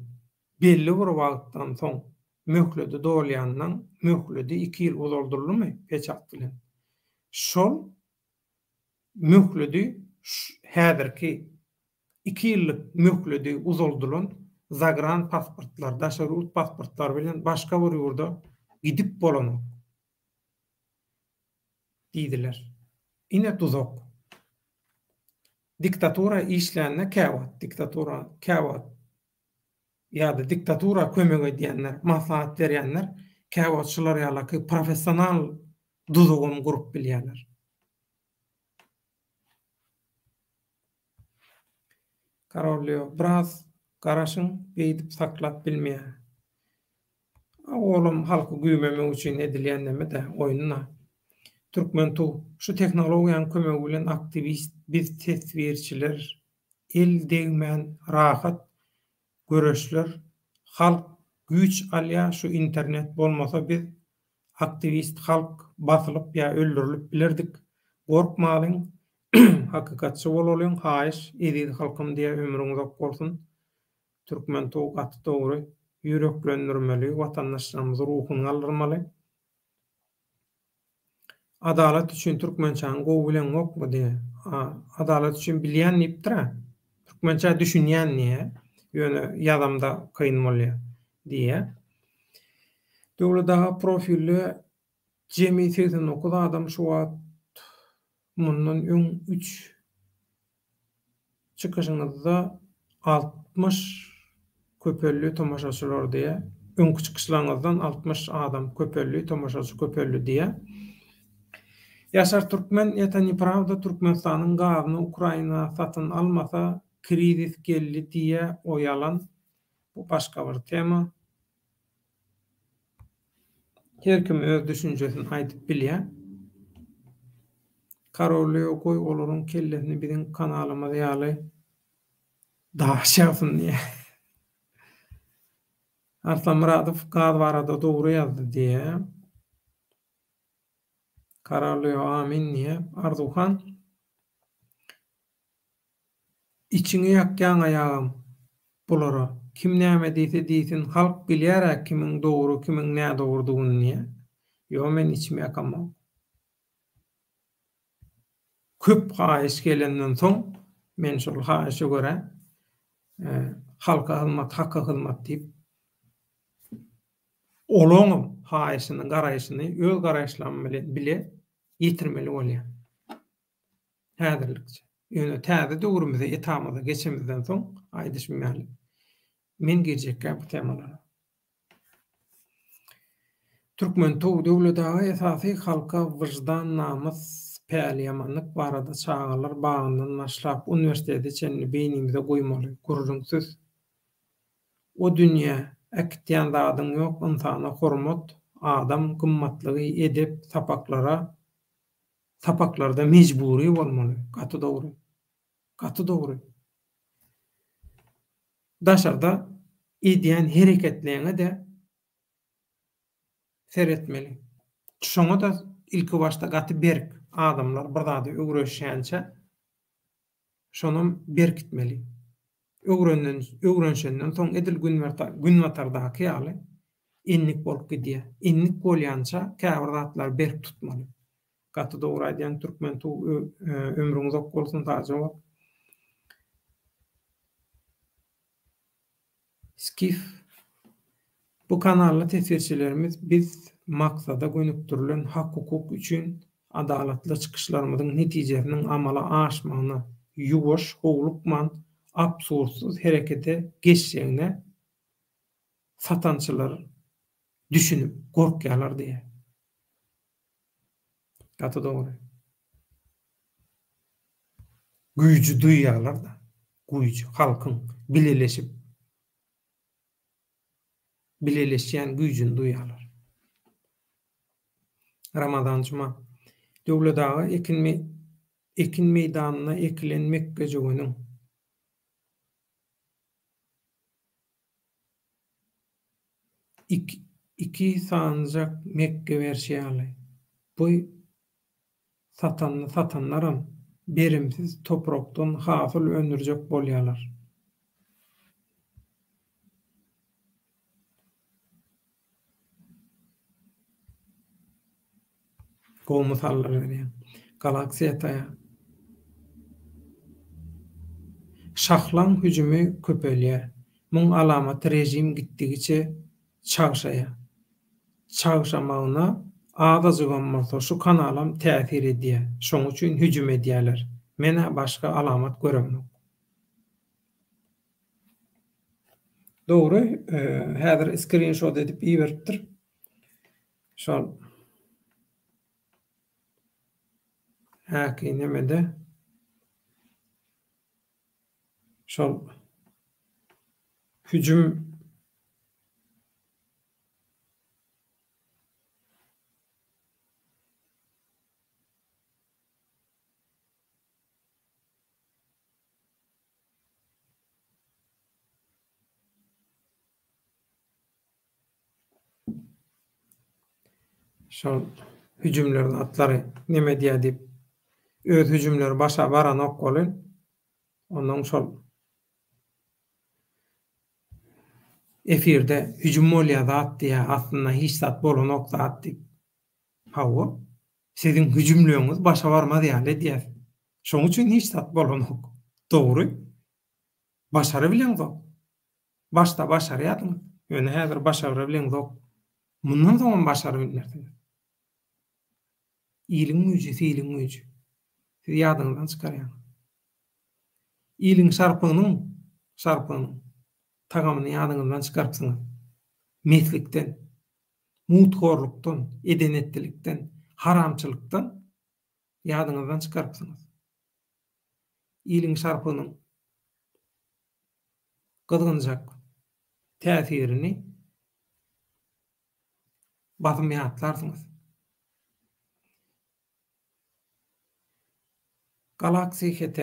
belli bir wagtdan soň möhledi dolýandan möhledi iki ýyl uzaldyldymy peçat bilen? Şol möhledi häzirki iki ýyllyk möhledi uzaldylan zagran pasportlar, daşary ýurt pasportlary bilen başga bir ýurda gidip bolanok. Diýdiler. Ine duzak. Diktatura işlände käwagt diktatura käwagt ýa-da diktatura kömek edýänler, maslahat berýänler käwagt şular ýalaky professional duzagam gurup bilýärler. Karolýo, biraz garaşyň, beýdip saklap bilmeýär. Olam halky güýmemek üçin edilýän neme-dä, oýun-da. Türkmen tug, şu tehnologiýanyň kömegi bilen aktiwist biz teswirçiler el degmän rahat göreşler halk güýç alýa şu internet bolmasa biz aktiwist halk basylyp ýa öldürilip bilerdik gorkmalyň hakykatçy bolalyň haýyş eziz halkym diýä ömrüň uzak bolsun Türkmen tug gaty dogry ýüreklendirmeli watandaşlarymyzy ruhuny galdyrmaly. Adalat üçin türkmençäni gowy bileňokmy diýä. Adalat üçin bilýän diýipdir-ä. Türkmençä düşünýän diýä. Ýöne ýazamda kyn bolýa diýä. Döwlet aga profilde jemi 89 adam şu wagt mundan öň üç Çykyşyňyzda 60 köpeldi tomaşaçylar diýýär. Öňki çykyşlaryňyzdan 60 adam köpeldi, tomaşaçy köpeldi diýýär. Ýaşar Türkmen это nepravda Türkmenistanyň gazyny Ukraina satyn almasa krizis geldi diýýär o ýalan. Bu başga bir tema. Her kim öz düşünjesini aýdyp bilýär. Karolýo goý olaryň kellesini biziň kanalymyz ýaly daş ýagsyn diýýär. Arslan Myradow gaz barada dogry ýazdy diýýär. Karolýo amin diýýär. Arzuwhan Içiňi ýakýaň aýagam bulara. Kim näme diýse diýsin halk bilýärä kimiň dogry kimiň nädogrydygyny diýä. Ýo men içimi ýakamok. Köp haýyş gelenden soň men şol haýyşa görä halka hyzmat haka hyzmat diýip. Olaňam haýyşyny, garaýşyny öz garaýyşlarym bilen bile ýetirmeli bolýan. Häzirlikçe. Ýöne täze döwrümize, etabymyza geçemizden soň, aýdyşym ýaly, men girjekgä bu temalara. Türkmen tow Döwlet aga esasy halka wyždan namys päliýamanlyk barada çagalar bagyndan başlap uniwersitete çenli beýnimize guýmaly gürrüňsiz o dünýä äkitýän zadyň ýok ynsana hormat adam gymmatlygy edep sapaklara sapaklarda mejbury bolmaly gaty dogry gaty dogry daşarda edýän hereketleňe-de seretmeli. Şoňa-da ilki başda gaty berk adamlar bir zady öwreşýänçä şonam berkitmeli. Öwrenden öwrenşenden soň edil günbatardaky ýaly endik bolup gidýär. Endik bolýança käbir zatlary berk tutmaly. Gaty dogry aýdýaň Türkmen tug ömrüň uzak bolsun sagja bol. Skif Bu kanalda teswirçilerimiz biz maksada gönükdirilen hak-hukuk üçin adalatly çykyşlarymyzyň netijesiniň amala aşmagyna ýuwaş howlukman absurdsyz herekete geçjegine satançylar düşünip gorkýarlar diýýär. Gaty dogry. Güýji duýýarlar-da. Güýji, halkyň bileleşip, bileleşýän güýjüni duýýarlar. Ramazan Juma. Döwlet aga ekin ekin meýdanyna ekilen mekgejöweniň. Iki sanyjak mekge berşi ýaly. Bu satanyny satanlaram berimsiz toprakdan hasyl öndürjek bolýalar. Gowy mysallar berýäň. Galaksiýa taýa. Şahlaň hüjümi köpelýär. Muň alamaty režim gitdigiçe çagşaýar. Çagşamagyna azajygam bolsa şu kanalam täsir edýär. Şoň üçin hüjüm edýäler. Men-ä başga alamat göremok. Dogry, häzir skrinşot edip iberipdir. Şol häki nemede şol hüjüm Şol hüjümler zatlary neme edýär diýip, öz hüjümleri başa baranok welin, onnoň şol efirde hüjüm bolýar zat diýýär, aslynda hiç zat bolanok zat diýip. Hawa, siziň hüjümleňiz başa barmaz ýaly edýär. Şoň üçin hiç zat bolanok. Dogry. Başarybileňzok. Başda başarýardyňyz, ýöne häzir başarybileňzok. Mundan soňam başarybilmersiňiz. Iliň güýji, siliň güýji. Siz ýadyňyzdan çykarýaňyz. Iliň şarpygynyň, şarpygynyň tagamyny ýadyňyzdan çykarypsyňyz. Meslikden, mugthorlukdan, eden-etdilikden, haramçylykdan ýadyňyzdan çykarypsyňyz. Iliň şarpygynyň gyzgynjak täsirini basym ýatlarsyňyz. Galaxy HT,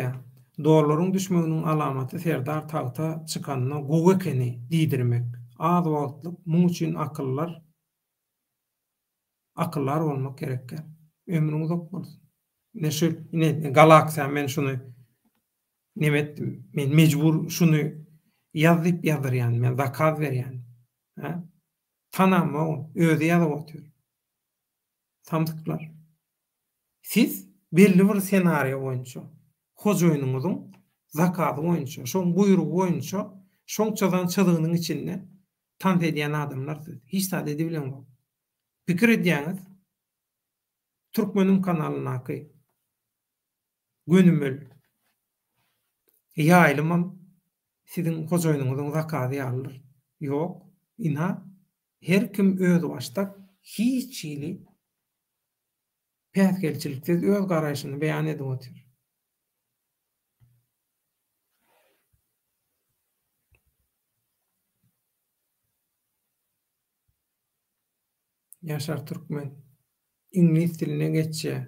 Dollaryň düşmeginiň alamaty Serdar tagta çykanyna gowy ekeni diýdirmek. Az wagtlyk muň üçin akyllar akyldar bolmak gerekkä. Ömrüň uzak bolsun. Ine şu ine galaksiýa men şuny neme etdim. Men mejbur şuny ýaz diýip ýazdyrýan, men zakaz berýän. Hä? Tanamok, özi ýazyp otyr. Samsyklar. Siz belli bir senariýa boýunça, hojaýynyňyzyň zakazy boýunça, şoň buýrugy boýunça, şoň çyzan çyzygynyň içinde. Tans edýän adamlar siz. Hiç zat edibileňzok. Pikir edýäňiz, Türkmeniň kanalyndaky gönümel ýaýlymam siziň hojaýynyňyzyň zakazy ýalydyr. Ýok, ynha, her kim özbaşdak hiç hili päsgelçiliksiz öz garaýşyny beýan edip otyr. Ýaşar Türkmen iňlis diline geçýär.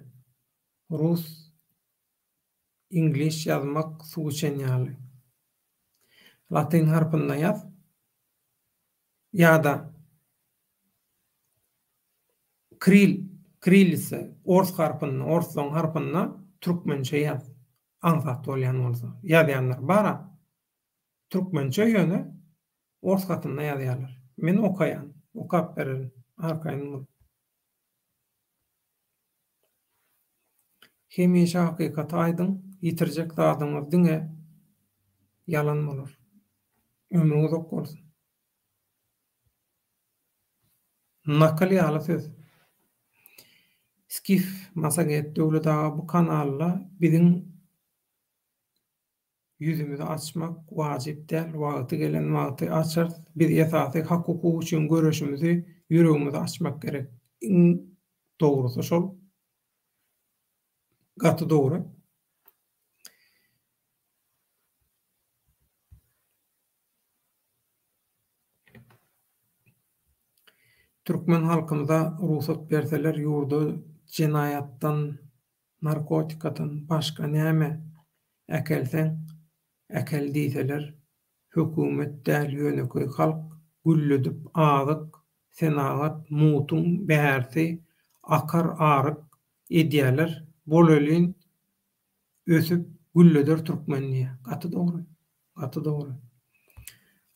Rus iňlis ýazmak suw içen ýaly. Latyn harpynda ýaz ýa-da kril krilisa ors harpynda orslaň harpynda türkmençe ýaz. Aňsat bolýan bolsa. Ýazýanlar bar-a. Türkmençe ýöne ors hatynda ýazýarlar. Men okaýan, okap bererin, arkaýyn bol. Hemişe hakykaty aýdyň, ýitirjek zadyňyz diňe ýalan bolar. Ömrüň uzak bolsun. Nakyl ýaly söz. Skif Masaget Döwlet aga bu kanalda biziň Ýüzümizi açmak wajyp däl, wagty gelen wagty açarys. Biz esasy hak-hukuk üçin göreşimizi, ýüregimizi açmak gerek. Iň dogrusy şol. Gaty dogry. Türkmen halkymyza rugsat berseler ýurda jenaýatdan Narkotikadan başga näme äkelseň äkel diýseler hökümet däl ýönekeý halk gülledip azyk senagat mutuň bärsi akar aryk edýäler bolelin ösüp gülleder türkmen diýýä gaty dogry gaty dogry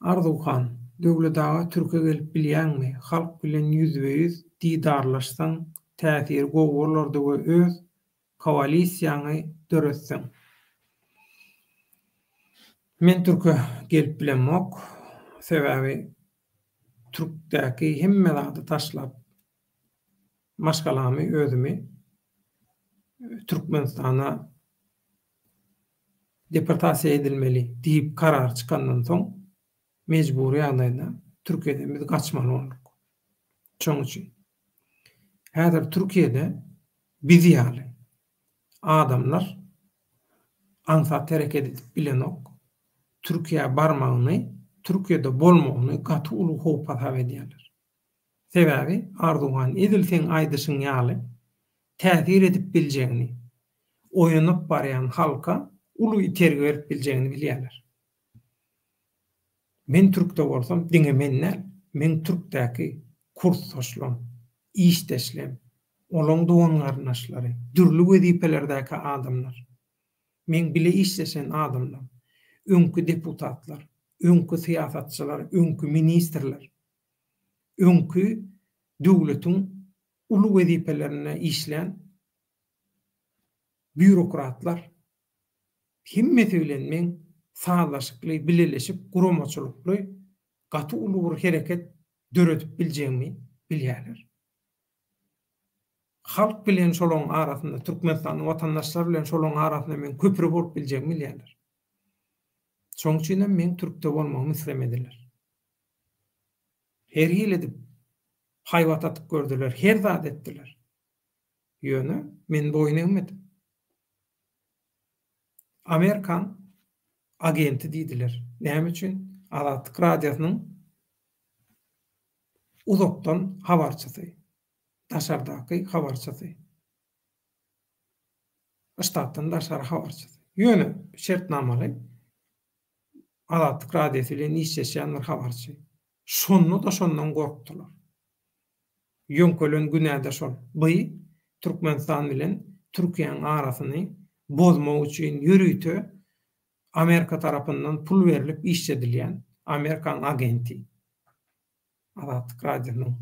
Arzuwhan Döwlet aga türke gelip bilýäňmi halk bilen ýüzbe ýüz didarlaşsaň täsiri gowy bolardy we öz koalisiýaňy döretseň. Men türke gelip bilemok sebäbi türkdäki hemme zady taşlap maşgalamy özümi Türkmenistana deportasiýa edilmeli diýip karar çykandan soň mejbury ýagdaýda Türkiýeden biz gaçmaly bolduk. Şoň üçin. Häzir Türkiýede biz ýaly adamlar aňsat hereket edip bilenok. Türkiýä barmagyny, Türkiýede bolmagyny gaty uly howp hasap edýärler. Sebäbi Arzuwhan edil seň aýdyşyň ýaly täsir edip biljegini, oýanyp barýan halka uly itergi berip biljegini bilýärler. Men türkde bolsam diňe men däl, meň türkdäki kursdaşlam, işdeşlem, olaň dogan-garyndaşlary, dürli wezipelerdäki adamlar, meň bile işleşen adamlam, öňki deputatlar, öňki syýasatçylar, öňki ministrler, öňki döwletiň uly wezipelerinde işlän býurokratlar hemmesi bilen meň sazlaşykly, bileleşip, guramaçylykly gaty uly bir hereket döredip biljegimi bilýärler. Halk bilen şolaryň arasynda, Türkmenistanyň watandaşlary bilen şolaryň arasynda meň köpri bolup biljegimi bilýärler. Şonuň üçin hem meň türkde bolmagymy islemediler. Her hili edip haýbat atyp gördüler, her zat etdiler. Ýöne men boýun egmedim. Amerikan agenti diýdiler. Näme üçin? Azatlyk Radiosynyň uzakdan habarçysy, daşardaky habarçysy. Ştatdan daşary habarçysy. Ýöne şertnamaly Azatlyk Radiosy bilen işleşýän bir habarçy. Şonda-da şondan gorkdular. Ýöňkelen günä-de şol. By Türkmenistan bilen Türkiýäniň arasyny bozmak üçin ýörite Amerika tarapyndan pul berlip işledilýän Amerikanyň agenti. Azatlyk Radiosynyň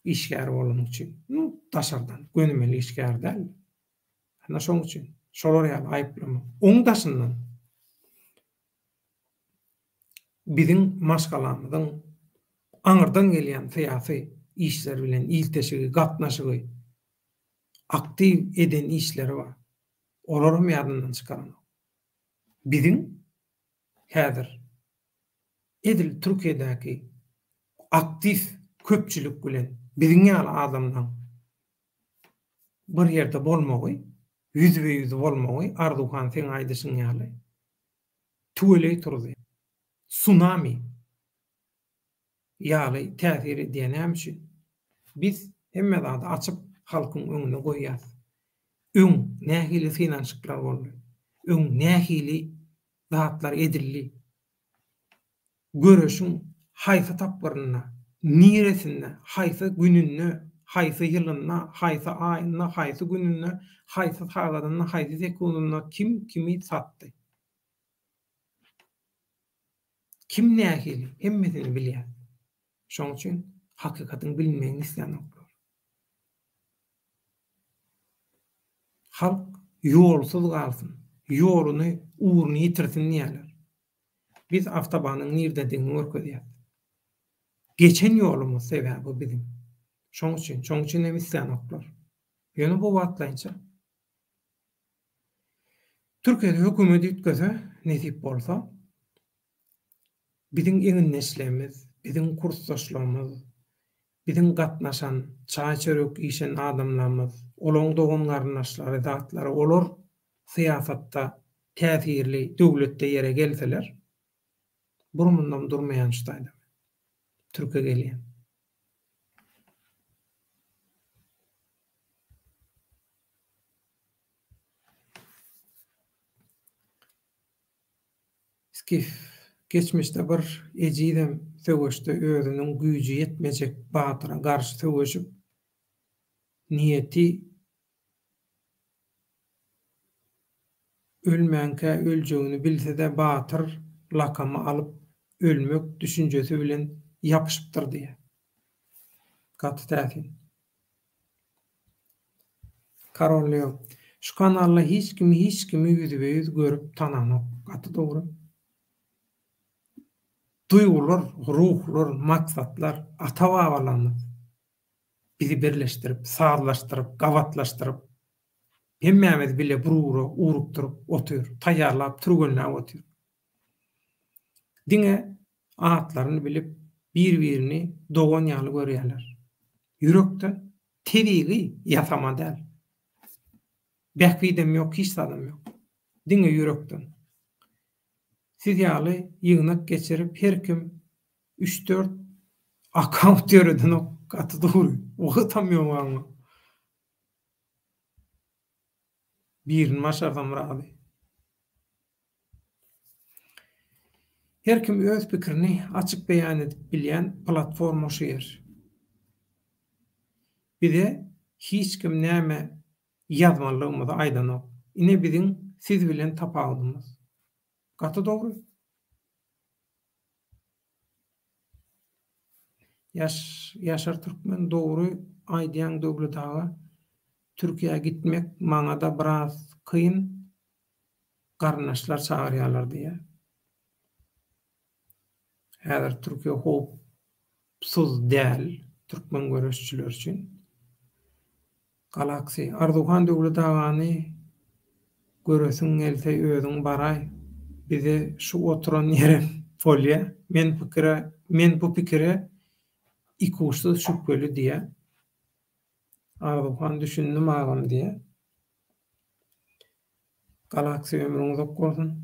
işgäri bolany üçin. Nu, daşardan, gönümel işgär däl. Ana şoň üçin şolar ýaly aýyplama. Oň daşyndan biziň maşgalamyzyň. aňyrdan gelýän syýasy işler bilen ilteşigi, gatnaşygy, aktiw eden işleri bar. Olaram ýadyndan çykaranok. Biziň häzir edil Türkiýedäki aktiw köpçülik bilen biziň ýaly adamlaň bir ýerde bolmagy, ýüzbe-ýüz bolmagy, Arzuwhan seň aýdyşyň ýaly, tüweleý turdy. Sunami ýaly täsir edýär. Näme üçin? Biz hemme zady açyp halkyň öňüne goýýas. Öň nähili synanyşyklar boldy? Öň nähili zatlar edildi? Göreşiň haýsy tapgyrynda, niresinde, haýsy gününde, haýsy ýylynda, haýsy aýynda, haýsy gününde, haýsy sagadynda, haýsy sekundynda kim kimi satdy? Kim nähili, hemmesini bilýär. Şonuň üçin hakykatyň bilinmegini islänoklar. Halk ýolsuz galsyn, ýoluny, ugruny ýitirsin diýýärler. Biz awtobanyň nirdedigini görkezýäs. Geçen ýolumyz sebäbi bu biziň. Şoň üçin, şoň üçin hem islänoklar. Ýöne bu wagtlaýynça. Türkiýede hökümet üýtgese, nesip bolsa, biziň egindeşlerimiz, biziň kursdaşlarymyz, biziň gatnaşan, çaý-çörek iýşen adamlarymyz, olaň dogan-garyndaşlary, zatlary, olar syýasatda täsirli döwletde ýere gelseler, burmundam durmaýan şu taýda men. Türke gelýän. Skif. Geçmişde bir ejizem söweşde özüniň güýji ýetmejek batyra garşy söweşip, niýeti ölmänkä öljegini bilse-de batyr lakamy alyp ölmek düşünjesi bilen ýapyşypdyr diýýär. Gaty täsin. Karol Leo. Şu kanalda hiç kimi hiç kimi ýüzbe-ýüz görüp tananok. Gaty dogry. Duýgular, ruhlar, maksatlar ata-babalarymyz bizi birleşdirip, sazlaşdyryp, gabatlaşdyryp, hemmämizi bile bir ugra ugrukdyryp otyr, taýýarlap, türgenläp otyr. Diňe atlaryny bilip, bir-birini dogan ýaly görýärler. Ýürekden, tebigy, ýasama däl. Bähbidem ýok, hiç zadam ýok. Diňe ýürekden. Siz ýaly ýygnak geçirip her kim üç-dört akkaunt ýöredenok, gaty dogry. Wagtam ýok aňa. Birini başarsam razy. Her kim öz pikirini açyk beýan edip bilýän platforma şu ýer. Bize hiç kim näme ýazmalydygymyzy aýdanok. Ine biziň siz bilen tapawudymyz. Gaty dogry. Ýaş Ýaşar Türkmen dogry aýdýaň Döwlet aga. Türkiýä gitmek maňada biraz kyn garyndaşlar çagyrýarlar diýýär. Häzir Türkiýe howpsuz däl türkmen göreşçileri üçin. Galaxy, Arzuwhan Döwlet agany göresiň gelse özüň baraý, bize şu oturan ýerem bolýa, men pikire men bu pikire ikuçsuz şübheli diýýä. Arzuwhan düşündim agam diýýä. Galaxy ömrüň uzak bolsun.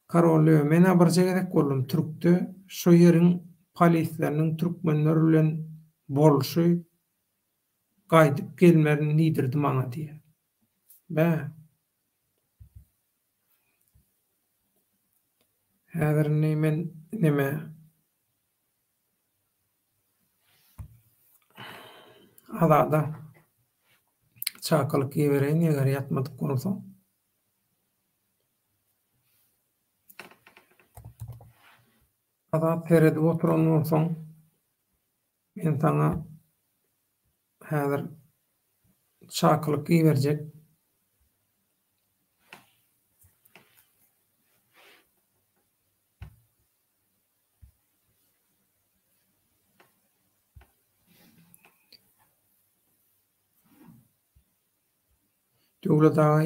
Karol Leo menä birje gezek boldum türkde şo ýeriň polisleriniň türkmenler bilen bolşy gaýdyp gelmerin diýdirdi maňa diýýä. Bä. Häzir indi men neme Azada çakylyk ibereýin eger ýatmadyk bolsa. Azat seredip oturan bolsaň men saňa häzir çakylyk iberjek. Döwlet aga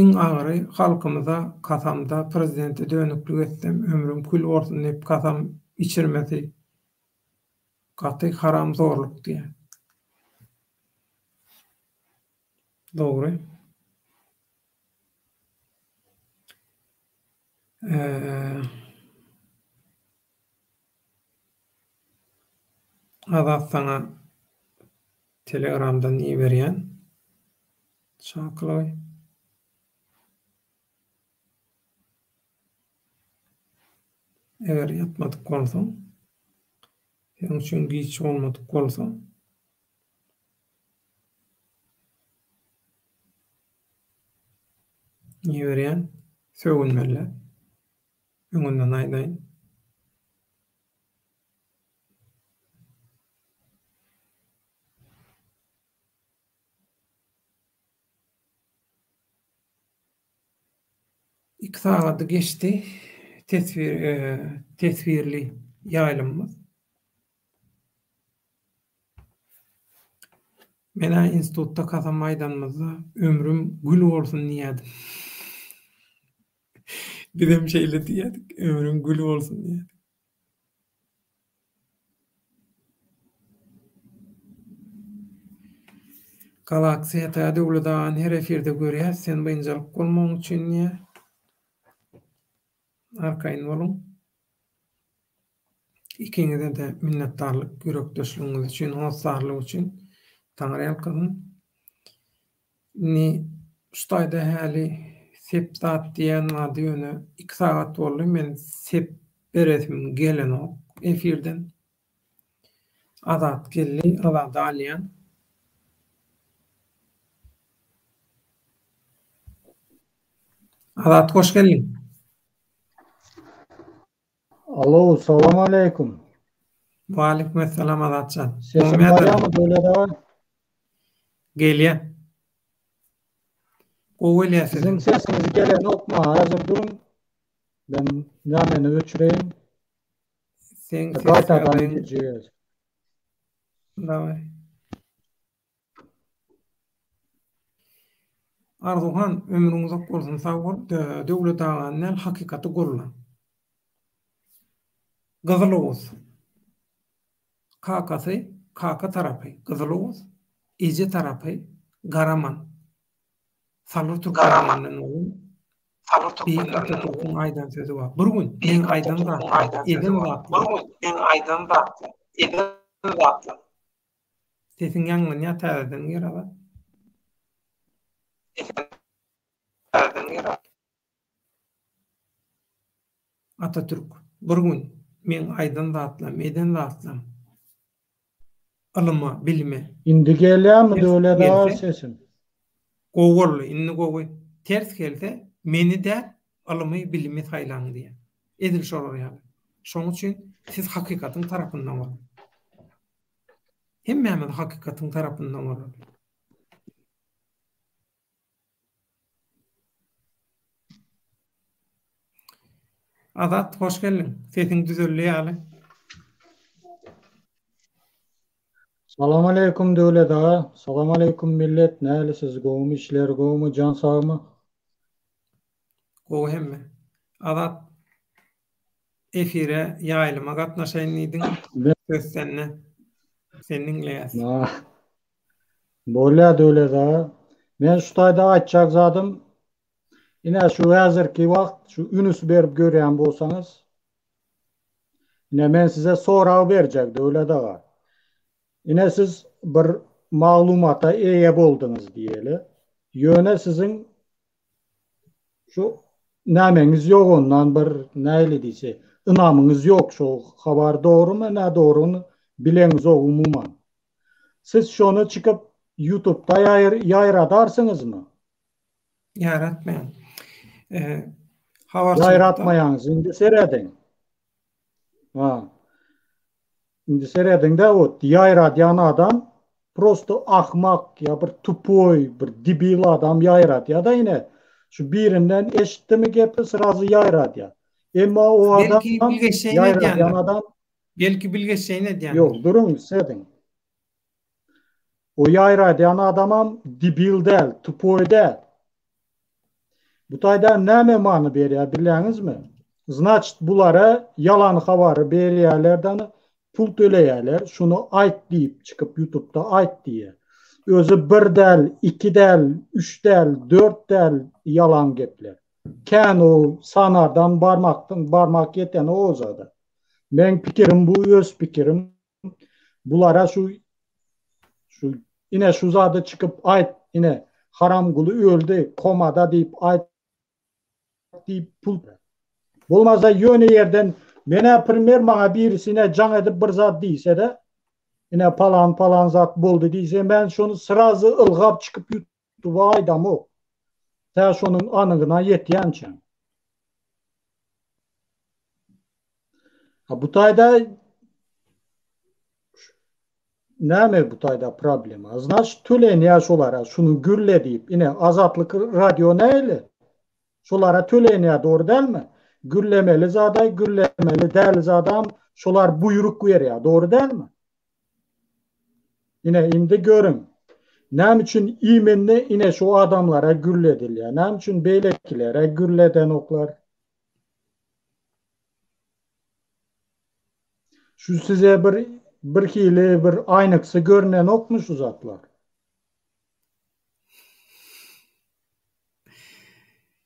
iň agyry halkymyza kasamda prezidente dönüklik etsem ömrüm kül bolsun diýip kasam içirmesi gaty haram zorluk diýýär. Dogry. Azat saňa telegramdan iberýän çakylygy. Eger ýatmadyk bolsaň, seň üçin giç bolmadyk bolsa. Iberýän, sögünmeli. Öňünden aýdaýyn. Iki sagady geçdi teswir teswirli ýaýlymymyz. Men-ä institutda kasam aýdanymyzda ömrüm gül bolsun diýýärdim. Bizem şeýle diýýärdik, ömrüň gül bolsun diýýärdik. Galaksiýa tä Döwlet agany her efirde görýäs, sen biynjalyk bolmagyň üçin diýýär. Arkaýyn boluň. Ikiňize-de minnetdarlyk ýürekdeşligiňiz üçin, hossarlyk üçin. Taňryýalkasyn. Indi şu taýda häli sep zat diýýän bardy ýöne iki sagat boldy men sep beresim gelenok efirden. Azat geldi Azady alýan. Azat hoş geldiň. Alo, salam aleýkum. Waleýkim essalam Azatjan. Sesim barýarmy Döwlet aga? Gelýär. Gowy gelýär sesiň. Siziň sesiňiz gelenok maňa häzir duruň. Men nämeni öçüreýin. Seň ses ýagdaýyň. Daway. Arzuwhan ömrüň uzak bolsun sag bol Döwlet agany däl hakykaty gurla. Gyzyl Oguz. Kakasy kaka tarapy Gyzyl Oguz, eje tarapy Garaman. Salyr türkmenlerinden bolan Beýik Atatürküň aýdan sözi bar. Bir gün meň aýdan zatlarym, eden zatlarym. Sesiň ýaňlanýar täzeden gir Azat. Atatürk, bir gün meň aýdan zatlam, eden zatlam ylyma, bilime Indi gelýärmi Döwlet aga sesim? Gowy boldy, indi gowy. Ters gelse, meni däl, ylymy, bilimi saýlaň diýýär. Edil şolar ýaly. Şonuň üçin siz hakykatyň tarapynda boluň. Hemmämiz hakykatyň tarapynda bolaly. Azat, hoş geldiň. Sesiň düzeldi ýaly. Salam aleýkum Döwlet aga. Salam aleýkum millet. Näli siz gowumy işler gowumy jan sagmy? Gowy hemme. Azat Efire, ýaýlyma gatnaşaýyn diýdiň. Söz sende. Seni diňleýäs. Bolýa Döwlet aga. Men şu taýda aýtjak zadym, ine şu häzirki wagt şu ünüs berip görýän bolsaňyz, ine men size sorag berjek Döwlet aga. Ine siz bir maglumata eýe bolduňyz diýeli. Ýöne siziň Şu nämeňiz ýok ondan bir nähili diýse, ynamyňyz ýok şo habar dogrymy nädogryny bileňizok umuman. Siz şony çykyp ýutubda ýaýradarsyňyzmy? Ýaratmaýan. Habarçylykda. Ýaýratmaýaňyz indi serediň. Ha. Indi serediňde ot ýaýradýan adam prosto ahmak ýa bir tupoý bir debil adam ýaýradýada ine şu birinden eşitdimi gepi srazy ýaýradýa. Emma o adam Belki bilgeşleýin ýaýradýan edýändir. adam Belki bilgeşleýin edýändir. Ýok duruň sediň. O ýaýradýan adamam debil däl, tupoý däl. Bu taýda näme many berýär bilýäňizmi? Znaçt bulara ýalan habary berýärlerden pul töleýärler, şuny aýt diýip çykyp ýutubda aýt diýýär. Özi bir däl, iki däl, üç däl, dört däl ýalan gepler. Kän o sanardan barmakdan barmak ýetenok o zada. Meň pikirim bu öz pikirim. Bulara şu şu ine şu zady çykyp aýt ine Haramguly öldi komada diýip aýt diýip pul bolmasa ýöne ýerden menä primer maňa birisi ine jaň edip bir zat diýsede ine palan palan zat boldy diýse men şony srazy ylgap çykyp ýutuba aýdamok tä şonuň anygyna ýetýänçäm. Ha bu taýda näme bu taýda problema? Znaç tölenýär şolara şuny gürle diýip. Ine Azatlyk radio näli? Şolara tölenýär dogry dälmi? Gürlemeli zada gürlemeli däl zadam şolar buýruk berýär dogry dälmi? Ine indi görüň. Näme üçin imenne ine şu adamlara gürledilýär? Näme üçin beýlekilere gürledenoklar? Şu size bir bir hili bir aýnyksy görnenokmy şu zatlar?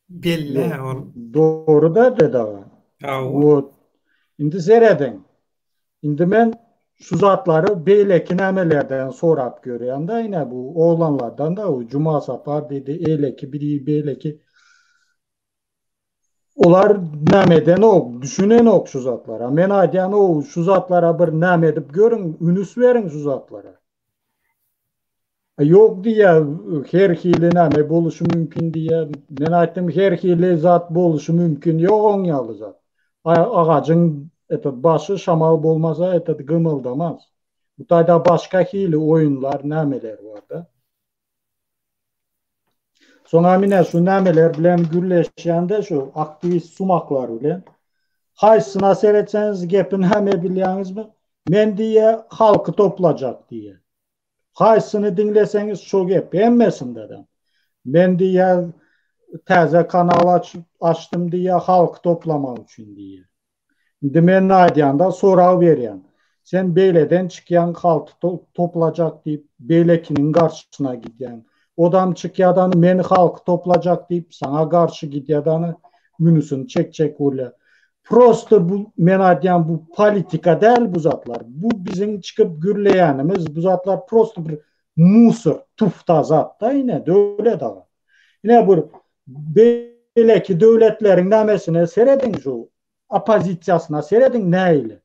Belli ol. Dogry da dede aga. Wot. Indi serediň. Indi men şu zatlary beýleki nämelerden sorap görýän-de, ine bu oglanlardan da, Juma Sapar diýdi, eýleki biri, beýleki. Olar näme edenok, düşünenok şu zatlara. Men aýdýan o şu zatlara bir näme edip görüň, ünüs beriň şu zatlara. Ýok diýýär, her hili näme boluşy mümkin diýýär. Men aýtdym, her hili zat boluşy mümkin, ýok oň ýaly zat. Agajyň etet başy şamal bolmasa etet gymyldamaz. Bu taýda başga hili oýunlar nämeler barda. Soňam ine şu nämeler bilen gürleşýände şu aktiwist sumaklar bilen haýsysyna seretseňiz gepi näme bilýäňizmi? Men diýýä halky toplajak diýýä. Haýsysyny diňleseňiz şo gep hemmesindedem. Men diýýä täze kanal açdym diýýä halky toplamak üçin diýýä. Indi men aýdýanda sorag berýän. Sen beýleden çykýaň halky toplajak diýip beýlekiniň garşysyna gidýäň. Odam çykýadany men halky toplajak diýip saňa garşy gidýadany münüsini çekjek bolýa. Prosto bu men aýdýan bu politika däl bu zatlar. Bu biziň çykyp gürleýänimiz bu zatlar prosto bir musor tufta zatda ine döwlet aga. Ine bir beýleki döwletleriň nämesine serediň şu oppozisiýasyna serediň nähili.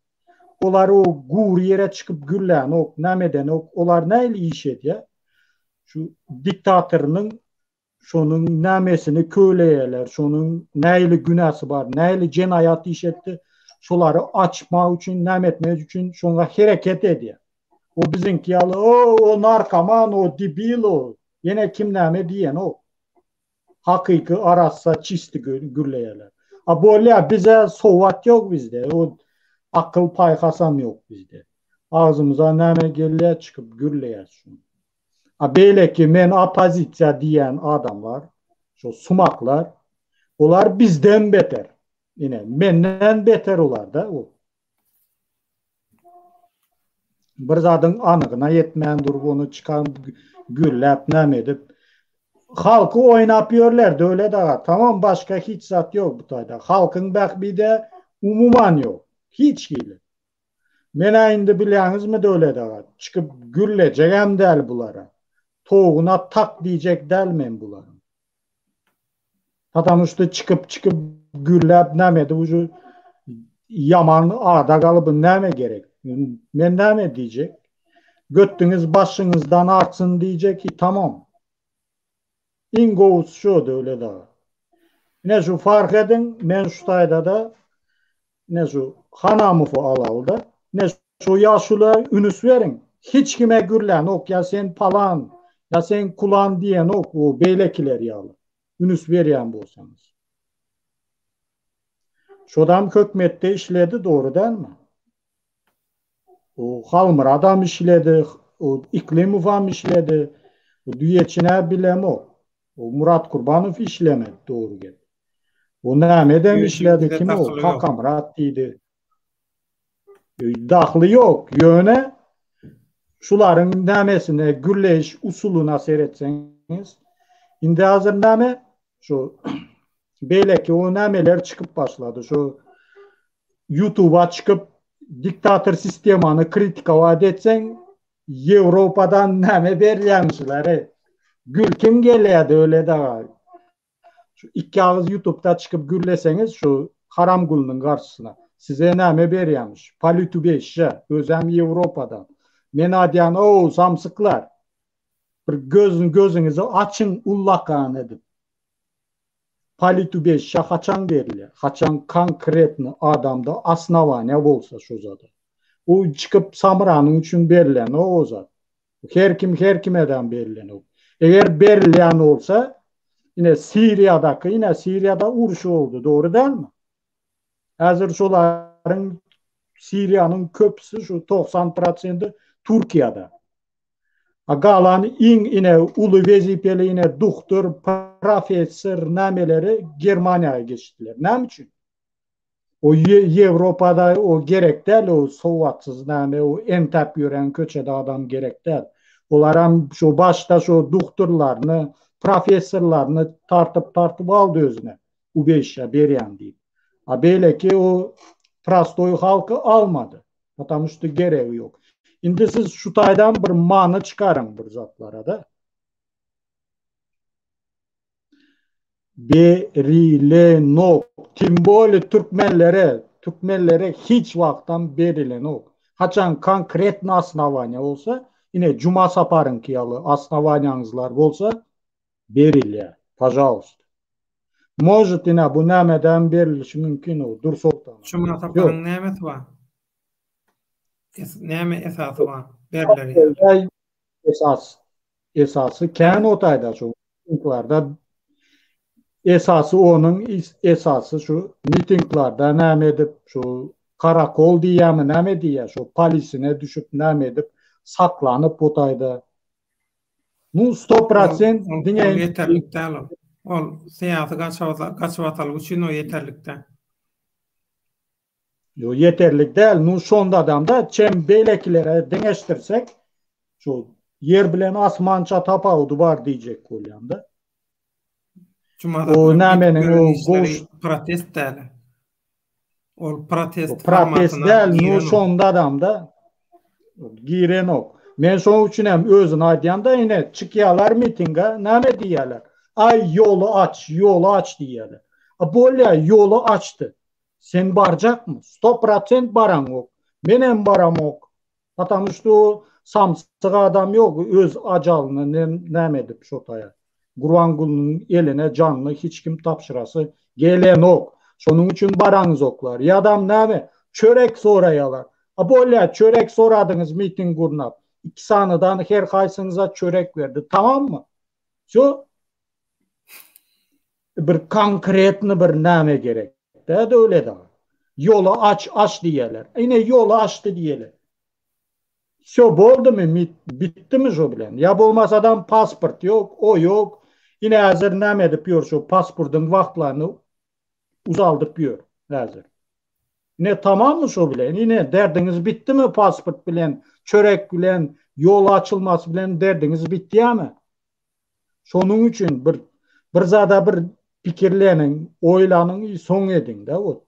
Olar o gury ýere çykyp gürlänok, näme edenok, olar nähili iş edýär? Şu diktatorynyň şonuň nämesini köleýärler, şonuň nähili günäsi bar, nähili jenaýat iş etdi, şolary açmak üçin, näme etmek üçin şoňa hereket edýär. O biziňki ýaly, o, o narkoman, o debil, o, ýene kim näme diýenok. Hakyky arassa çisti gürleýärler. A bolýa bize sowat ýok bizde. O akyl paýhasam ýok bizde. Agzymyza näme gelýär çykyp gürleýäs şuny. A beýleki men oppozisiýa diýýän adamlar, şo sumaklar, olar bizden beter. Ine, menden beter olar-da o. Bir zadyň anygyna ýetmän durup ony çykan gürläp näme edip halky oýnap ýörler Döwlet aga tamam başga hiç zat ýok bu taýda halkyň bähbide umuman ýok hiç hili menä indi bilýäňizmi Döwlet aga çykyp gürlejegem däl bulara towugyna tak diýjek däl men bularyň Patamuşda çykyp çykyp gürläp näme edip uje ýaman ada galyp näme gerek? Men näme diýjek? Götüňiz başyňyzdan artsyn diýjek i tamam. Iň gowusy şo Döwlet aga. Ine şu fark ediň men şu taýdada ine şu Hanamowy alalyda ine şu ýaşula ünüs beriň. Hiç kime gürlänok ýa sen palan ýa sen kulan diýenok o beýlekiler ýaly. Ünüs berýän bolsaňyz. Şodam hökmetde işledi dogry dälmi? O Halmyradam işledi. O Iklimowam işledi. O düýeçi-nä bilemok. O Murat Kurbanow işlemedi dogry gep. O nämedem işledi kim o Kakamyrat diýdi. Dahly ýok ýöne şularyň nämesine gürleýiş usulyna seretseňiz indi hazir näme şu beýleki o nämeler çykyp başlady şu ýutuba çykyp diktator sistemany kritikowat etseň Ýewropadan näme berýämişler gülkim gelýär Döwlet aga. Şu iki agyz ýutubda çykyp gürleseňiz şu haramgulynyň garşysyna size näme berýämiş politubeşşe özem ýewropadan men adýan ow samsyklar bir gözüň gözüňizi açyň ullakan edip politubeşşe haçan berilýär haçan konkretny adamda osnowaniýa bolsa şo zada u çykyp samranyň üçin berilenok o zat Her kim her kimeden berilenok. Eger berilýän bolsa, ine Siriýadaky, ine Siriýada uruş boldy, dogry dälmi? Häzir şolaryň Siriýanyň köpüsi şu 90 prosenti Türkiýede. A galan iň ine uly wezipeli ine duhtur, professor nämeleri Germaniýa geçdiler. Näme üçin? O Ýewropada o gerek däl o sowatsyz name o entäp ýören köçede adam gerek däl. Olaram şo başda şo duhturlaryny, professorlaryny tartyp tartyp aldy özüne ubeşşa berýän diýip. A beýleki o prostoý halky almady. Потому что geregi ýok. Indi siz şu taýdan bir many çykaryň bir zatlara-da. Berilenok. Tim bolее türkmenlere, türkmenlere hiç wagtam berilenok. Haçan konkretny osnowaniýa bolsa, ine Juma Saparyňky ýaly osnowaniýaňyzlar bolsa berilýär. Pažaluysta. Может ine bu nämeden berilişi mümkin o Dursoltana. Juma Saparyň nämesi bar? Näme esasy bar? Berler ýaly. Esas esasy kän o taýda şu mitinglarda esasy onuň esasy şu mitinglarda näme edip şu karakol diýýärmi näme diýýär şu polisine düşüp näme edip saklanyp o taýda nu sto prosent diňe ol ýeterlik däl ol. Ol syýasy gaçybatalga üçin o ýeterlik däl. Ýok ýeterlik däl. Nu şondadamda çem beýlekilere deňeşdirsek şu ýer bilen asmança tapawudy bar diýjek bolýanda. O nämeniň o goş protest däl. Ol protest protest däl, nu şondadamda girenok. Men şoň üçin hem özüni aýdýanda ine çykýarlar mitinge näme diýýärler? Aý ýoly aç, ýoly aç diýýärler. A bolýa ýoly açdy. Sen barjakmy? Sto prosent baraňok. Menem baramok. Patamu şto samsyk adam ýok öz ajalyny näme edip şo taýa. Gurbangulynyň eline janyny hiç kim tabşyrasy gelenok. Şonuň üçin baraňyzoklar. Ýadam näme çörek soraýalar. A bolýa çörek soradyňyz miting gurnap. Iki sanydan her haýsyňyza çörek berdi. Tamammy? Wsyo. Bir konkretny bir name gerek dä Döwlet aga. Ýoly aç aç diýýärler. Ine ýoly açdy diýeli. Wsyo boldumy bitdimi şo bilen. Ýa bolmasadam pasport ýok, o ýok. Ine häzir name edip ýör şo pasportyň wagtlaryny uzaldyp ýör häzir. Ine tamammy şo bilen. Ine derdiňiz bitdimi pasport bilen, çörek bilen, ýol açylmasy bilen derdiňiz bitýämi? Şonuň üçin bir bir zada bir pikirleniň, oýlanyň i soň ediň-de ot.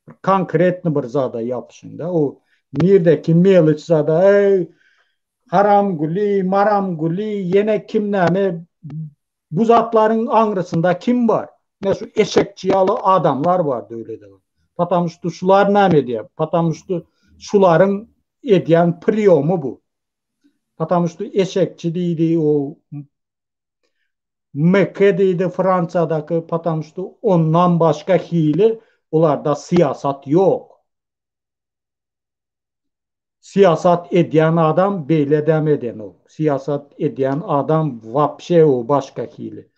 Bir konkretny bir zada ýapyşyň-da. O nirdeki meloç zada, eý, Haramguly, Maramguly, ýene kim näme bu zatlaryň aňrysynda kim bar? Ine şu eşekçi ýaly adamlar bar döwlede. Потому что şular näme edýär? Потому что şularyň edýän priýomy bu. Потому что eşekçi diýdi o MK diýdi Fransiýadaky потому что ondan başga hili olarda syýasat ýok. Syýasat edýän adam beýle däm edenok. Syýasat edýän adam wapşe o başga hili.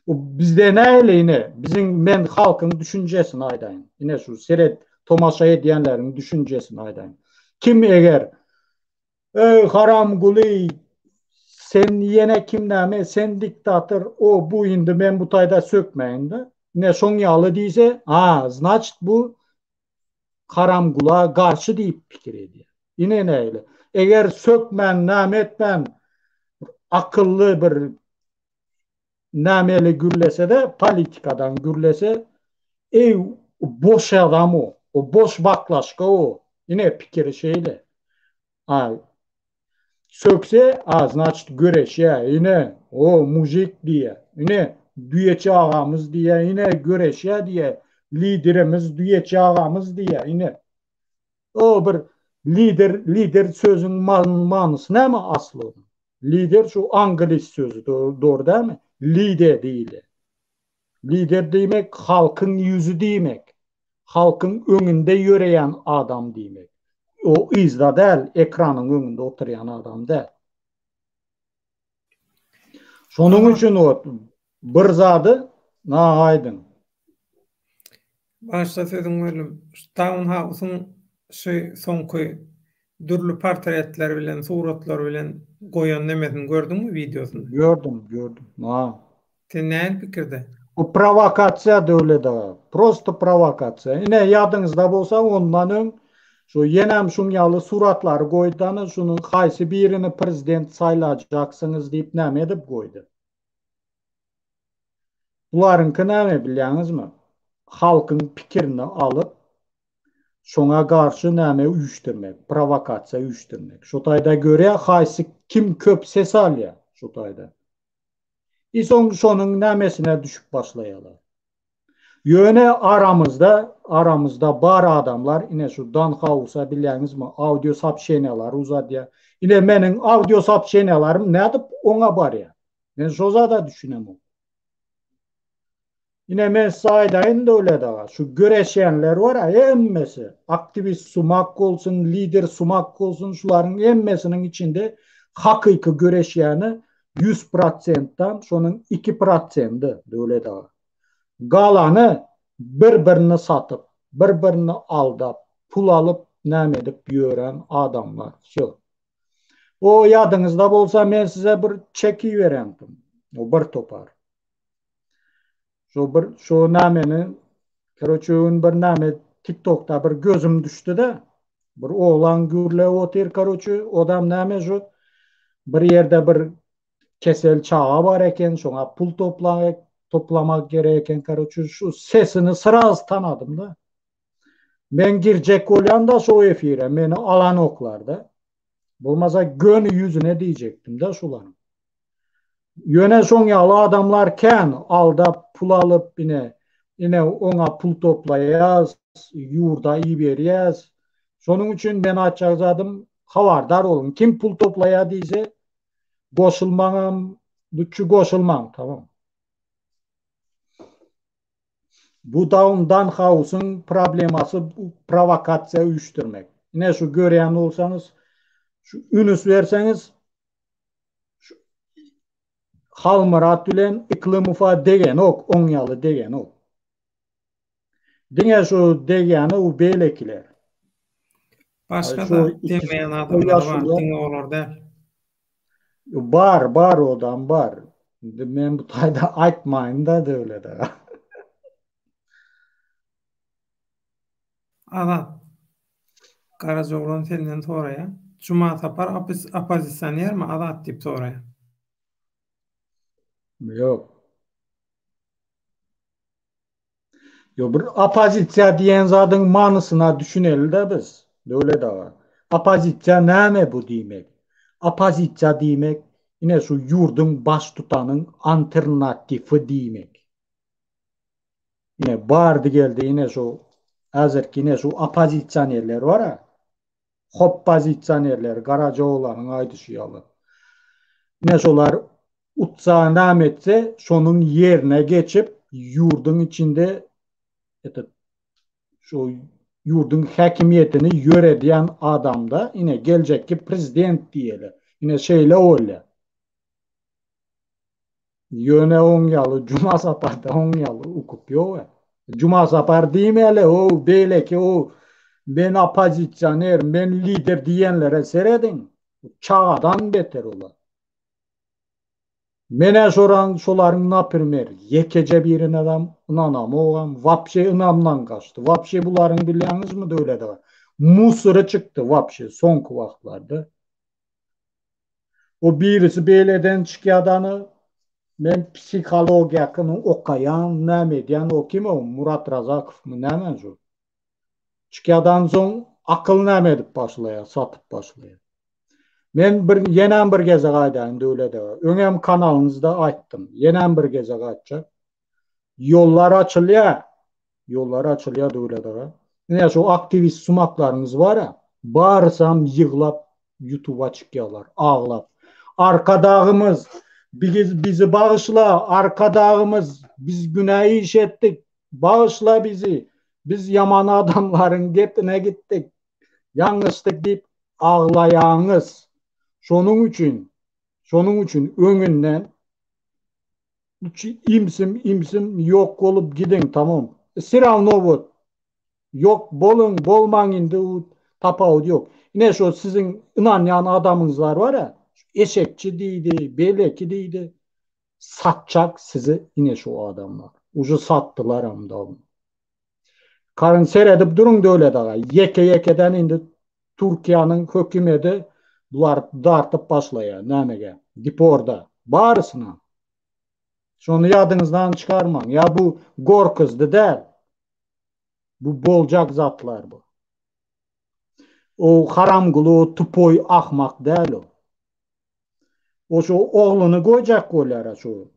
O bizde nähili ine biziň men halkyň düşünjesini aýdaýyn. Ine şu seret tomaşa edýänleriň düşünjesini aýdaýyn. Kim eger. Eý Haramguly sen ýene kim näme sen diktator o bu indi men bu taýda sökmäýin-de. Ine şoň ýaly diýse, a znaçt bu Haramgula garşy diýip pikir edýär. Ine näle. Eger sökmän näme etmän akylly bir Nämeli gürlesede politikadan gürlese eý boş adam o o boş baklaşka o ine pikiri şeýle a sökse a znaçt göreşýä ine o mujik diýýä ine düýeçi agamyz diýýä ine göreşýä diýýä liderimiz düýeçi agamyz diýýä ine o bir lider lider sözüň manysy näme asly Lider şu anglis sözi dogry dälmi? Lide diýilýär. Lider diýmek halkyň ýüzi diýmek. Halkyň öňünde ýöreýän adam diýmek. O yzda däl, ekranyň öňünde oturýan adam däl. Şonuň üçin ot bir zady na aýdyň. Başda sözüňi böldüm. Şu Town House-yň şu soňky dürli portretler bilen, suratlar bilen goýan nemesini gördüňmi wideosyny? Gördüm, gördüm. Ha. Sen nähili pikirde? Bu prowokasiýa Döwlet aga. Prosto prowokasiýa. Ine ýadyňyzda bolsa ondan öň şu ýenem şuň ýaly suratlary goýdany şunuň haýsy birini prezident saýlajaksyňyz diýip näme edip goýdy. Bularyňky näme bilýäňizmi? Halkyň pikirini alyp şoňa garşy näme üýşdürmek, prowokasiýa üýşdürmek. Şo taýda görýä haýsy kim köp ses alýa şo taýda. I soň şonuň nämesine düşüp başlaýalar. Ýöne aramyzda, aramyzda bar adamlar, ine şu Dan Hausa bilýäňizmi, audio soobşeniýalary uzadýar. Ine meniň audio soobşeniýalarym nädip oňa barýar? Men şo zada düşünemok. Ine men size aýdaýyn Döwlet aga, şu göreşýänler bar-a hemmesi, aktiwist sumak bolsun, lider sumak bolsun, şularyň hemmesiniň içinde hakyky göreşýäni 100 prosentden şonuň 2 prosendi Döwlet aga. Galany bir-birini satyp, bir-birini aldap, pul alyp näme edip ýören adamlar. Wsё. O ýadyňyzda bolsa men size bir çek iberendim. O bir topar. Şo bir şo nameni karoçe öň bir name TikTokda bir gözüm düşdi-de. Bir oglan gürläp otyr karoçe odam name şu bir ýerde bir kesel çaga bar eken şoňa pul toplamak toplamak gerek eken karoçe şu sesini sraz tanadym-da. Men girjek bolýan-da şo efire meni alanoklar-da. Bolmasa göni ýüzüne diýjekdim-de şularyň. Ýöne şoň ýaly adamlar kän, aldap pul alyp ine, ine oňa pul toplaýas, ýurda iberýäs. Şonuň üçin men aýtjak zadym habardar boluň. Kim pul toplaýar diýse goşulmaňam, lüçji goşulmaň, tamam. Bu Daun Dan Hausyň problemasy bu prowokasiýa üýşdürmek. Ine şu görýän bolsaňyz, şu ünüs berseňiz şu Halmyrat bilen Iklymowa degenok, oň ýaly degenok. Diňe şu degýäni u beýlekiler. Başga-da degmeýän adamlar bar, diňe olar däl. Bar, bar odam bar. Indi men bu taýda aýtmaýyn-da Döwlet aga. Azat, Garajaoglan senden soraýar. Juma Sapar oppozisionermi Azat diýip soraýar. Ýok. Ýok, bir oppozisiýa diýen zadyň manysyna düşüneli-de biz, Döwlet aga. Oppozisiýa näme bu diýmek? Oppozisiýa diýmek, ine şu ýurduň baştutanyň anternatifi diýmek. Ine bardy-geldi ine şu häzirki ine şu oppozisionerler bar-a, hoppozisionerler, Garajaoglanyň aýdyşy ýaly. Ine şolar utsa näme etse, şonuň ýerine geçip, ýurduň içinde etet şu ýurduň häkimiýetini ýöredýän adamda, ine geljekki prezident diýeli. Ine şeýle bolýar. Ýöne oň ýaly Juma Saparda oň ýaly ukyp ýok-a. Juma Sapar diýmäli, o beýleki o men oppozisioner, men lider diýenlere serediň. Çagadan beter olar. Menä şoraň şolaryň naprimer ýekeje birinedam ynanamogam wapşe ynamdan gaçdy wapşe bularyň bilýäňizmi Döwlet aga musory çykdy wapşe soňky wagtlarda o birisi beýleden çykýadany men psihologiýakyny okaýan näme edýän o kim o Murat Razakowmy näme şu Çykýadan soň akyl näme edip başlaýar, satyp başlaýar. Men bir ýenem bir gezek aýdaýyn Döwlet aga. Öňem kanalyňyzda aýtdym. Ýenem bir gezek aýtjak. Ýollar açylýar. Ýollar açylýar Döwlet aga. Ine şu aktiwist sumaklaryňyz bar-a, barysam ýyglap ýutuba çykýarlar, aglap. Arkadagymyz, bizi bizi bagyşla, Arkadagymyz, biz günä iş etdik, Bagyşla bizi, biz ýaman adamlaryň gepine gitdik, ýalňyşdyk diýip aglaýaňyz. Şonuň üçin, şonuň üçin öňünden imsim imsim ýok bolup gidiň tamam. Vse ravno wot. Ýok boluň bolmaň indi u tapawudy ýok. Ine şo siziň ynanýan adamyňyzlar bar-a, eşekçi diýdi, beýleki diýdi. Satjak sizi ine şu adamlar. Uje satdylaram dawno. Karyn seredip duruň Döwlet aga. Ýeke ýekeden indi Türkiýäniň hökümedi bulary dartyp başlaýar. Nämege? Deporda. Barysyna. Şony ýadyňyzdan çykarmaň. Ýa bu gorkuzdy däl. Bu boljak zatlar bu. O Haramguly tupoý ahmak däl o. O şu ogluny goýjak bolýara şu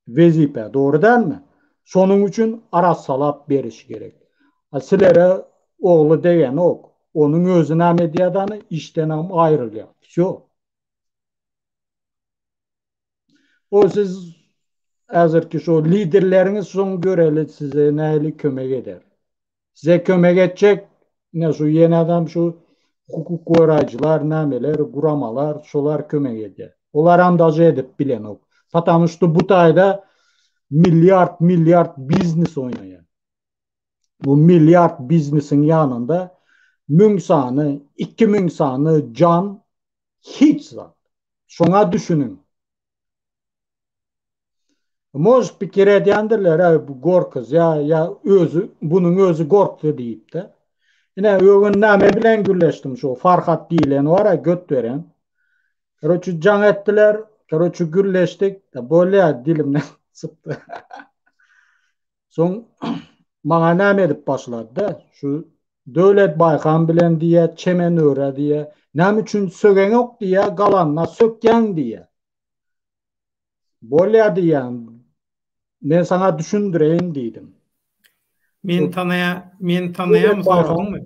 wezipä dogry dälmi? Şonuň üçin arassalap beriş gerek. A silere ogly degenok. Onuň özi näme edýädany işdenem aýrylýar. Wsýo. O siz häzirki şu liderleriňiz şoň göreli size nähili kömek eder. Size kömek etjek ine şu ýene adam şu hukuk goraýjylar nämeler guramalar şolar kömek edýär. Olaram daže edip bilenok. Patamu şto bu taýda milliard milliard biznes oýnaýar. Bu milliard biznesiň ýanynda müň sany, 2000 sany jan hiç zat. Şoňa düşüniň. Может pikir edýändirler, äý bu gorkuzýa, ýa özi, bunuň özi gorkdy diýip-de. Ine, öň näme bilen gürleşdim şu Farhat diýlen bar-a, göt beren. Karoçi jaň etdiler, karoçi gürleşdik, bolýa dilimden çykdy. Soň maňa näme edip başlady-da, şu Döwlet Baýhan bilen diýýä, Çemen Öre diýýä, näme üçin sögeňok diýýä, galanyna sökýäň diýýä. Bolýa diýýän, men saňa düşündireýin diýdim. Meni tanaýa, meni tanaýamy soradyňmy?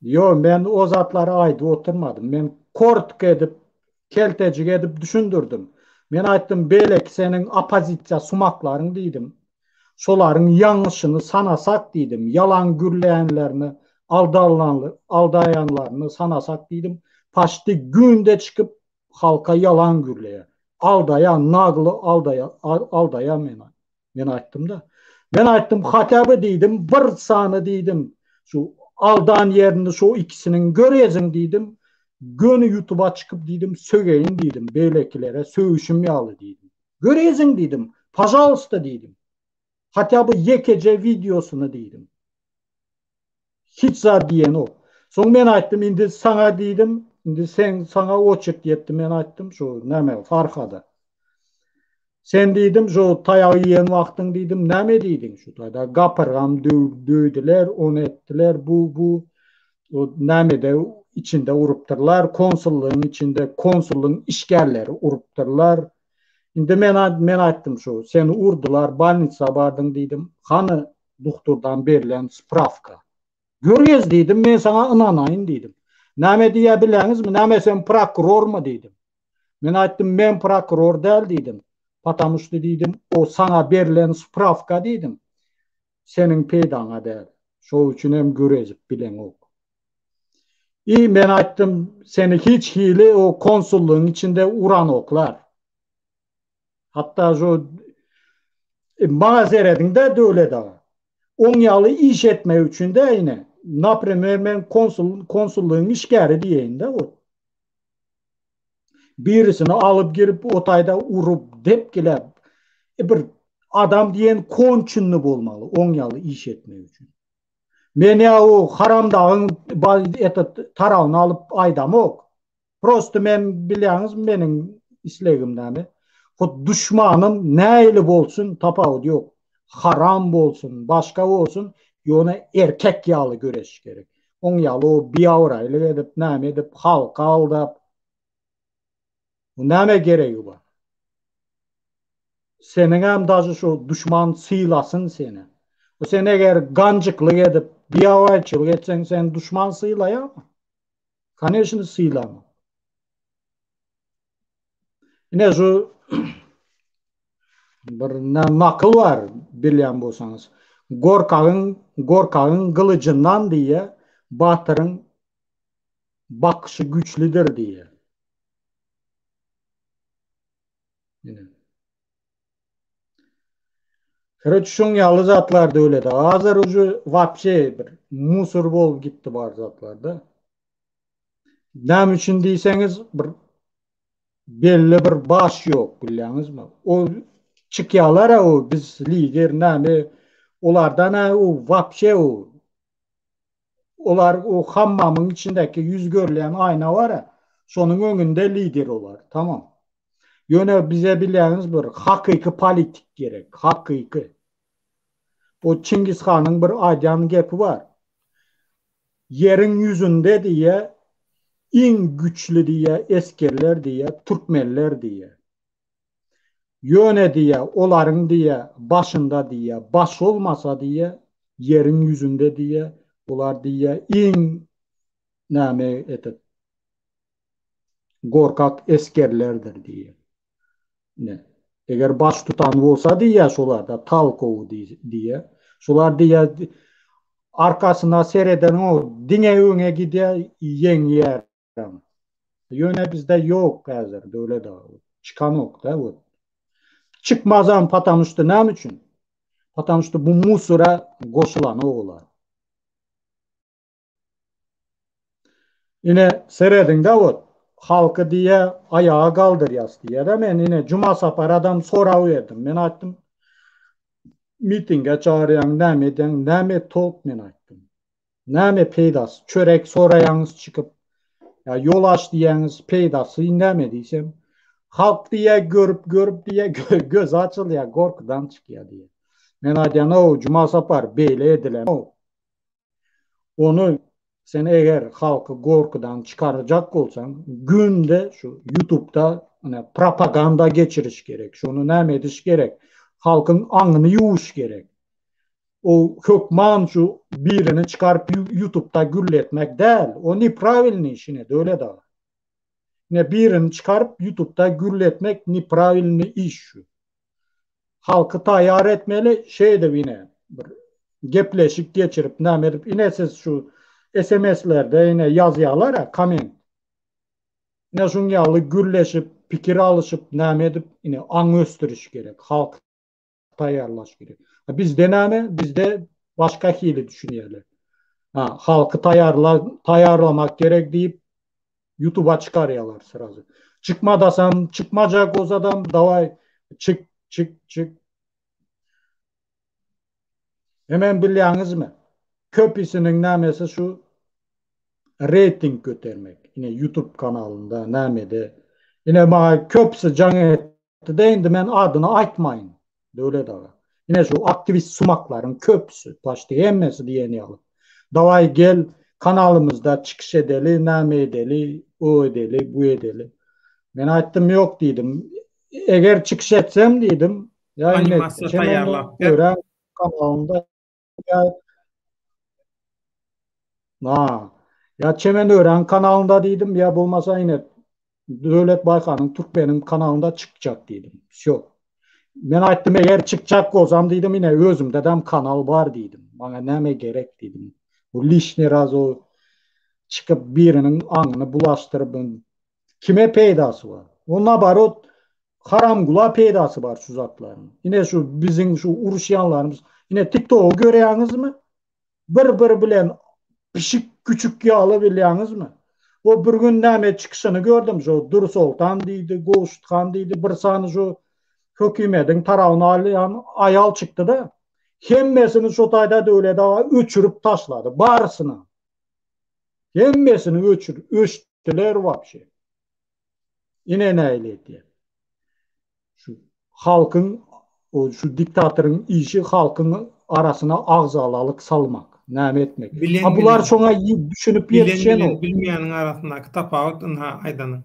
Ýo, men o zatlary aýdyp oturmadym. Men kortko edip, keltejik edip düşündirdim. Men aýtdym, beýleki seniň oppozisiýa sumaklaryň diýdim. Şolaryň ýalňyşyny sanasak diýdim, ýalan gürleýänlerini, aldaýanlaryny sanasak diýdim. Paçti günde çykyp halka ýalan gürleýär. Aldaýar, nagly aldaýar, aldaýar meni. Men aýtdym-da. Men aýtdym, hatя бы diýdim, bir sany diýdim, şu aldan ýerini şu ikisiniň göreziň diýdim, göni ýutuba çykyp diýdim, sögeýin diýdim, beýlekilere sögüşim ýaly diýdim. Göreziň diýdim, pažalsta diýdim. Hatя бы ýekeje wideosyny diýdim. Hiç zat diýenok. Soň men aýtdym, indi saňa diýdim, indi sen saňa oçert ýetdi men aýtdym, şu näme Farhada. Sen diýdim, şu taýagy iýen wagtyň diýdim, näme diýdiň şu taýda gapyrgam döwdüler, ony etdiler, bu bu o nämede içinde urupdyrlar, konsullygyň içinde konsullygyň işgärleri urupdyrlar. Indi men men aýtdym şu, seni urdular, bolnitsa bardyň diýdim. Hany Dugturdan berlen sprawka. Görgez diýdim, men saňa ynanaýyn diýdim. Näme diýýä bileňizmi, näme sen prokurormy diýdim. Men aýtdym, men prokuror däl diýdim. Patamu şto diýdim, o saňa berlen sprawka diýdim, seniň peýdaňa däl. Şo üçin hem görezip bileňok. I men aýtdym, seni hiç hili o konsullygyň içinde uranoklar. Hatda şu maňa serediňde Döwlet aga. Oň ýaly iş etmek üçin-de ine. Naprimer men konsul konsullygyň işgäri diýeýin-de o. Birisini alyp girip o taýda urup depgiläp e, bir adam diýen konçunny bolmaly oň ýaly iş etmek üçin. Men ýa o haramdagyň etot tarawyny alyp aýdamok. Prosto men bilýäňiz meniň islegim näme? Hut duşmanym nähili bolsun tapawudy ýok. Haram bolsun, başga bolsun, ýöne erkek ýaly göreş gerek. Oň ýaly o biabraýlyk edip, näme edip, halky aldap. Bu näme geregi bar? Seniňem daže şo duşman sylasyn seni. O sen eger ganjyklyk edip, biabraýçylyk etseň seni duşman sylaýarmy? Koneçny sylama. Ine şu bir nakyl bar bilýän bolsaňyz. Gorkagyň gorkagyň gylyjyndan diýýä, batyryň bakyşy güçlüdir diýýä. Ine. Karoç şuň ýaly zatlar döwlete. Hazir uje wapşe bir musor bolup gitdi bar zatlarda. Näme üçin diýseňiz bir belli bir baş ýok bilýäňizmi? O çykýalar o biz lider näme olardan o wapşe o Olar o hammamyň içindäki ýüz görülýän aýna bar-a, şonuň öňünde lider olar, tamam. Ýöne bize bilýäňiz bir hakyky politik gerek, hakyky. O Çingiz hanyň bir aýdýan gepi bar. Ýeriň ýüzünde diýýä, iň güçli diýýä esgerler diýýä, türkmenler diýýä. Ýöne diýýär, olaryň diýýär, başynda diýýär, baş bolmasa diýýär, ýeriň ýüzünde diýýär, olar diýýär, iň näme etip, gorkak esgerlerdir diýýär. Ine, eger baştutan bolsa diýýär şolarda, talkowy diýýär. Şolar diýýär, arkasyna seredeniň diňe öňe gidýär, ýeňýär. Ýöne bizde ýok häzir Döwlet aga. Çykanok da bu. Çykmazam patamuşda näme üçin? Patamuşda bu musura goşulanok olar. Ine serediň-de ot. Halky diýýä aýaga galdyrýas diýýä-de men ine Juma Sapar adam sorag berdim. Men aýtdym mitinge çagyrýaň näme edýäň näme tolk men aýtdym. Näme peýdasy, çörek soraýaňyz çykyp, ýa ýol aç diýýäňiz, peýdasy näme diýsem, halk diýýä görüp görüp diýýä gözi açylýa gorkudan çykýa diýýä. Men aýdýan-ow Juma Sapar beýle edilenok. Ony sen eger halky gorkudan çykarjak bolsaň günde şu ýutubda ine propaganda geçiriş gerek, şony näme ediş gerek, halkyň aňyny ýuwuş gerek. O hökman şu birini çykaryp ýutubda gürletmek däl. O nepravilnyý iş ine Döwlet aga. Ine birini çykaryp ýutubda gürletmek nepravilnyý iş şu. Halky taýýar etmeli şeýdip ine bir gepleşik geçirip näme edip ine siz şu SMS-lerde ine ýazýalar-a komment. Ine şuň ýaly gürleşip pikir alyşyp näme edip ine aň ösdüriş gerek halk taýýarlaş gerek. Bizde näme? Bizde başga hili düşünýärler. Ha, halky taýýarla taýýarlamak gerek diýip YouTube'a çykarýarlar srazu. Çykmadasam, çykmajak bolsadam daway çyk, çyk, çyk. Hemen bilýäňizmi? Köpüsiniň nämesi şu reýting götermek. Ine YouTube kanalynda nämede. Ine maňa köpüsi jaň etdi-de indi men adyny aýtmaýyn. Döwlet aga. Ine şu aktiwist sumaklaryň köpüsi, paçti hemmesi diýen ýaly. Dawaý gel kanalymyzda çykyş edeli, näme edeli, o edeli, bu edeli. Men aýtdym ýok diýdim. Eger çykyş etsem diýdim, ýa ine Animasiýa taýýarlap ber. Kanalynda ýa Ha. Ýa Çemen Ören kanalynda diýdim, ýa bolmasa ine Döwlet Baýkanyň Türkmeniň kanalynda çykjak diýdim. Wsё. Men aýtdym, eger çykjak bolsam diýdim, ine özümdedem kanal bar diýdim. Maňa näme gerek diýdim. Bu lişni raz o çykyp biriniň aňyny bulaşdyryp kime peýdasy bar? O nabarot Haramgula peýdasy bar şu zatlaryň. Ine şu biziň şu uruşýanlarymyz. Ine TikTogy görýäňizmi? Bir bir bilen. Pişik küçük ýaly bilýäňizmi? O bir gün näme çykyşyny gördüm şo Dursoltan diýdi, Gowşuthan diýdi, bir sany şo hökümediň tarabyny alýan aýal çykdy-da, hemmesini şo taýda Döwlet aga öçürip taşlady, barysyny. Hemmesini öçür, öçdüler wapşe. Ine nähili edýär. Şu halkyň şu diktatoryň işi halkyň arasyna agzalalyk salmak. Näme etmek. Bilen A bular bilen. şoňa düşünip Bilen bilen ýetişenok. bilmeýäniň arasyndaky tapawut ynha aýdanyň.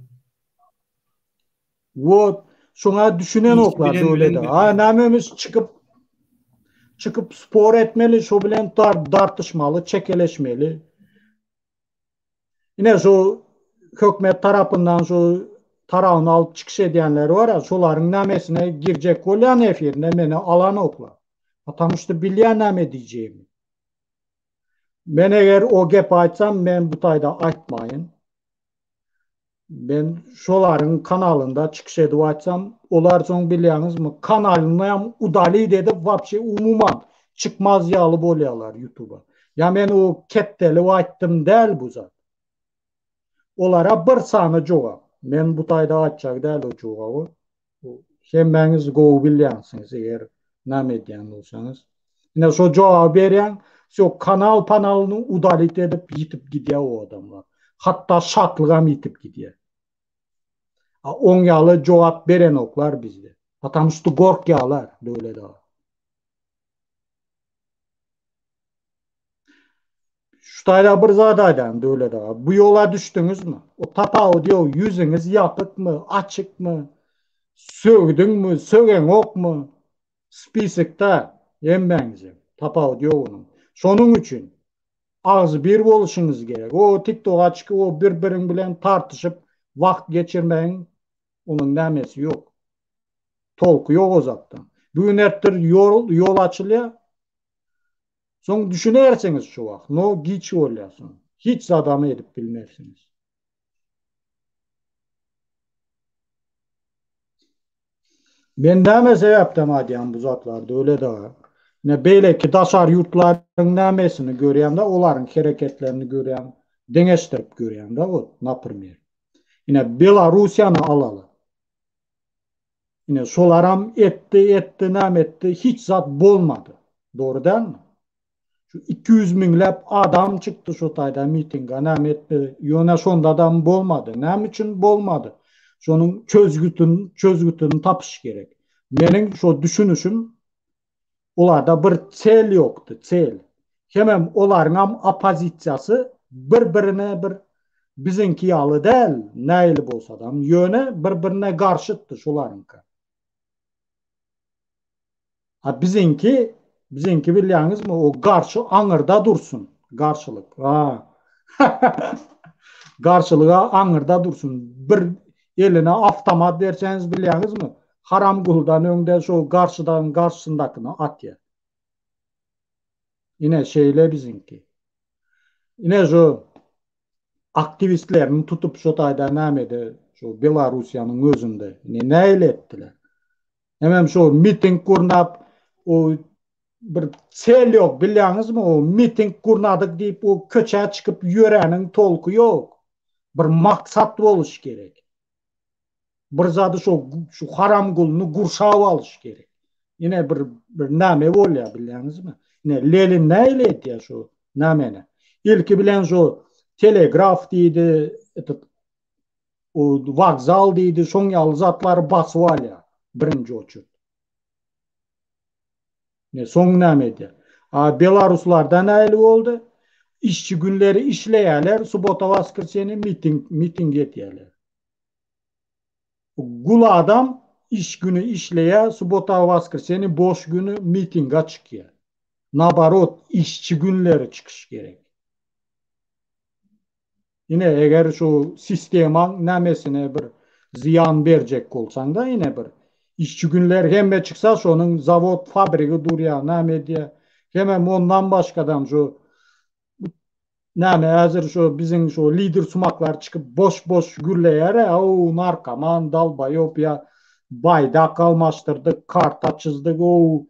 Wot, şoňa Işi düşünenoklar bilen bilen döwlede. A bilmeýän. nämemiş çykyp çykyp spor etmeli, şo bilen dartyşmaly, çekeleşmeli. Ine şu hökümet tarapyndan şu tarabyny alyp çykyş edýänler bar-a, şolaryň nämesine girjek bolýan efirine meni alanoklar. Потому что bilýän näme diýjegimi. Men eger o gepi aýtsam, men bu taýda aýtmaýyn. Men şolaryň kanalynda çykyş edip aýtsam, olar soň bilýäňizmi, kanalynam udalit edip wapşe umuman çykmaz ýaly bolýarlar ýutuba. Ýa men o ketdelip aýtdym däl bu zat. Olara bir sany jogap. Men bu taýda aýtjak däl o jogaby. Hemmäňiz gowy bilýänsiňiz eger name edýän bolsaňyz. Ine şo jogaby berýän, şo kanal panalyny udalit edip ýitip gidýär o adamlar. Hatda şatlygam ýitip gidýär. A oň ýaly jogap berenoklar bizde. Потому что gorkýarlar Döwlet aga. Şu taýda bir zat aýdaýyn Döwlet aga. Bu ýola düşdüňizmi? O tapawudy ýok, ýüzüňiz ýapykmy, açykmy, sögdüňmi, sögeňokmy? Spisokda hemmäňizem. Tapawudy ýok onuň. Şonuň üçin agzybir boluşyňyz gerek. O TikToga çykyp o bir-biriň bilen tartyşyp wagt geçirmegiň onuň nämesi ýok. Tolky ýok o zatdan. Bu gün ertir ýol ýol açylýar. Soň düşünersiňiz şu wagt, no giç bolýar soň. Hiç zadam edip bilmersiňiz. Men näme sebäpden aýdýan bu zatlary Döwlet aga? Ine beýleki daşary ýurtlaryň nämesini görýän-de, olaryň hereketlerini görýän, deňeşdirip görýän-de, wot, naprmer. Ine Belarussiýany alaly. Ine şolaram etdi, etdi, näme etdi, hiç zat bolmady. Dogry dälmi? Şu 200 müňläp adam çykdy şo taýda mitinga, näme etdi, ýöne şondadam bolmady. Näme üçin bolmady? Şonuň çözgütini, çözgütini tapyş gerek. Meniň şo düşünişim, olarda bir sel ýokdy, sel. Hemem olaryňam oppozisiýasy bir-birine bir biziňki ýaly däl, nähili bolsadam, ýöne bir-birine garşytdy şolaryňky. A biziňki, biziňki bilýäňizmi, o garşy aňyrda dursun, garşylyk. Ha. Garşylyga aňyrda dursun. Bir eline awtomat berseňiz bilýäňizmi, Haramguldan öňde şo garşydan garşysyndakyny atýar. Ine şeýle biziňki. Ine şu aktiwistlerini tutup şo taýda nämede şu Belarussiýanyň özünde ine nähili etdiler. Hemem şo miting gurnap o bir sel ýok bilýäňizmi o miting gurnadyk diýip o köçä çykyp ýöräniň tolky ýok. Bir maksat boluş gerek. Bir zady şo şu haramgulyny gurşap alyş gerek. Ine bir bir name bolýar bilýäňizmi? Ine Lenin nähili edýär şu nameni? Ilki bilen şu telegraf diýdi, etet o wokzal diýdi, şoň ýaly zatlary basyp alýar birinji oçurt. Ne soň näme edýär? A belaruslarda nähili boldy? Işçi günleri işleýärler, subota waskreseniýe miting miting edýärler. Gul adam iş güni işleýär, subota waskreseniýe boş güni mitinga çykýar. Naborot işçi günleri çykyş gerek. Ine eger şu sistemaň nämesine bir zyýan berjek bolsaňda ine bir işçi günler hemme çyksa şonuň zawod fabrigi durýar name edýär hemem ondan başgadam şu näme häzir şu biziň şu lider sumaklar çykyp boş boş gürleýär ow narkoman dalbaýop ýa baýdak almaşdyrdyk karta çyzdyk ow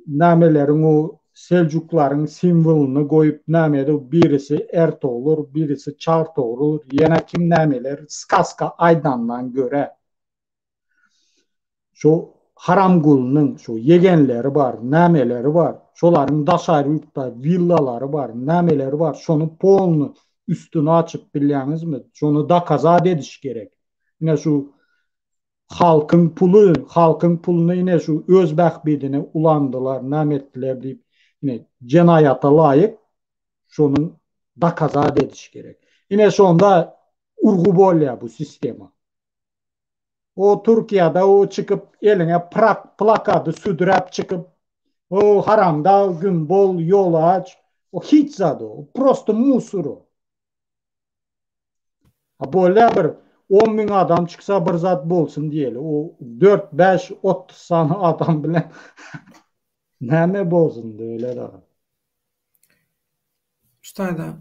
nämeleriň o. Seljuklaryň simwolyny goýup näme edip birisi Ertogrul, birisi Çartogrul, ýene kim nämeler skaska aýdandan görä. Şu Haramgulynyň şu ýegenleri bar, nämeleri bar, şolaryň daşary ýurtda willalary bar, nämeleri bar, şony polny üstüni açyp bilýäňizmi? Şony dokazat ediş gerek. Ine şu halkyň puly, halkyň puluny ine şu öz bähbidine ulandylar, näme etdiler diýip, ine jenaýata laýyk şonuň dokazat ediş gerek. Ine şonda urgy bolýar bu sistema. O Türkiýede o çykyp eliňe prak plakady südüräp çykyp o haramdag gün bol ýol aç o hiç zat o prosto musur o. A bolýa bir 10 müň adam çyksa bir zat bolsun diýeli. O 4 5 30 sany adam bilen näme bolsun öyle da. Şu taýda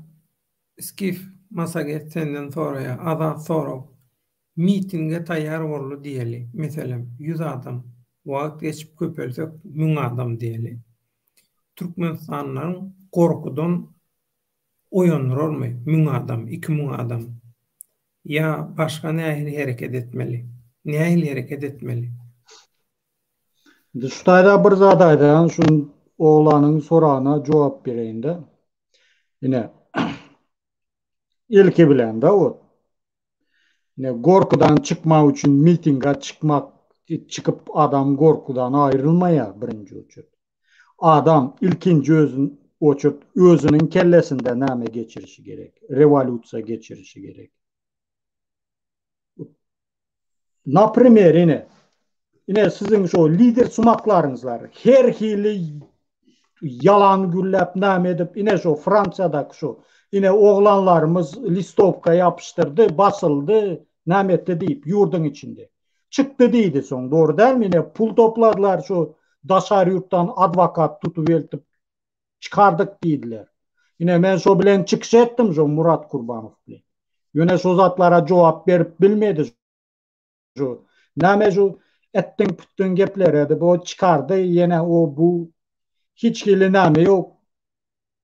Skif Masaget senden soraýar azat sorag. Mitinge taýýar boldy diýeli, meselem, ýüz adam, wagt geçip köpelsek müň adam diýeli. Türkmenistanlylaryň gorkudan oýandyrarmy müň adam, 2000 adam? Ýa başga nähili hereket etmeli? Nähili hereket etmeli? Indi şu taýda bir zat aýdaýyn, şu oglanyň soragyna jogap bereýin-de. Ine, ilki bilen-de ot. Ine, gorkudan çykmak üçin mitinge çykmak, çykyp adam gorkudan aýrylmaýar birinji oçert. Adam ilkinji özün oçert özüniň kellesinde näme geçirişi gerek, rewolýusiýa geçirişi gerek. Naprimer ine, ine siziň şo lider sumaklaryňyzlar her hili ýalan gürläp näme edip ine şo Fransiýadaky şo ine oglanlarymyz listowka ýapyşdyrdy basyldy näme etdi diýip ýurduň içinde çykdy diýdi soň dogry dälmi ine pul topladylar şo daşary ýurtdan adwokat tutup eltip çykardyk diýdiler. Ine men şo bilen çykyş etdim şo Murat Kurbanow bilen. Ýöne şo zatlara jogap berip bilmedi şu. Näme şu etdiň pütdiň gepler edip o çykardy ýene o bu hiç hili näme ýok.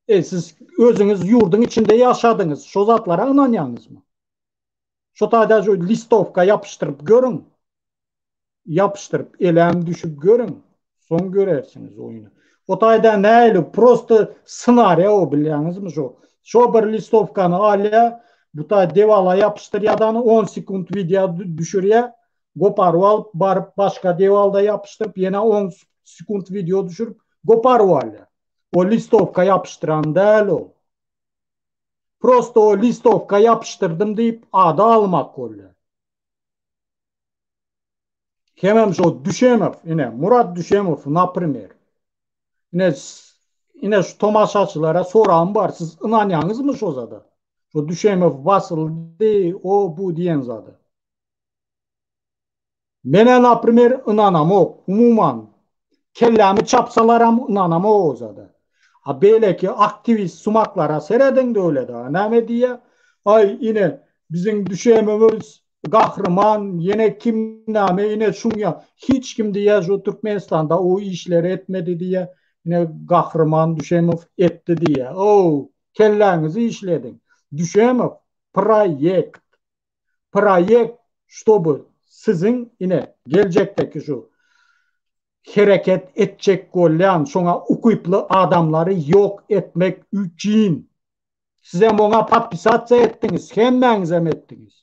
E siz özüňiz ýurduň içinde ýaşadyňyz şo zatlara ynanýaňyzmy? Şo taýda şu listowka ýapyşdyryp görüň. Ýapyşdyryp elem düşüp görüň. Soň görersiňiz oýny. O taýda näli prosto ssenariýa o bilýäňizmi şo. Şo bir listowkany alýa, bu taý dewala ýapyşdyrýadany 10 sekunt wideo düşürýä, goparyp alyp baryp başga dewalda ýapyşdyryp ýene 10 sekunt wideo düşürip goparyp alýa. O listowka ýapyşdyran däl o. Prosto o listowka ýapyşdyrdym diýip ada almak bolýar. Hemem şo Düşemow, ine Murat Düşemow naprimer. Ine ine şu tomaşaçylara soragym bar, siz ynanýaňyzmy şo zada? Şo Düşemow basyldy, o bu diýen zada. Menä naprimer ynanamok, umuman. Kellämi çapsalaram ynanamok o zada. A beýleki aktiwist sumaklara serediň döwlede näme diýýä? Aý ine biziň düşemimiz gahryman ýene kim name ine şuň ýa hiç kim diýýä şu Türkmenistanda o işleri etmedi diýýä ine gahryman Düşemow etdi diýýä. Ow kelläňizi işlediň. Düşemow proýekt. Proýekt ştoby siziň ine geljekdeki şu hereket etjek bolýan şoňa ukyply adamlary ýok etmek üçin. Sizem oňa podpisasiýa etdiňiz, hemmäňizem etdiňiz.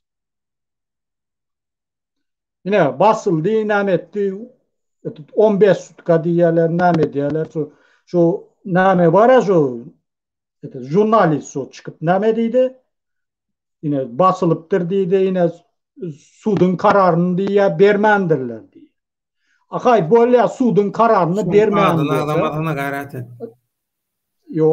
Ine basyldy, näme etdi, 15 sutka diýýärler, näme edýärler, şu şu näme bar şu žurnalist şu çykyp näme diýdi? Ine basylypdyr diýdi, ine suduň kararyny diýýär, bermändirler diýýär. Ahaý bolýa suduň kararyny bermän Adyny agzamasaňa gaýrat et. Ýo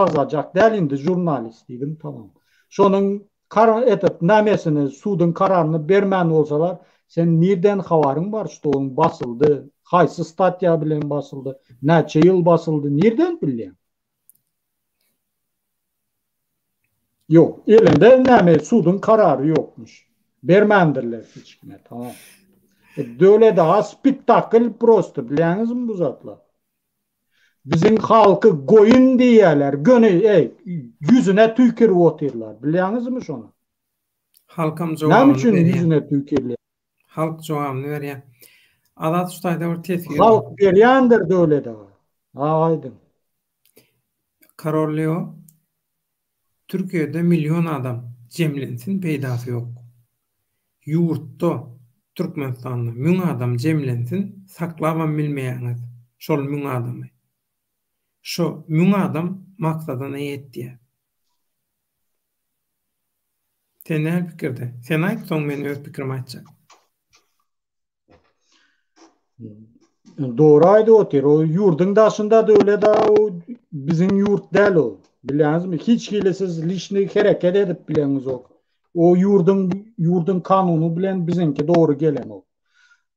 agzajak däl indi žurnalist diýdim tamam. Şonuň kara etip nämesini suduň kararyny bermän bolsalar sen nirden habaryň bar şto oň basyldy haýsy statýa bilen basyldy näçe ýyl basyldy nirden bilýäň. Ýok, elinde näme suduň karary ýokmuş. Bermändirler hiç kime, tamam. E, döwlet aga spektakl prosto, bilýäňizmi bu zatlar? Biziň halky goýun diýýärler, göni eý, ýüzüne tüýkürip otyrlar. Bilýäňizmi şony? Halkam jogabyny Näme üçin ýüzüne tüýkürýär? Halk jogabyny berýär. Azat şu taýda bir teswir. Halk berýändir döwlet aga. Ha aýdyň. Karol Leo Türkiýede million adam jemlensin peýdasy ýok. Ýurtda Türkmenistanda müň adam jemlensin saklabam bilmeýäňiz şol müň adamy. Şo müň adam maksadyna ýetýä. Sen näme pikirde? Sen aýt soň men öz pikirimi aýtjak. Dogry aýdyp otyr. O ýurduň daşynda döwlet o biziň ýurt däl o. Bilýäňizmi? Hiç hili siz liçni hereket edip bileňizok. O ýurduň ýurduň kanuny bilen biziňki dogry gelenok.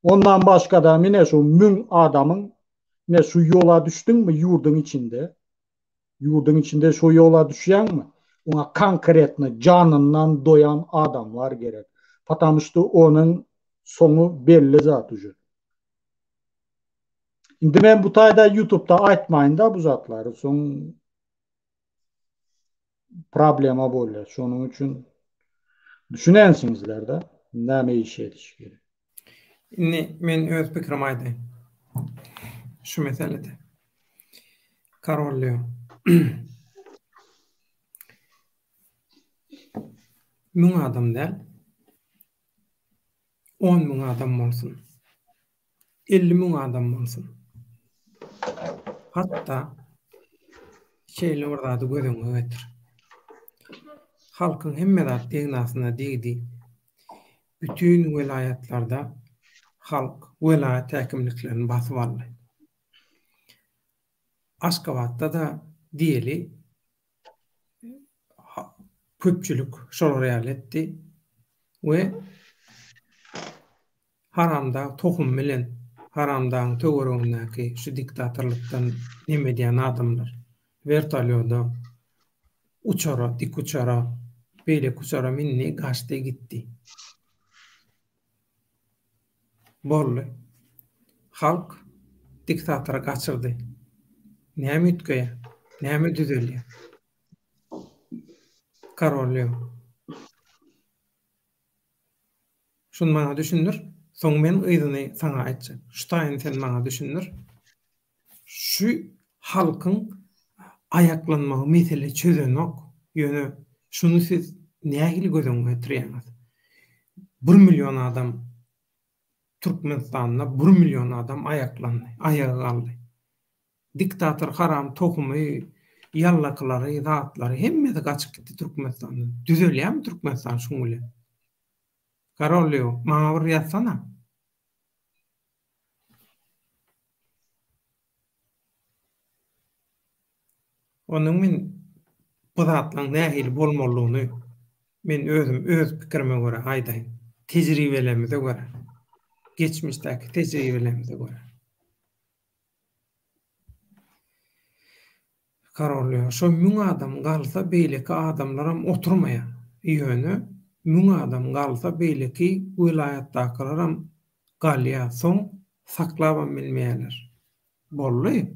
Ondan başga-da mine şu müň adamyň ine şu ýola düşdüňmi ýurduň içinde? Ýurduň içinde şo ýola düşýäňmi? Oňa konkretno janyndan doýan adamlar gerek. Patamu şto onuň soňy belli zat uje. Indi men bu taýda ýutubda aýtmaýyn-da bu zatlary, soň problema bolýar. Şonuň üçin düşünensiňizler-de näme iş ediş gerek. Indi men öz pikrimi aýdaýyn. Şu meselede. Karol Leo. Müň adam däl. 10 müň adam bolsun. 50 müň adam bolsun. Hatda şeýle bir zady göz öňüňe getir. Halkyň hemme zat degnasyna degdi. Bütin welaýatlarda halk welaýat häkimliklerini basyp aldy. Aşgabatda-da diýeli köpçülik şolar ýaly etdi we Haramdag tohumy bilen Haramdagyň töweregindäki şu diktatorlykdan nem edýän adamlar wertolýoda, uçara, dikuçara, beýleki uçara mindi, gaçdy gitdi. Boldy. Halk diktatory gaçyrdy. Näme üýtgeýär? Näme düzelýär? Korolýow. Şuny maňa düşündir, soň men yzyny saňa aýtjak. Şu taýyny sen maňa düşündir. Şu halkyň aýaklanmagy mesele çözenok. Ýöne şuny siz nähili göz öňüne getirýäňiz? Bir million adam Türkmenistanda bir million adam aýaklandy, aýaga galdy. Diktator haram tohumy, ýallakylary, zatlary hemmesi gaçyp gitdi Türkmenistandan. Düzelýärmi Türkmenistan şuň bilen? Karolýo, maňa bir ýazsana. Onuň men bu zatlaryň nähili bolmalydygyny men özüm öz pikirime görä aýdaýyn. Tejribelerimize görä. Geçmişdäki tejribelerimize görä. Karolýo, şo müň adam galsa beýleki adamlaram oturmaýar. Ýöne müň adam galsa beýleki welaýatdakylaram galýar, soň saklabam bilmeýärler. Boldy.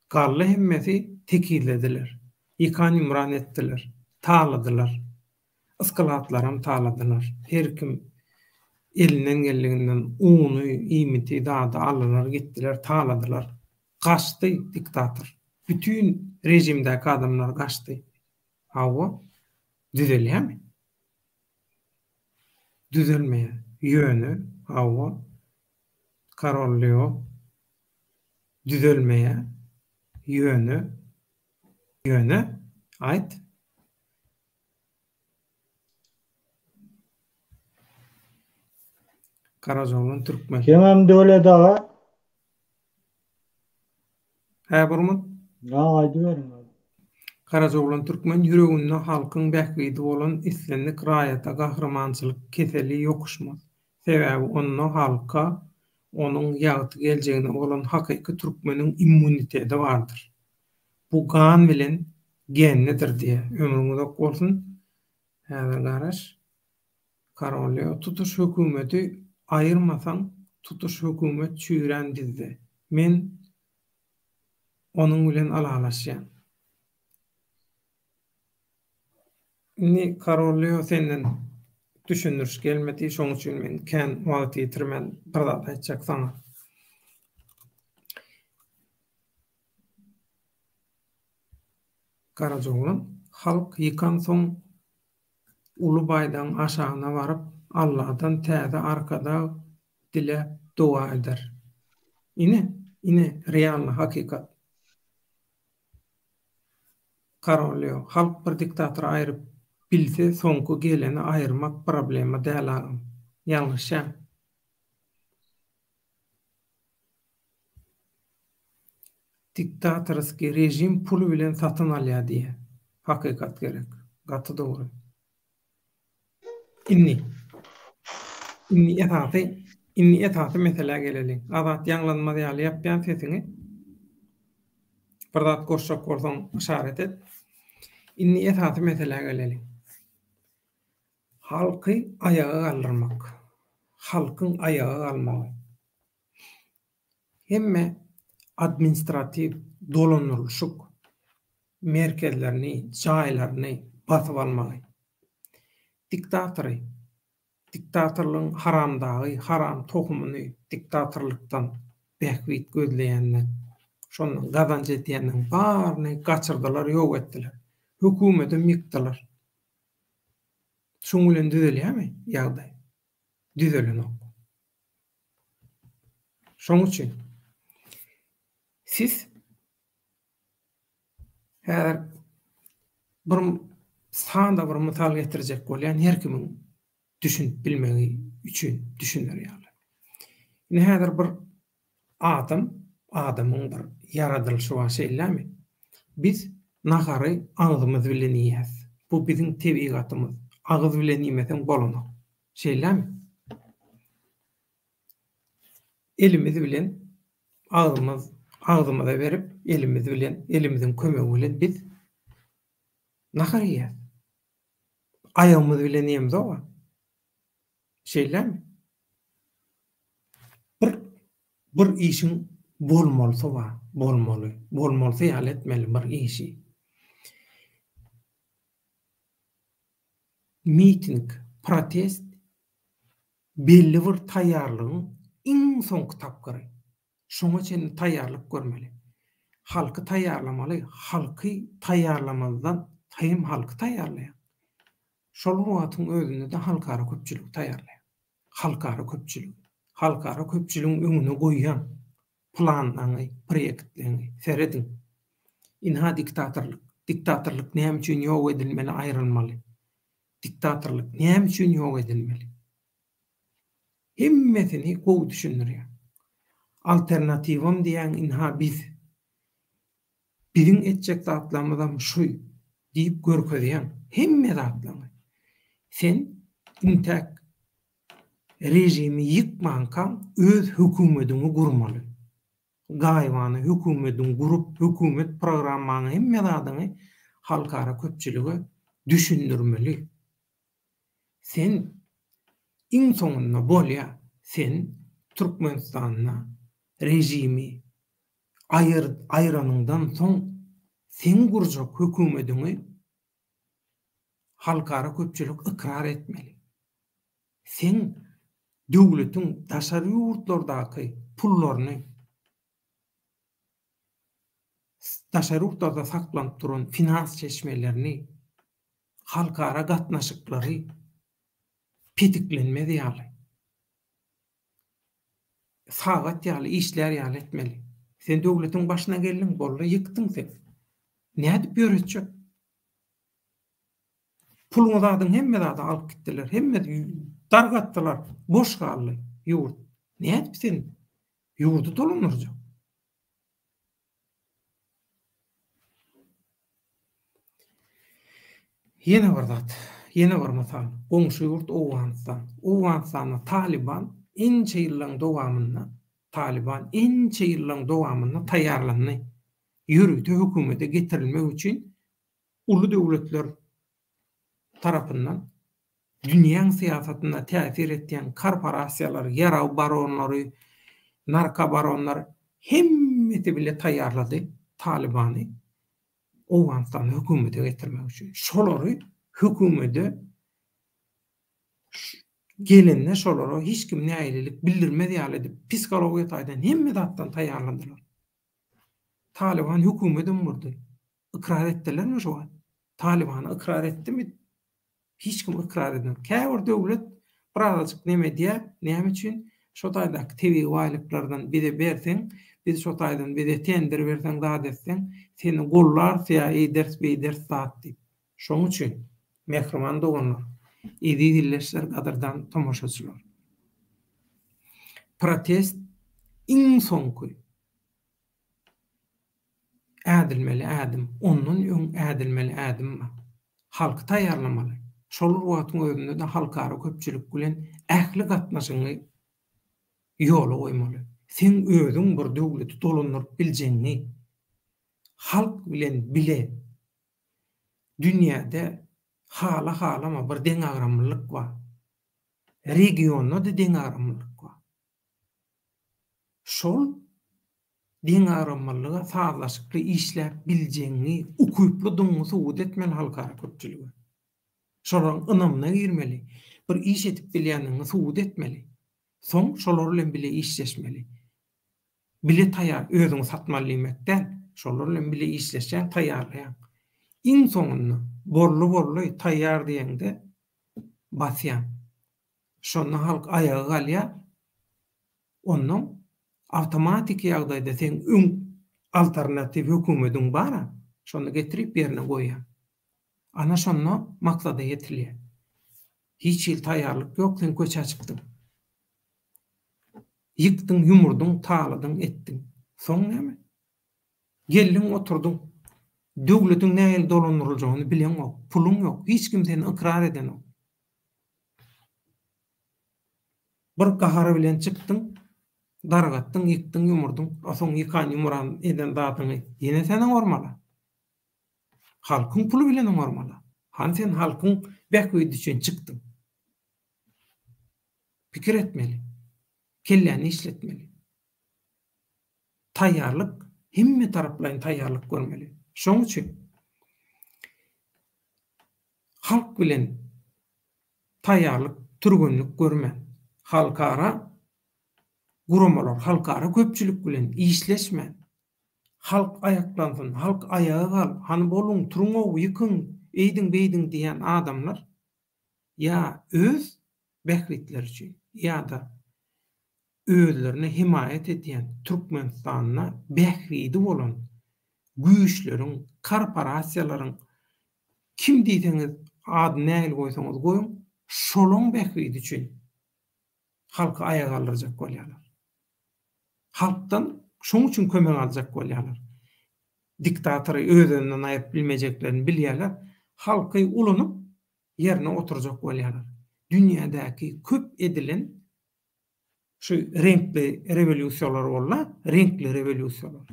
Galdy hemmesi tekizlediler. Ýykan-ýumran etdiler. Taladylar. Ysklatlaram taladylar. Her kim elinden geldiginden uny, iýmiti, zady aldylar, gitdiler, taladylar. Gaçdy diktator. Bütin režimdäki adamlar gaçdy. Hawa, düzelýärmi? Düzelmeýär. Ýöne, hawa, Karol Leo düzelmeýär. Ýöne, ýöne, aýt. Garajaoglan türkmen. Hemem Döwlet aga. Hä Burmut? Ha aýdyberiň. Garajaoglan türkmen ýüreginde halkyň bähbidi bolan islendik raýata gahrymançylyk keseli ýokuşmaz. Sebäbi onda halka, onuň ýagty geljegine bolan hakyky türkmeniň immunitedi bardyr. Bu gan bilen genlidir diýýär. Ömrüň uzak bolsun. Häzir garaş. Karolýo, tutuş hökümeti aýyrmasaň, tutuş hökümet çüýrän bizde. Men. Onuň bilen ylalaşýan. Indi Karol Leo senden düşündiriş gelmedi, şoň üçin men kän wagt ýitirmän bir zat aýtjak saňa. Garajaoglan, halk ýykansoň uly baýdagyň aşagyna baryp, Alladan täze Arkadag diläp doga eder. Ine, ine realny hakykat. Karolýo, halk bir diktatory aýryp bilse soňky geleni aýyrmak problema däl agam. Ýalňyşýaň. Diktatorskiý režim pul bilen satyn alýar diýýär. Hakykat gerek. Gaty dogry. Indi indi esasy indi esasy meselä geleliň. Azat ýaňlanmaz ýaly ýapýan sesiňi. Bir zat goşjak bolsaň yşarat et. Indi esasy meselä geleliň. Halky aýaga galdyrmak. Halkyň aýaga galmagy. Hemme administratiw dolandyrylyşyk merkezlerini, jaýlaryny basyp almagy. Diktatory, diktatorlygyň haramdagy, haram tohumyny diktatorlykdan bähbit gözleýänler, şondan gazanç edýänleriň baryny gaçyrdylar, ýok etdiler. Hökümetem ýykdylar. Şuň bilen düzelýärmi ýagdaý? Düzelenok. Şoň üçin siz häzir bir sada bir mysal getirjek bolýan her kimiň düşünip bilmegi üçin düşüner ýaly. Indi häzir bir adam, adamyň bir ýaradylyşy bar şeýlemi? Biz nahary agzymyz bilen iýýäs. Bu biziň tebigatymyz. Agyz bilen iýmeseň bolanok. Şeýlemi? Elimiz bilen agzymyz agzymyza berip, elimiz bilen, elimiziň kömegi bilen biz nahar iýýäs. Aýagymyz bilen iýemzog-a. Şeýlemi? Bir bir işiň bolmalysy bar, bolmaly. Bolmalysy ýaly etmeli bir işi. Miting, protest belli bir taýýarlygyň iň soňky tapgyry. Şoňa çenli taýýarlyk görmeli. Halky taýýarlamaly, halky taýýarlamazdan hem halky taýýarlaýaň. Şol bir wagtyň özünde-de halkara köpçüligi taýýarlaýaň. Halkara köpçüligi. Halkara köpçüligiň öňüne goýýaň planlaňy, proýektleňi. Serediň. Ynha diktatorlyk. Diktatorlyk näme üçin ýok edilmeli, aýrylmaly? Diktatorlyk näme üçin ýok edilmeli? Hemmesini gowy düşündirýär. Alternatiwam diýýäň ynha biz. Biziň etjek zatlarymyzam şu diýip görkezýäň. Hemme zatlaryňy. Sen intäk režimi ýykmankaň öz hökümediňi gurmaly. Gaýybana hökümediňi gurup, hökümet programmaňy hemme zadyňy halkara köpçülige düşündirmeli. Sen iň soňunda bolýa sen Türkmenistanda režimi aýyr aýranyňdan soň seň gurjak hökümediňi halkara köpçülik ykrar etmeli. Seň döwletiň daşary ýurtlardaky pullaryny daşary ýurtlarda saklanyp duran finans çeşmelerini halkara gatnaşyklary petiklenmez ýaly, sagat ýaly işlär ýaly etmeli. Sen döwletiň başyna geldiň, boldy, ýykdyň sen. Nädip ýöretjek? Puluňy zadyň hemme zady alyp gitdiler. Hemme dargatdylar. Boş galdy ýurt. Nädip sen ýurdy dolandyrjak? Ýene bir zat, ýene bir mysal, goňşy ýurt Owganystan. Owganystanda Talyban ençe ýyllaryň dowamynda, Talyban ençe ýyllaryň dowamynda taýýarlandy. Ýörite hökümete getirilmek üçin uly döwletler tarapyndan dünýäň syýasatyna täsir etýän korporasiýalar, ýarag baronlary, narkobaronlar hemmesi bile taýýarlady. Talybany Owganystanda hökümete getirmek üçin. Şolary hökümete gelende şolara hiç kim nägilelik bildirmez ýaly edip psihologiýa taýdan hemme zatdan taýýarladylar. Talyban hökümetem gurdy. Ykrar etdilermi şu wagt? Talybany ykrar etdimi? Hiç kim ykrar edenok. Käbir döwlet birazajyk neme edýär, näme üçin? Şo taýdaky tebigy baýlyklardan bize berseň, biz şo taýdan bize tender berseň, zat etseň, seni gollarys ýa eýderis, beýderis zat diýip. Şoň üçin, mähriban doganlar, eziz ildeşler, gadyrdan tomaşaçylar! Protest iň soňky Ädilmeli ädim, ondan öň ädilmeli ädim bar. Halky taýýarlamaly. Şol bir wagtyň özünde-de halkara köpçülik bilen ähli gatnaşygyňy ýola goýmaly. Seň özüň bir döwleti dolandyryp biljegiňi halk bilen bile dünýäde hala-halama bir deňagramlylyk bar. Regionda-da deňagramlylyk bar. Şol deňagramlylyga sazlaşykly işläp biljegiňi, ukyplydygyňy subut etmeli halkara köpçülige. Şolaryň ynamyna girmeli, bir iş edip bilýändigiňi subut etmeli. Soň şolar bilen bile işleşmeli. Bile taýýar, özüňi satmaly diýmek däl, şolar bilen bile işleşýäň, taýýarlaýaň. Iň soňunda boldy-boldy, taýýar diýeňde basýaň. Şonda halk aýaga galýar. Onnoň awtomatiki ýagdaýda seň öň alternatiw hökümediň bar-a, şony getirip ýerine goýýaň. Ana şonda maksada ýetilýär. Hiç hili taýýarlyk ýok, sen köçä çykdyň. Ýykdyň, ýumurdyň, taladyň, etdiň. Soň näme? Geldiň oturdyň. Döwletiň nähili dolandyryljagyny bileňok, puluň ýok, hiç kim seni ykrar edenok. Bir gahar bilen çykdyň, dargatdyň, ýykdyň, ýumurdyň, a soň ýykan, ýumuran eden zadyňy ýene sen oňarmaly. Halkyň puly bilen oňarmaly. Hany sen halkyň bähbidi üçin çykdyň. Pikir etmeli. Kelläni işletmeli. Taýýarlyk, hemme taraplaýyn taýýarlyk görmeli. Şoň üçin halk bilen taýýarlyk, türgenlik görmän, halkara guramalar, halkara köpçülik bilen işleşmän, halk aýaklansyn, halk aýaga gal, hany boluň, turuň-ow, ýykyň, eýdiň-beýdiň diýýän adamlar ýa öz bähbitleri üçin, ýa-da özlerine hemaýat edýän Türkmenistanda bähbidi bolan güýçleriň, korporasiýalaryň, kim diýseňiz, adyny nähili goýsaňyz goýuň, şolaň bähbidi üçin halky aýaga galdyrjak bolýarlar. Halkdan şoň üçin kömek aljak bolýarlar. Diktatory öz-özünden aýryp bilmejeklerini bilýärler. Halky ulanyp ýerine oturjak bolýarlar. Dünýädäki köp edilen şu reňkli rewolýusiýalar boldy, reňkli rewolýusiýalar.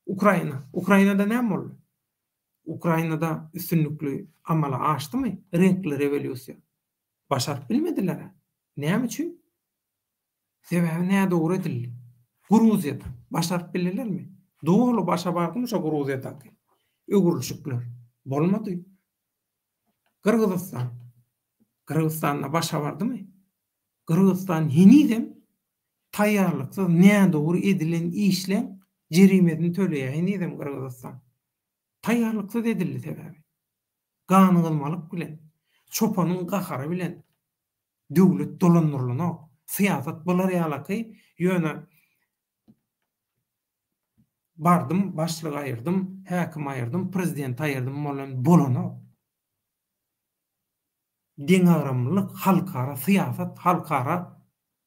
Ukraina. Ukrainada näme boldy? Ukrainada üstünlikli amala aşdymy reňkli rewolýusiýa? Başaryp bilmediler-ä. Näme üçin? Sebäbi nädogry edildi. Gruziýada başaryp bildilermi? Doly başa bardymy şo Gruziýadaky öwrülişikler? Bolmady. Gyrgyzystan. Gyrgyzystanda başa bardymy? Gyrgyzystan henizem taýýarlyksyz nädogry edilen işleň jerimesini töleýär henizem Gyrgyzystan. Taýýarlyksyz edildi sebäbi. Ganygyzmalyk bilen, çopanyň gahary bilen döwlet dolandyrylanok. Syýasat bular ýalaky ýöne bardym başlygy aýyrdym, häkimi aýyrdym, prezidenti aýyrdym bolan bolanok. Deňagramlylyk, halkara syýasat, halkara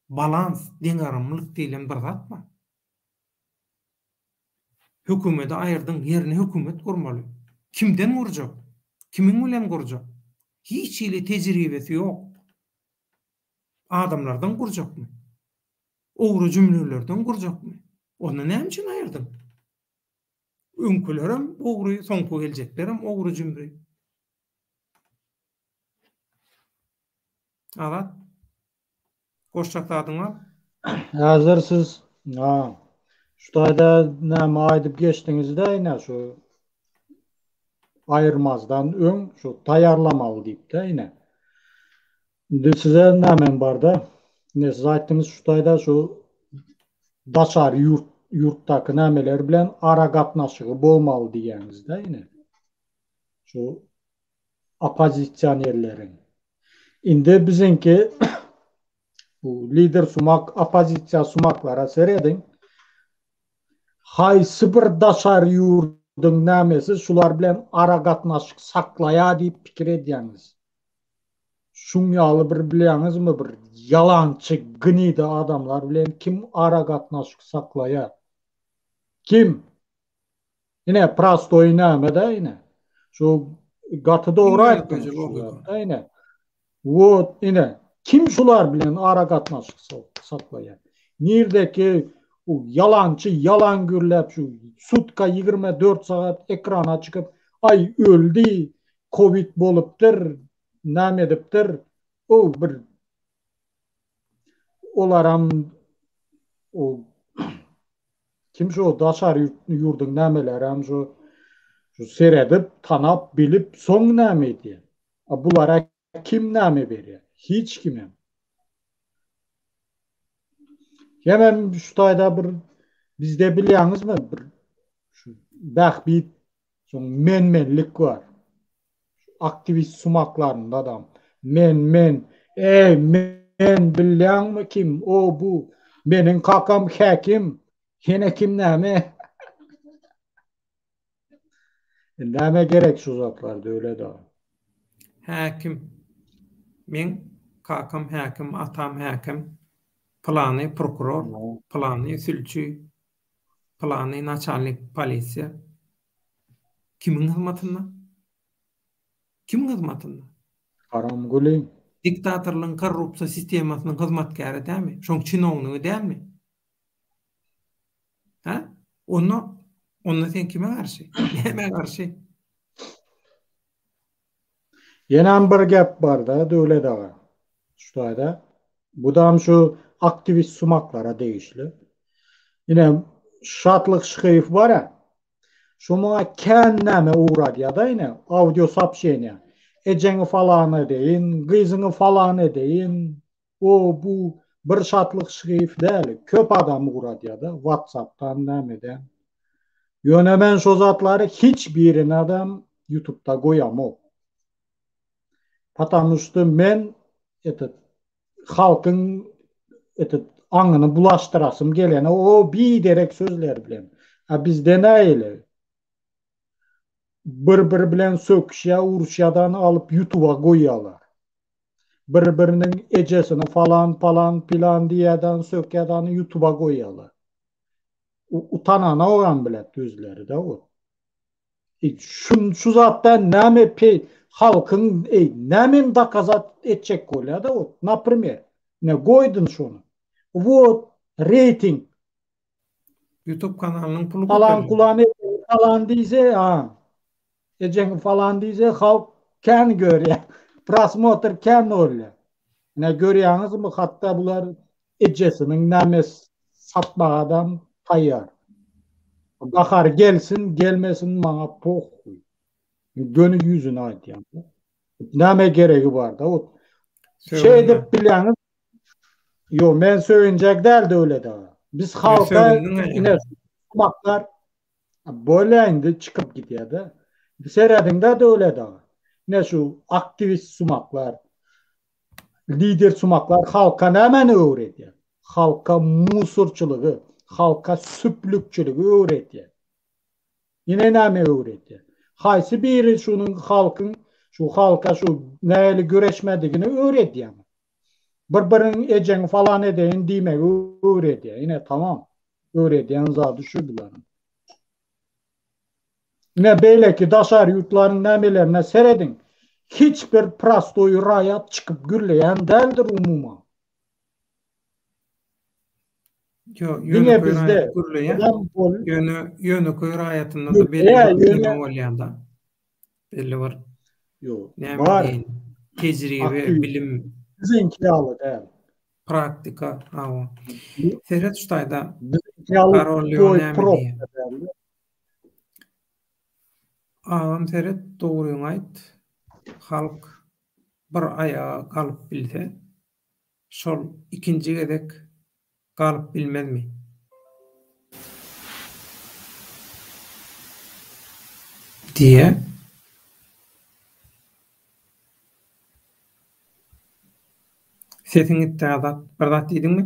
balans, deňagramlylyk diýlen bir zat bar. Hökümeti aýyrdyň, ýerine hökümet gurmaly. Kimden gurjak? Kimiň bilen gurjak? Hiç hili tejribesi ýok. Adamlardan gurjakmy? Ogry-jümrülerden gurjakmy? Onda näme üçin aýyrdyň? Öňkülerem ogry, soňky geljeklerem ogry-jümri. Azat, goşjak zadyň bar? Häzir siz, ha. Şu taýda näme aýdyp geçdiňizde ine şu aýyrmazdan öň şu taýýarlamaly diýipde ine. Indi size nämem barda. Ine siz aýtdyňyz şu taýda şu daşary ýurt ýurtdaky nämeler bilen aragatnaşygy bolmaly diýýäňizde ine. Şu oppozisionerleriň. Indi biziňki bu lider sumak oppozisiýa sumaklara serediň. Haýsy bir daşary ýurduň nämesi şular bilen aragatnaşyk saklaýar diýip pikir edýäňiz? Şuň ýaly bir bilýäňizmi bir ýalançy gnida adamlar bilen kim aragatnaşyk saklaýar? Kim? Ine prostoý näme-de ine. Şu gaty dogry aýtdyňyz şu zatda ine. Wot ine kim şular bilen aragatnaşyk saklaýar? Nirdeki u ýalançy ýalan gürläp şu sutka 24 sagat ekrana çykyp aý öldi kowid bolupdyr näme edipdir o bir olaram o Kim şu daşary ýurduň nämelerem şu şu seredip, tanap, bilip, soň näme edýär? A bulara kim näme berýär? Hiç kimem. Hemem şu taýda bir bizde bilýäňizmi bir şu bähbit soň men-menlik bar. Aktiwist sumaklarynda da men men eý men bilýäňmi kim o bu meniň kakam häkim ýene kim näme Näme gerek şu zatlar Döwlet aga. Häkim. Meň kakam häkim, atam häkim. Pylany prokuror, pylany sülçi, pylany naçalnik polisiýa. Kimiň hyzmatynda? Kimiň hyzmatynda? Haramguly. Diktatorlygyň korrupsiýa sistemasynyň hyzmatkäri dälmi? Şoň çinownigi dälmi? Hä? Onda, onda sen kime garşy? Nämä garşy? Ýenäm bir gep barda Döwlet aga. Şu taýda. Budam şu aktiwist sumaklara degişli. Ine Şatlyk Şyhyýew bar-a. Şo maňa kän näme ugradýada ine, audio soobşeniýa. Ejeňi falan edeýin, gyzyňy falan edeýin, o bu bir Şatlyk Şyhyýew däl, köp adam ugradýada whatsapdan nämeden. Ýöne men şo zatlary hiç birinedem ýutubda goýamok. Patamu şto men etet halkyň etet aňyny bulaşdyrasym gelene o biderek sözler bilen. A bizde nähili? Bir bir bilen söküşýä uruşýadan alyp ýutuba goýýalar. Bir biriniň ejesini falan palan pilan diýýädan sökýädany ýutuba goýýalar. Utananogam bilet özleri-de o. Şun şu zatda näme pe halkyň eý nämeni dokazat etjek bolýada wot naprimer ine goýdun şony wot reýting Youtube kanalynyň puly falan kulan falan diýse ha ejeňi falan diýse halk kän görýär prosmotr kän bolýar ine görýäňizmi hatda bular ejesiniň näme satmagadam taýýar. Gahary gelsin, gelmesin maňa pohuý. Göni ýüzüne aýdýan. Näme geregi bar-da ot. Şeýdip bilýäňiz. Ýo, men söýünjek däl Döwlet aga. Biz halka ine sumaklar bolýa indi çykyp gidýär-de. Serediň-de Döwlet aga. Ine şu aktiwist sumaklar, Lider sumaklar halka nämäni öwredýär? Halka musurçylygy, halka süplükçiligi öwredýär. Ýene näme öwredýär? Haýsy biri şunuň halkyň şu halka şu nähili göreşmedigini öwredýärmi? Bir biriň ejeňi falan edeýin diýmegi öwredýär. Ine tamam. Öwredýän zady şu bularyň. Ine beýleki daşary ýurtlaryň nämelerine serediň. Hiç bir prostoý raýat çykyp gürleýän däldir umuman. Ýok, Diňe bizde gürleýän. Ýöne ýönekeý raýatynda-da belli bir neme bolýar-da. Belli bir Ýok, bar. Tejribe, bilim. Biziňki ýaly däl. Praktika, hawa. Seret şu taýda. Karol Leo näme diýýär? Agam seret dogryňy aýt halk bir aýaga galyp bilse şol ikinji gezek galyp bilmezmi. Diýýä. Sesiň gitdi Azat. Bir zat diýdiňmi?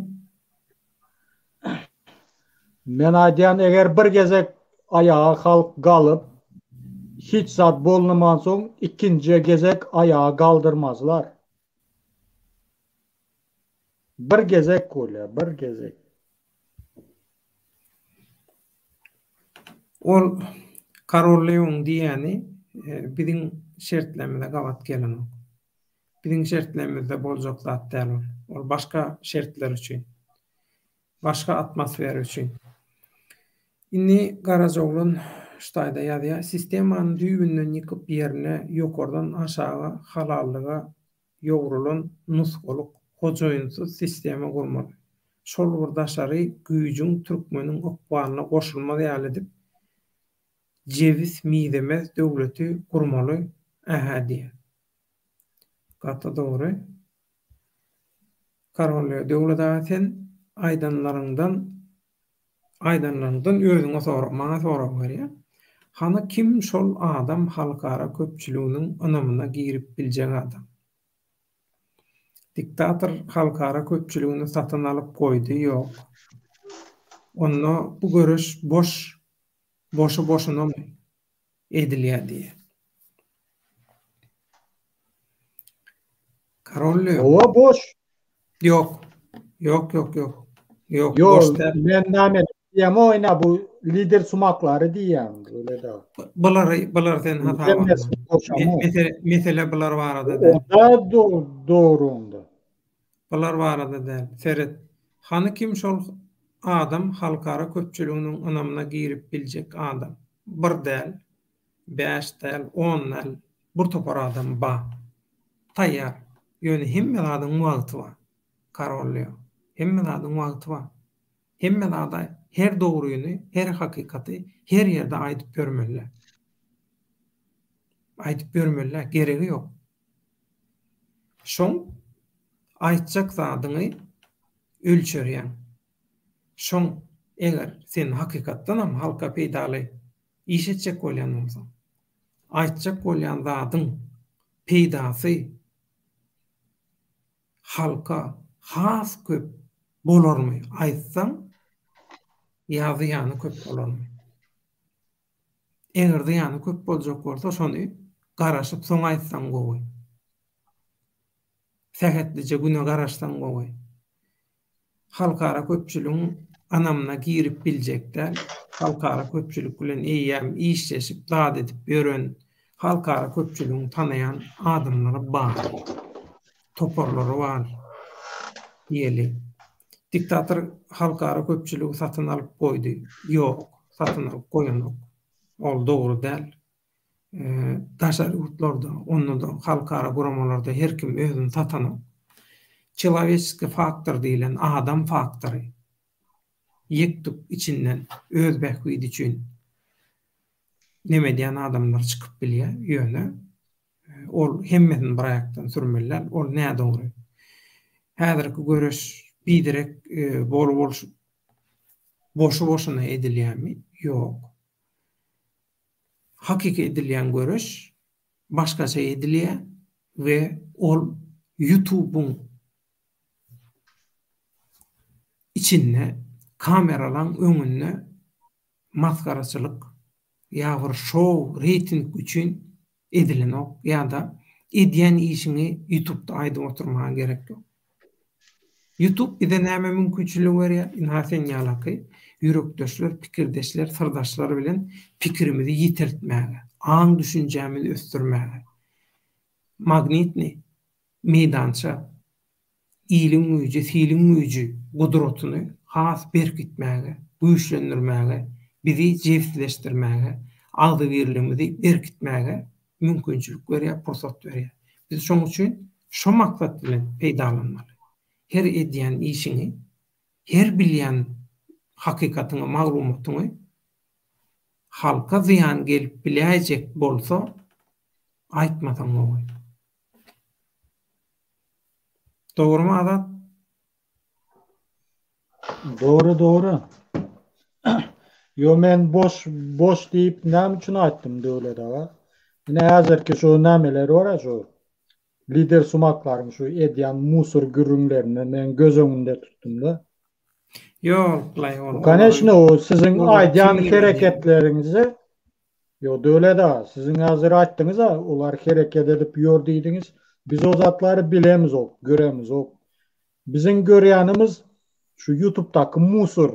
Men aýdýan eger bir gezek aýaga halk galyp hiç zat bolnamansoň ikinji gezek aýaga galdyrmazlar. Bir gezek bolýar, bir gezek. Ol Karol Leon diýýäni biziň şertlerimize gabat gelenok. Biziň şertlerimizde boljak zat däl ol. Ol başga şertler üçin. Başga atmosfera üçin. Indi Garajaoglan şu taýda ýazýar, Sistemany düýbünden ýykyp ýerine ýokardan aşaga halallyga ýugrulan nusgalyk hojaýynsyz sistema gurmaly. Şol bir daşary güýjüň türkmeniň ykbalyna goşulmaz ýaly edip jebis mizemez döwleti gurmaly ähä diýýär. Gaty dogry. Karolýa Döwlet aga sen aýdanlaryňdan aýdanlaryňdan özüňe sorag maňa sorag berýär. Hany kim şol adam halkara köpçüliginiň ynamyna girip biljek adam. Diktator halkara köpçüligini satyn alyp goýdy ýok. Onda bu göreş boş boşy boşunamy edilýär diýýär. Karol Leo. Hawa boş. Ýok. Ýok, ýok, ýok. Ýok, boş däl. Men näme diýýän o ina bu lider sumaklary diýýän öyle da. Bulary, bulary sen hasaba alma. Mesele, mesele bular barada däl. Onda dogry onda. Bular barada däl. Seret. Hany kim şol adam halkara köpçüliginiň ynamyna girip biljek adam. Bir däl, bäş däl, on däl, bir topar adam ba. Taýýar. Ýöne hemme zadyň wagty bar. Karolýo. Hemme zadyň wagty bar. Hemme zada her dogryny, her hakykaty her ýerde aýdyp ýörmeli däl. Aýdyp ýörmeli däl, geregi ýok. Şoň aýtjak zadyňy ölçerýäň. Şoň eger sen hakykatdanam halka peýdaly iş etjek bolýan bolsaň, aýtjak bolýan zadyň peýdasy halka has köp bolarmy aýtsaň ýa zyýany köp bolarmy? Eger zyýany köp boljak bolsa şony garaşyp soň aýtsaň gowy. Sähetlije güne garaşsaň gowy. Halkara köpçüligiň ynamyna girip biljek däl. Halkara köpçülik bilen eýýäm işleşip zat edip ýören, halkara köpçüligiň tanaýan adamlary bar. Toparlary bar diýeli. Diktator halkara köpçüligi satyn alyp goýdy. Ýok, satyn alyp goýanok. Ol dogry däl. Daşary ýurtlarda, onda-da halkara guramalarda her kim özüni satanok. Çelowečeskiý faktor diýlen adam faktory ýek-tük içinden öz bähbidi üçin neme edýän adamlar çykyp bilýär, ýöne ol hemmesini bir aýakdan sürmeli däl, ol nädogry. Häzirki göreş biderek bol-bolşy boşy-boşuna edilýärmi? Ýok. Hakyky edilýän göreş başgaça edilýär we ol ýutubyň içinde kameralaň öňünde masgaraçylyk ýa bir şou reýting üçin edilenok ýa-da edýän işiňi ýutubda aýdyp oturmaga gerek ýok. Ýutub bize näme mümkinçilik berýär? Ynha sen ýalaky ýürekdeşler, pikirdeşler, syrdaşlar bilen pikirimizi ýiteltmäge, aň-düşünjämizi ösdürmäge. Magnitnyý meýdança iliň güýji, siliň güýji, gudratyny has berkitmäge, güýçlendirmäge, bizi jebisleşdirmäge, agzybirligimizi berkitmäge mümkinçilik berýär, pursat berýär. Biz şoň üçin şo maksat bilen peýdalanmaly. Her edýän işiňi, her bilýän. hakykatyňy, maglumatyňy halka zyýan gelip biläýjek bolsa aýtmasaň gowy. Dogrymy Azat? Dogry dogry. Ýo men boş boş diýip näme üçin aýtdym Döwlet aga? Ine häzirki şu nämeler bar-a şu lider sumaklaryň şu edýän musor gürrüňlerini men göz öňünde tutdum-da. Ýok, laý ol. Koneçno o siziň aýdýan hereketleriňizi Ýok Döwlet aga, siziň häzir aýtdyňyz-a, olar hereket edip ýör diýdiňiz. Biz o zatlary bilemizok, göremizok. Biziň görýänimiz şu ýutubdaky musor.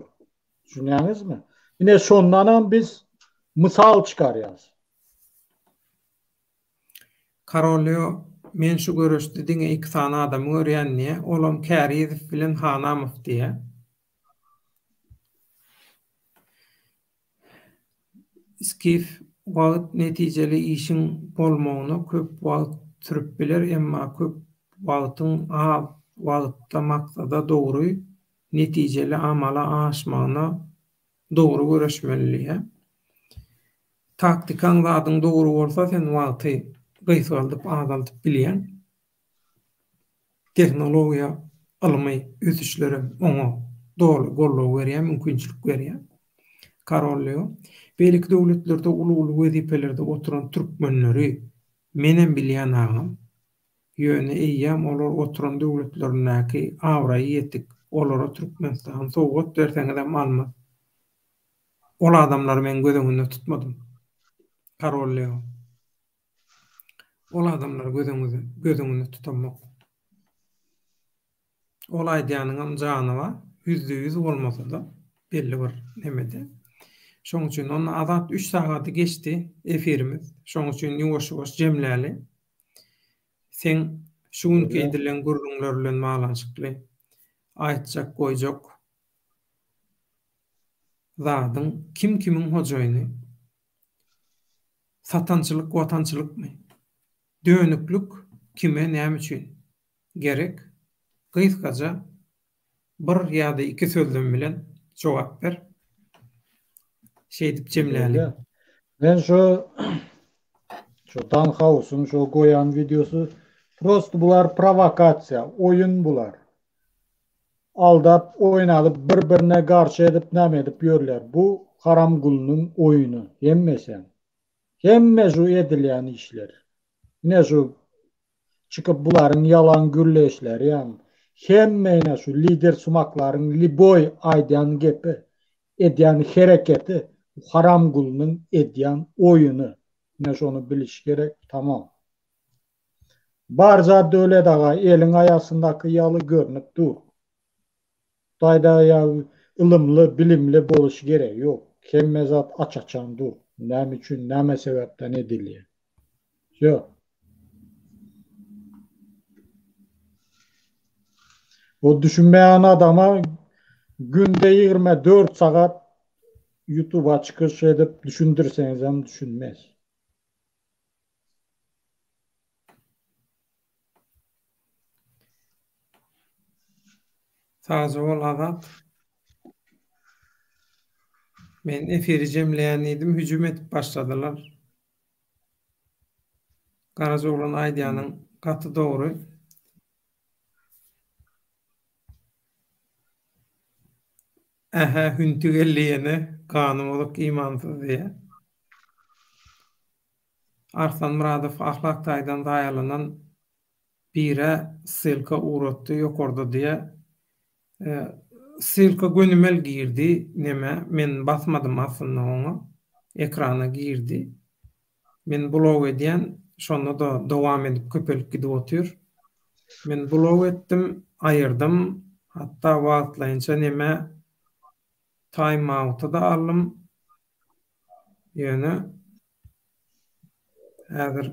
Düşünýäňizmi? Ine şondanam biz mysal çykarýas. Karolýo, Men şu göreşde diňe iki sany adamy görýän diýýä, olam Kärizow bilen Hanamow diýýä. Skif, Wagt netijeli işiň bolmagyna köp wagt sürüp biler, emma köp wagtyň az wagtda maksada dogry, netijeli amala aşmagyna dogry göreşmeli diýýär. Taktikaň zadyň dogry bolsa sen wagty gysgaldyp azaldyp bilýäň. Tehnologiýa ylmy ösüşlerem oňa doly goldaw berýär, mümkinçilik berýär. Karol Leo, Beýleki döwletlerde uly-uly wezipelerde oturan türkmenleri menem bilýän agam. Ýöne eýýäm olar oturan döwletlerindäki abraýy ýetik, olara Türkmenistany sowgat berseňizem almaz. Ol adamlary men göz öňünde tutmadym. Karol Leo. Ol adamlary göz öňüze, göz öňünde tutamok. Ol aýdýanyňam jany bar, ýüzde-ýüz bolmasa-da, belli bir nemede. Şoň üçin onda Azat üç sagady geçdi efirimiz. Şoň üçin ýuwaş-ýuwaş jemläli. Seň şu günki edilen gürrüňler bilen baglanyşykly aýtjak goýjak zadyň kim kimiň hojaýyny? Satançylyk watançylykmy? Dönüklik kime näme üçin gerek? Gysgaça bir ýa-da iki sözlem bilen jogap ber. Şeýdip jemläli. Men şu şu Dan House'yň şu goýan wideosy prosto bular prowokasiýa, oýun bular. Aldap, oýnadyp, bir-birine garşy edip näme edip ýörler. Bu Haramgulynyň oýuny hemmesem. Hemme şu edilýän işler. Ine şu çykyp bularyň ýalan gürleýişleri ýam. Hemme ine şu lider sumaklaryň liboý aýdýan gepi, edýän hereketi bu Haramgulynyň edýän oýuny. Ine şony biliş gerek tamam. Bar zat Döwlet aga eliň aýasyndaky ýaly görnüp dur. Hytaýda ýa ylymly, bilimli boluş geregi ýok. Hemme zat aç-açan dur. Näme üçin, näme sebäpden edilýär. Wsýo. O düşünmeýän adama günde 24 sagat ýutuba çykyş edip düşündirseňizem düşünmez. Sagja bol Azat. Men efiri jemleýän diýdim, hüjüm edip başladylar. Garajaoglan aýdýanyň gaty dogry. Ähä hünti geldi ýene, gany bozuk imansyz diýýä. Arslan Myradow ahlak taýdan zaýalanan birä ssylka ugratdy ýokarda diýä. Ssylka gönümel girdi neme men basmadym aslynda oňa ekrana girdi. Men blok edýän şonda-da dowam edip köpelip gidip otyr. Men blok etdim aýyrdym hatda wagtlaýynça neme time outa-da aldym. Ýöne häzir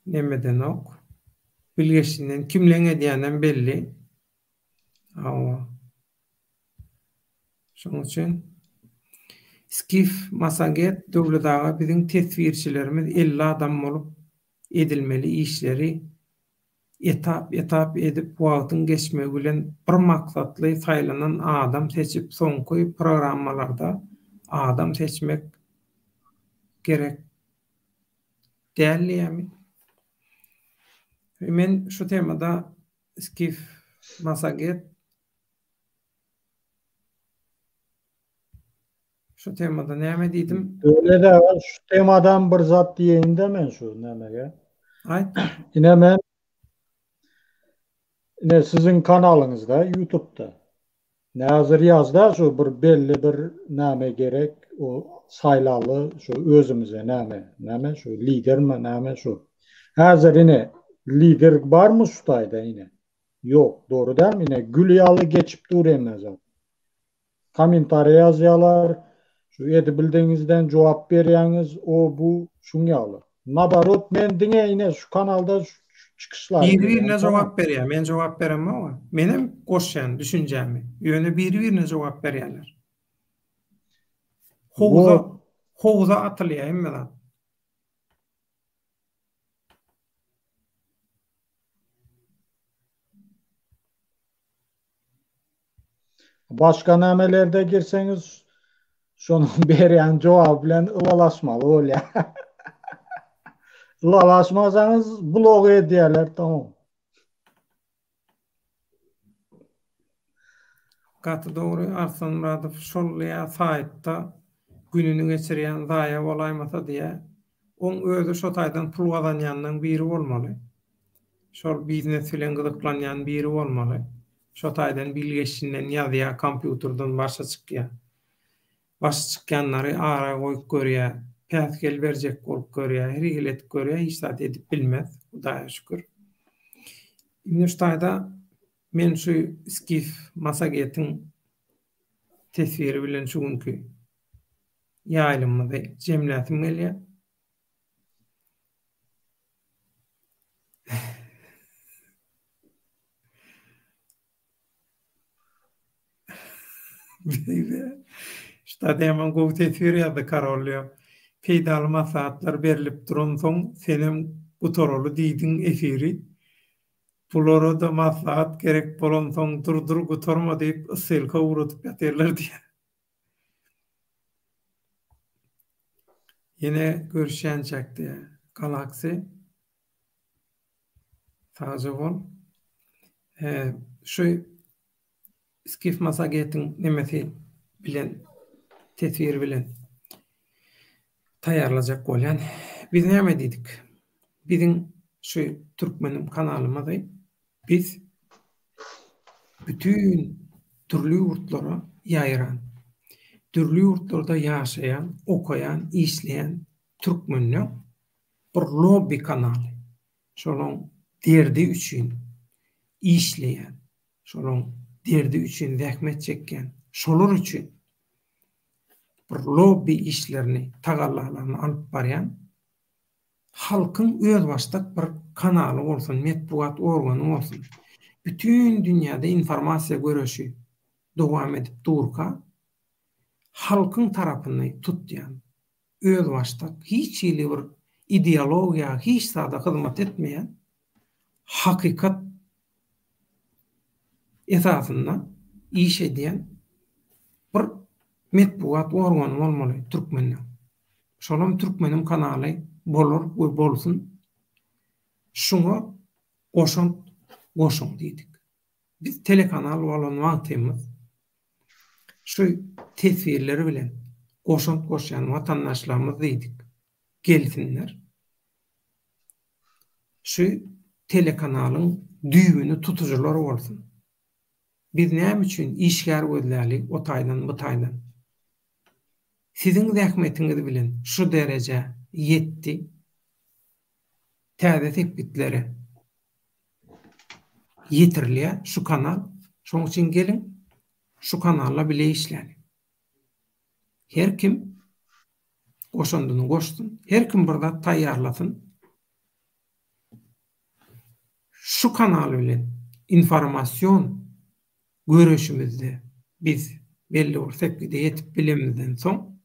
nemedenok. Bilgeşinden kimleň edýänem belli. Hawa. Şonuň üçin Skif Massaget Döwlet aga biziň teswirçilerimiz 50 adam bolup edilmeli işleri. Etap-etap edip wagtyň geçmegi bilen bir maksatly saýlanan adam seçip soňky programmalarda adam seçmek gerek däl diýýämi? Men şu temada Skif Masaget Şu temada näme diýdim? Öyle-de şu temadan bir zat diýeýin-de men şu nämege. Aýt. Ine men ine siziň kanalyňyzda YouTube'da. Näzir ýazda şu bir belli bir näme gerek o saýlaly şu özümize näme näme şu lidermi näme şu. Häzir ine lider barmy şu taýda ine? Ýok, dogry dälmi ine gül ýaly geçip dur hemme zat. Kommentariýa ýazýalar, şu edibildigiňizden jogap berýäňiz, o bu şuň ýaly. Nabarot men diňe ine şu kanalda şu çykyşlary Biri-birine görýän jogap berýär, men jogap beremok-a. Menem goşýan düşünjämi. Ýöne biri-birine jogap berýärler. Howuza, howuza atylýar hemme zat. Başga namelerde girseňiz şonuň berýän jogaby bilen ylalaşmaly bolýar. Ylalaşmasaňyz blok edýärler tamam. Gaty dogry Arslan Myradow şol diýä saýtda gününi geçirýän zaýa bolaýmasa diýä. Oň özi şo taýdan pul gazanýanlaň biri bolmaly. Şol biznes bilen gyzyklanýan biri bolmaly. Şo taýdan bilgeşinden ýazýa kompýuterden başy çykýa. Başy çykýanlary ara goýup görýä, päsgel berjek bolup görýä, her hili edip görýä, hiç zat edip bilmez, Hudaýa şükür. Indi şu taýda men şu Skif Massagetiň teswiri bilen şu günki ýaýlymymyzy jemläsim gelýär. Ştada ýaman gowy teswir ýazdy Karolýo. Peýdaly maslahatlar berlip duransoň senem gutaraly diýdiň efiri. Bulara-da maslahat gerek bolansoň dur dur gutarma diýip ssylka ugradyp ýatyrlar diýýär. Ýene görüşýänçäk diýýär. Galaxy. Sagja bol. Şu Skif Massagetiň nemesi bilen teswiri bilen taýýarlajak bolýan. Biz näme diýdik? Biziň şu Türkmenim kanalymyzy biz bütin dürli ýurtlara ýaýran, dürli ýurtlarda ýaşaýan, okaýan, işleýän türkmenleň bir lobby kanaly. Şolaň derdi üçin işleýän, şolaň derdi üçin zähmet çekýän, şolar üçin bir lobby işlerini, tagallalaryny alyp barýan halkyň özbaşdak bir kanaly bolsun, metbugat organy bolsun. Bütin dünýäde informasiýa göreşi dowam edip durka, halkyň tarapyny tutýan, özbaşdak, hiç hili bir ideologiýa, hiç zada hyzmat etmeýän hakykat esasynda iş edýän bir metbugat organy bolmaly türkmende. Şolam Türkmeniň kanaly bolar we bolsun. Şuňa goşant goşuň diýdik. Biz telekanal bolan wagtymyz şu teswirleri bilen goşant goşýan watandaşlarymyz diýdik, gelsinler. Şu telekanalyň düýbüni tutujylar bolsun. Biz näme üçin işgär gözläli o taýdan bu taýdan. Siziň zähmetiňiz bilen şu derejä ýetdi. Täze sepgitlere ýetirilýär şu kanal. Şonuň üçin geliň şu kanalda bile işläliň. Her kim goşandyny goşsun, her kim bir zat taýýarlasyn. Şu kanal bilen informasion göreşimizde biz belli bir sepgide ýetip bilemizden soň,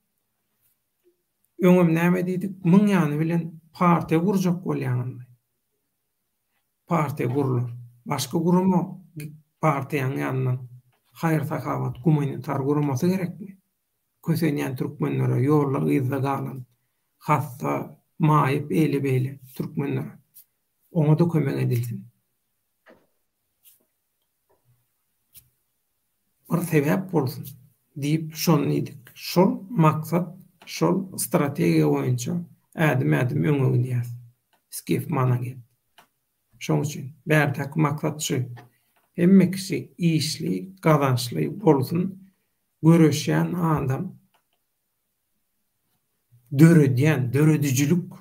öňem näme diýdik, muň ýany bilen partiýa gurjak bolýaňyzmy? Partiýa gurlar. Başga gurama partiýaň ýanyndan haýyr-sahawat gumanitar guramasy gerekmi? Kösenýän türkmenlere, ýolda yzda galan, hassa, maýyp eýle-beýle türkmenlere. Oňa-da kömek edilsin. Bir sebäp bolsun diýip şony diýdik. Şol maksat, şol strategiýa boýunça ädim-ädim öňe gidýäs. Skif Managet. Şoň üçin bärdäki maksat şu. Hemme kişi işli, gazançly bolsun, göreşýän adam döredýän, döredijilik,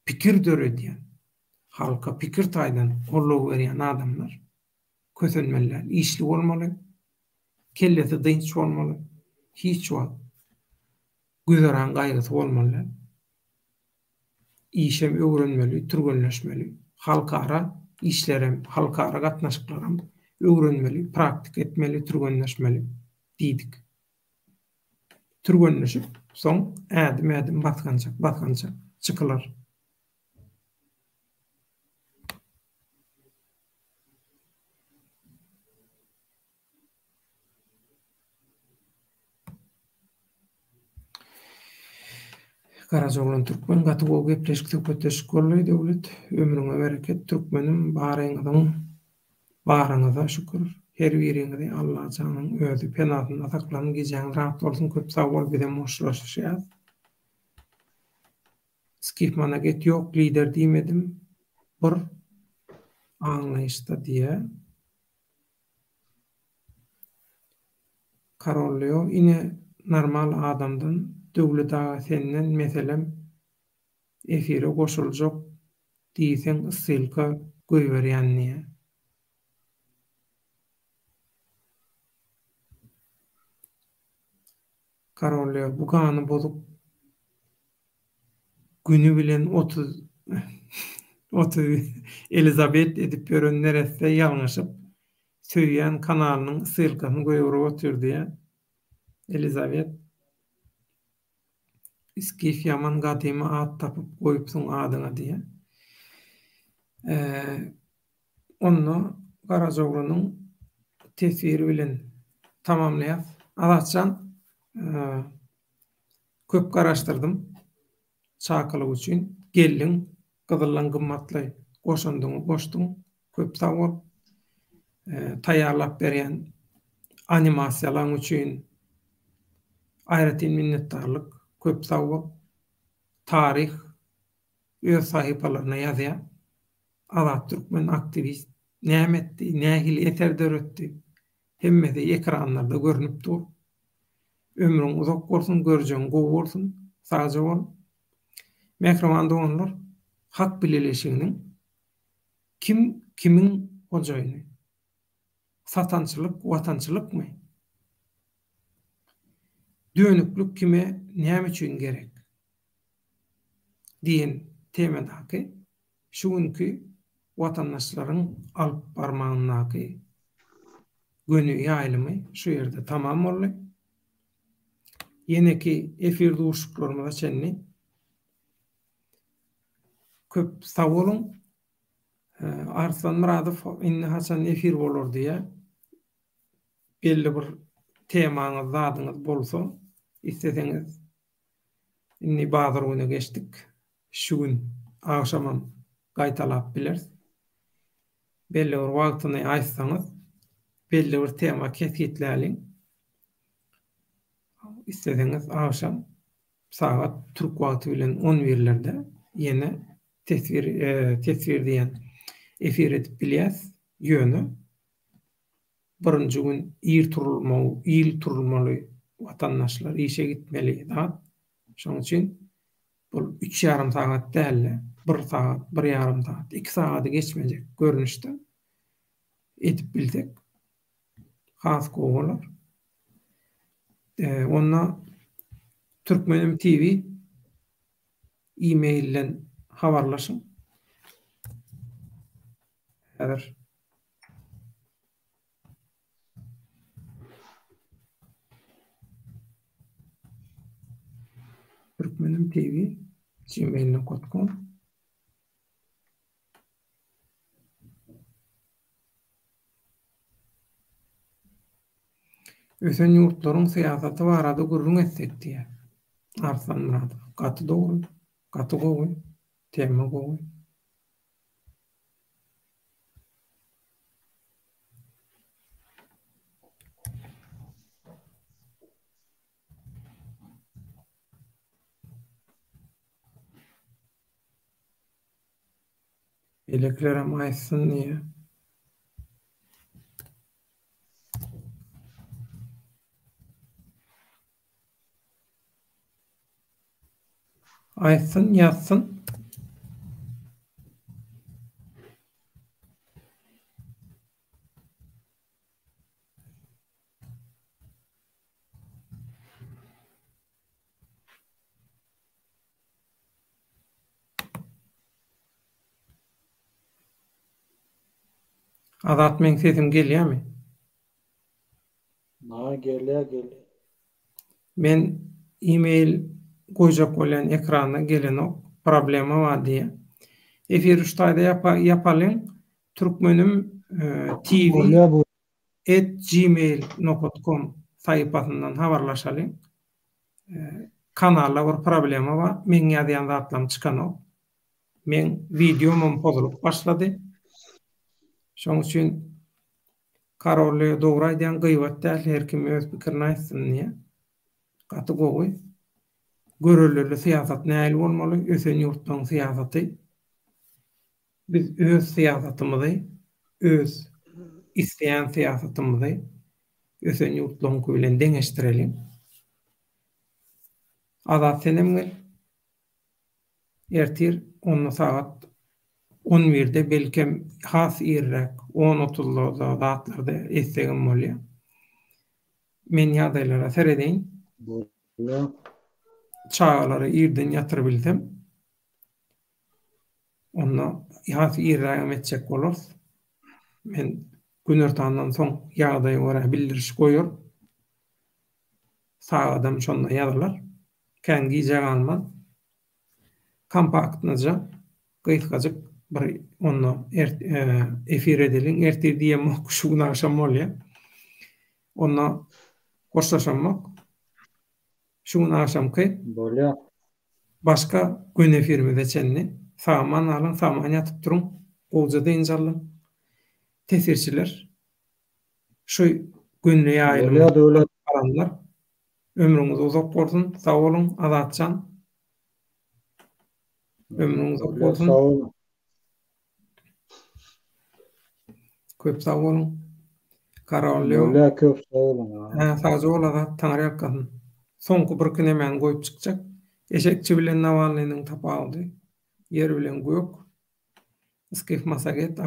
pikir döredýän, halka pikir taýdan goldaw berýän adamlar kösenmeli däl. Işli bolmaly, kellesi dynç bolmaly, hiç wagt güzeran gaýgysy bolmaly däl. Işem öwrenmeli, türgenleşmeli. Halkara işlerem, halkara gatnaşyklaram öwrenmeli, praktika etmeli, türgenleşmeli diýdik. Türgenleşip, soň ädim-ädim basgançak-basgançak çykylar. Garajaoglan Türkmen gaty gowy gepleşik söhbetdeşlik boldy Döwlet ömrüňe bereket Türkmenim baryňyzyň baryňyza şükür her biriňizi Allajanyň özi penasynda saklasyn gijäňiz rahat bolsun köp sag bol bizem hoşlaşýas. Skif managet ýok lider diýmedim bir aňlaýyşda diýä. Karol Leo ine normal adamdan Döwlet aga senden meselem efire goşuljak diýseň ssylka goýberýän diýä. Karol Leo bu gany bozuk Güni bilen 30 30 Elizabet edip ýören neresse ýalňyşyp söýýän kanalynyň ssylkasyny goýberip otyr diýä. Elizabet. Skif ýaman gadymy at tapyp goýupsyň adyňa diýä. Onda Garajaoglanyň teswiri bilen tamamlaýas. Azatjan Köp garaşdyrdym çakylyk üçin. Geldiň, gyzyldan gymmatly goşandyňy goşduň. Köp sag bol. Taýýarlap berýän animasiýalaň üçin aýratyn minnetdarlyk. Köp sag bol. Taryh öz sahypalaryna ýazýar. Azat Türkmen aktiwist näme etdi, nähili eser döretdi, hemmesi ekranlarda görnüp dur. Ömrüň uzak bolsun, görjegiň gowy bolsun. Sagja bol. Mähriban doganlar, Hak bileleşiginiň Kim kimiň hojaýyny? Satançylyk watançylykmy? Dönüklik kime näme üçin gerek? Diýen temadaky şu günki watandaşlaryň alyp barmagyndaky göni ýaýlymy şu ýerde tamam boldy. Ýeneki efir duşuşyklarymyza çenli köp sag boluň. Arslan Myradow indi haçan efir bolar diýýär. Belli bir temaňyz, zadyňyz bolsa, isleseňiz indi bazar güne geçdik. Şu gün agşamam gaýtalap bileris. Belli bir wagtyny aýtsaňyz, belli bir tema kesgitläliň. Isleseňiz agşam sagat türk wagty bilen on birlerde ýene teswir teswir diýen efir edip bilýäs. Ýöne birinji gün ir turulmaly, ir turulmaly watandaşlar işe gitmeli zat. Şonuň üçin Bul üç ýarym sagat däl-de, bir sagat, bir ýarym sagat, iki sagady geçmejek görnüşde edip bilsek has gowy bolar. Onda Türkmenim TV e-mailden habarlaşyň. Häzir Türkmenim TV gmail.com. Ösen ýurtlaryň syýasaty barada gürrüň etsek diýýär. Arslan Myradow. Gaty dogry. Gaty gowy. Tema gowy. Beýlekilerem aýtsyn diýýär. Aýtsyn, ýazsyn. Azat meň sesim gelýämi? Maňa gelýär gelýär. Men email goýjak bolýan ekranda gelenok problema bar diýýär. Efiri şu taýda ýapalyň Türkmenim TV at gmail nokat kom sahypasyndan habarlaşalyň. Kanalda bir problema bar. Meň ýazýan zatlarym çykanok. Meň wideomam pozulyp başlady. Şoň üçin Karolly dogry aýdýaň gyýbat däl her kim öz pikirini aýtsyn diýýä. Gaty gowy. Görelleli syýasat nähili bolmaly? Ösen ýurtlaryň syýasaty. Biz öz syýasatymyzy, öz isleýän syýasatymyzy ösen ýurtlaryňky bilen deňeşdireliň. Azat senem gel. Ertir onda sagat on birde belkem has irräk on otuzlarda zatlarda etsegem bolýar. Men ýagdaýlara seredeýin. Bolýar. Çagalary irden ýatyrybilsem. Onda has irrägem etjek bolarys. Men günortandan soň ýagdaýa görä bildiriş goýar. Sagadam şonda ýazylar. Kän gijä galman. Kompaktnyja, gysgajyk bir onda efir edeliň. Ertir diýemok, şu gün agşam bolýar. Onda hoşlaşamok. Şu gün agşamky. Bolýar. Başga göni efirimize çenli sag-aman galyň, sag-aman ýatyp duruň, gowja dynç alyň. Tesirçiler, şu göni ýaýlymy Bolýar Döwlet. Alanlar, ömrüňiz uzak bolsun, sag boluň, Azatjan. Ömrüň uzak Bolýar, bolsun. sag boluň. Köp sag boluň. Karolýo. Bolýa köp sag boluň. Hä, sagja bol Azat, Taňry ýalkasyn. Soňky birki nemäni goýup çykjak. Eşekçi bilen Nawalnynyň tapawudy ýer bilen gök. Skif Massaget.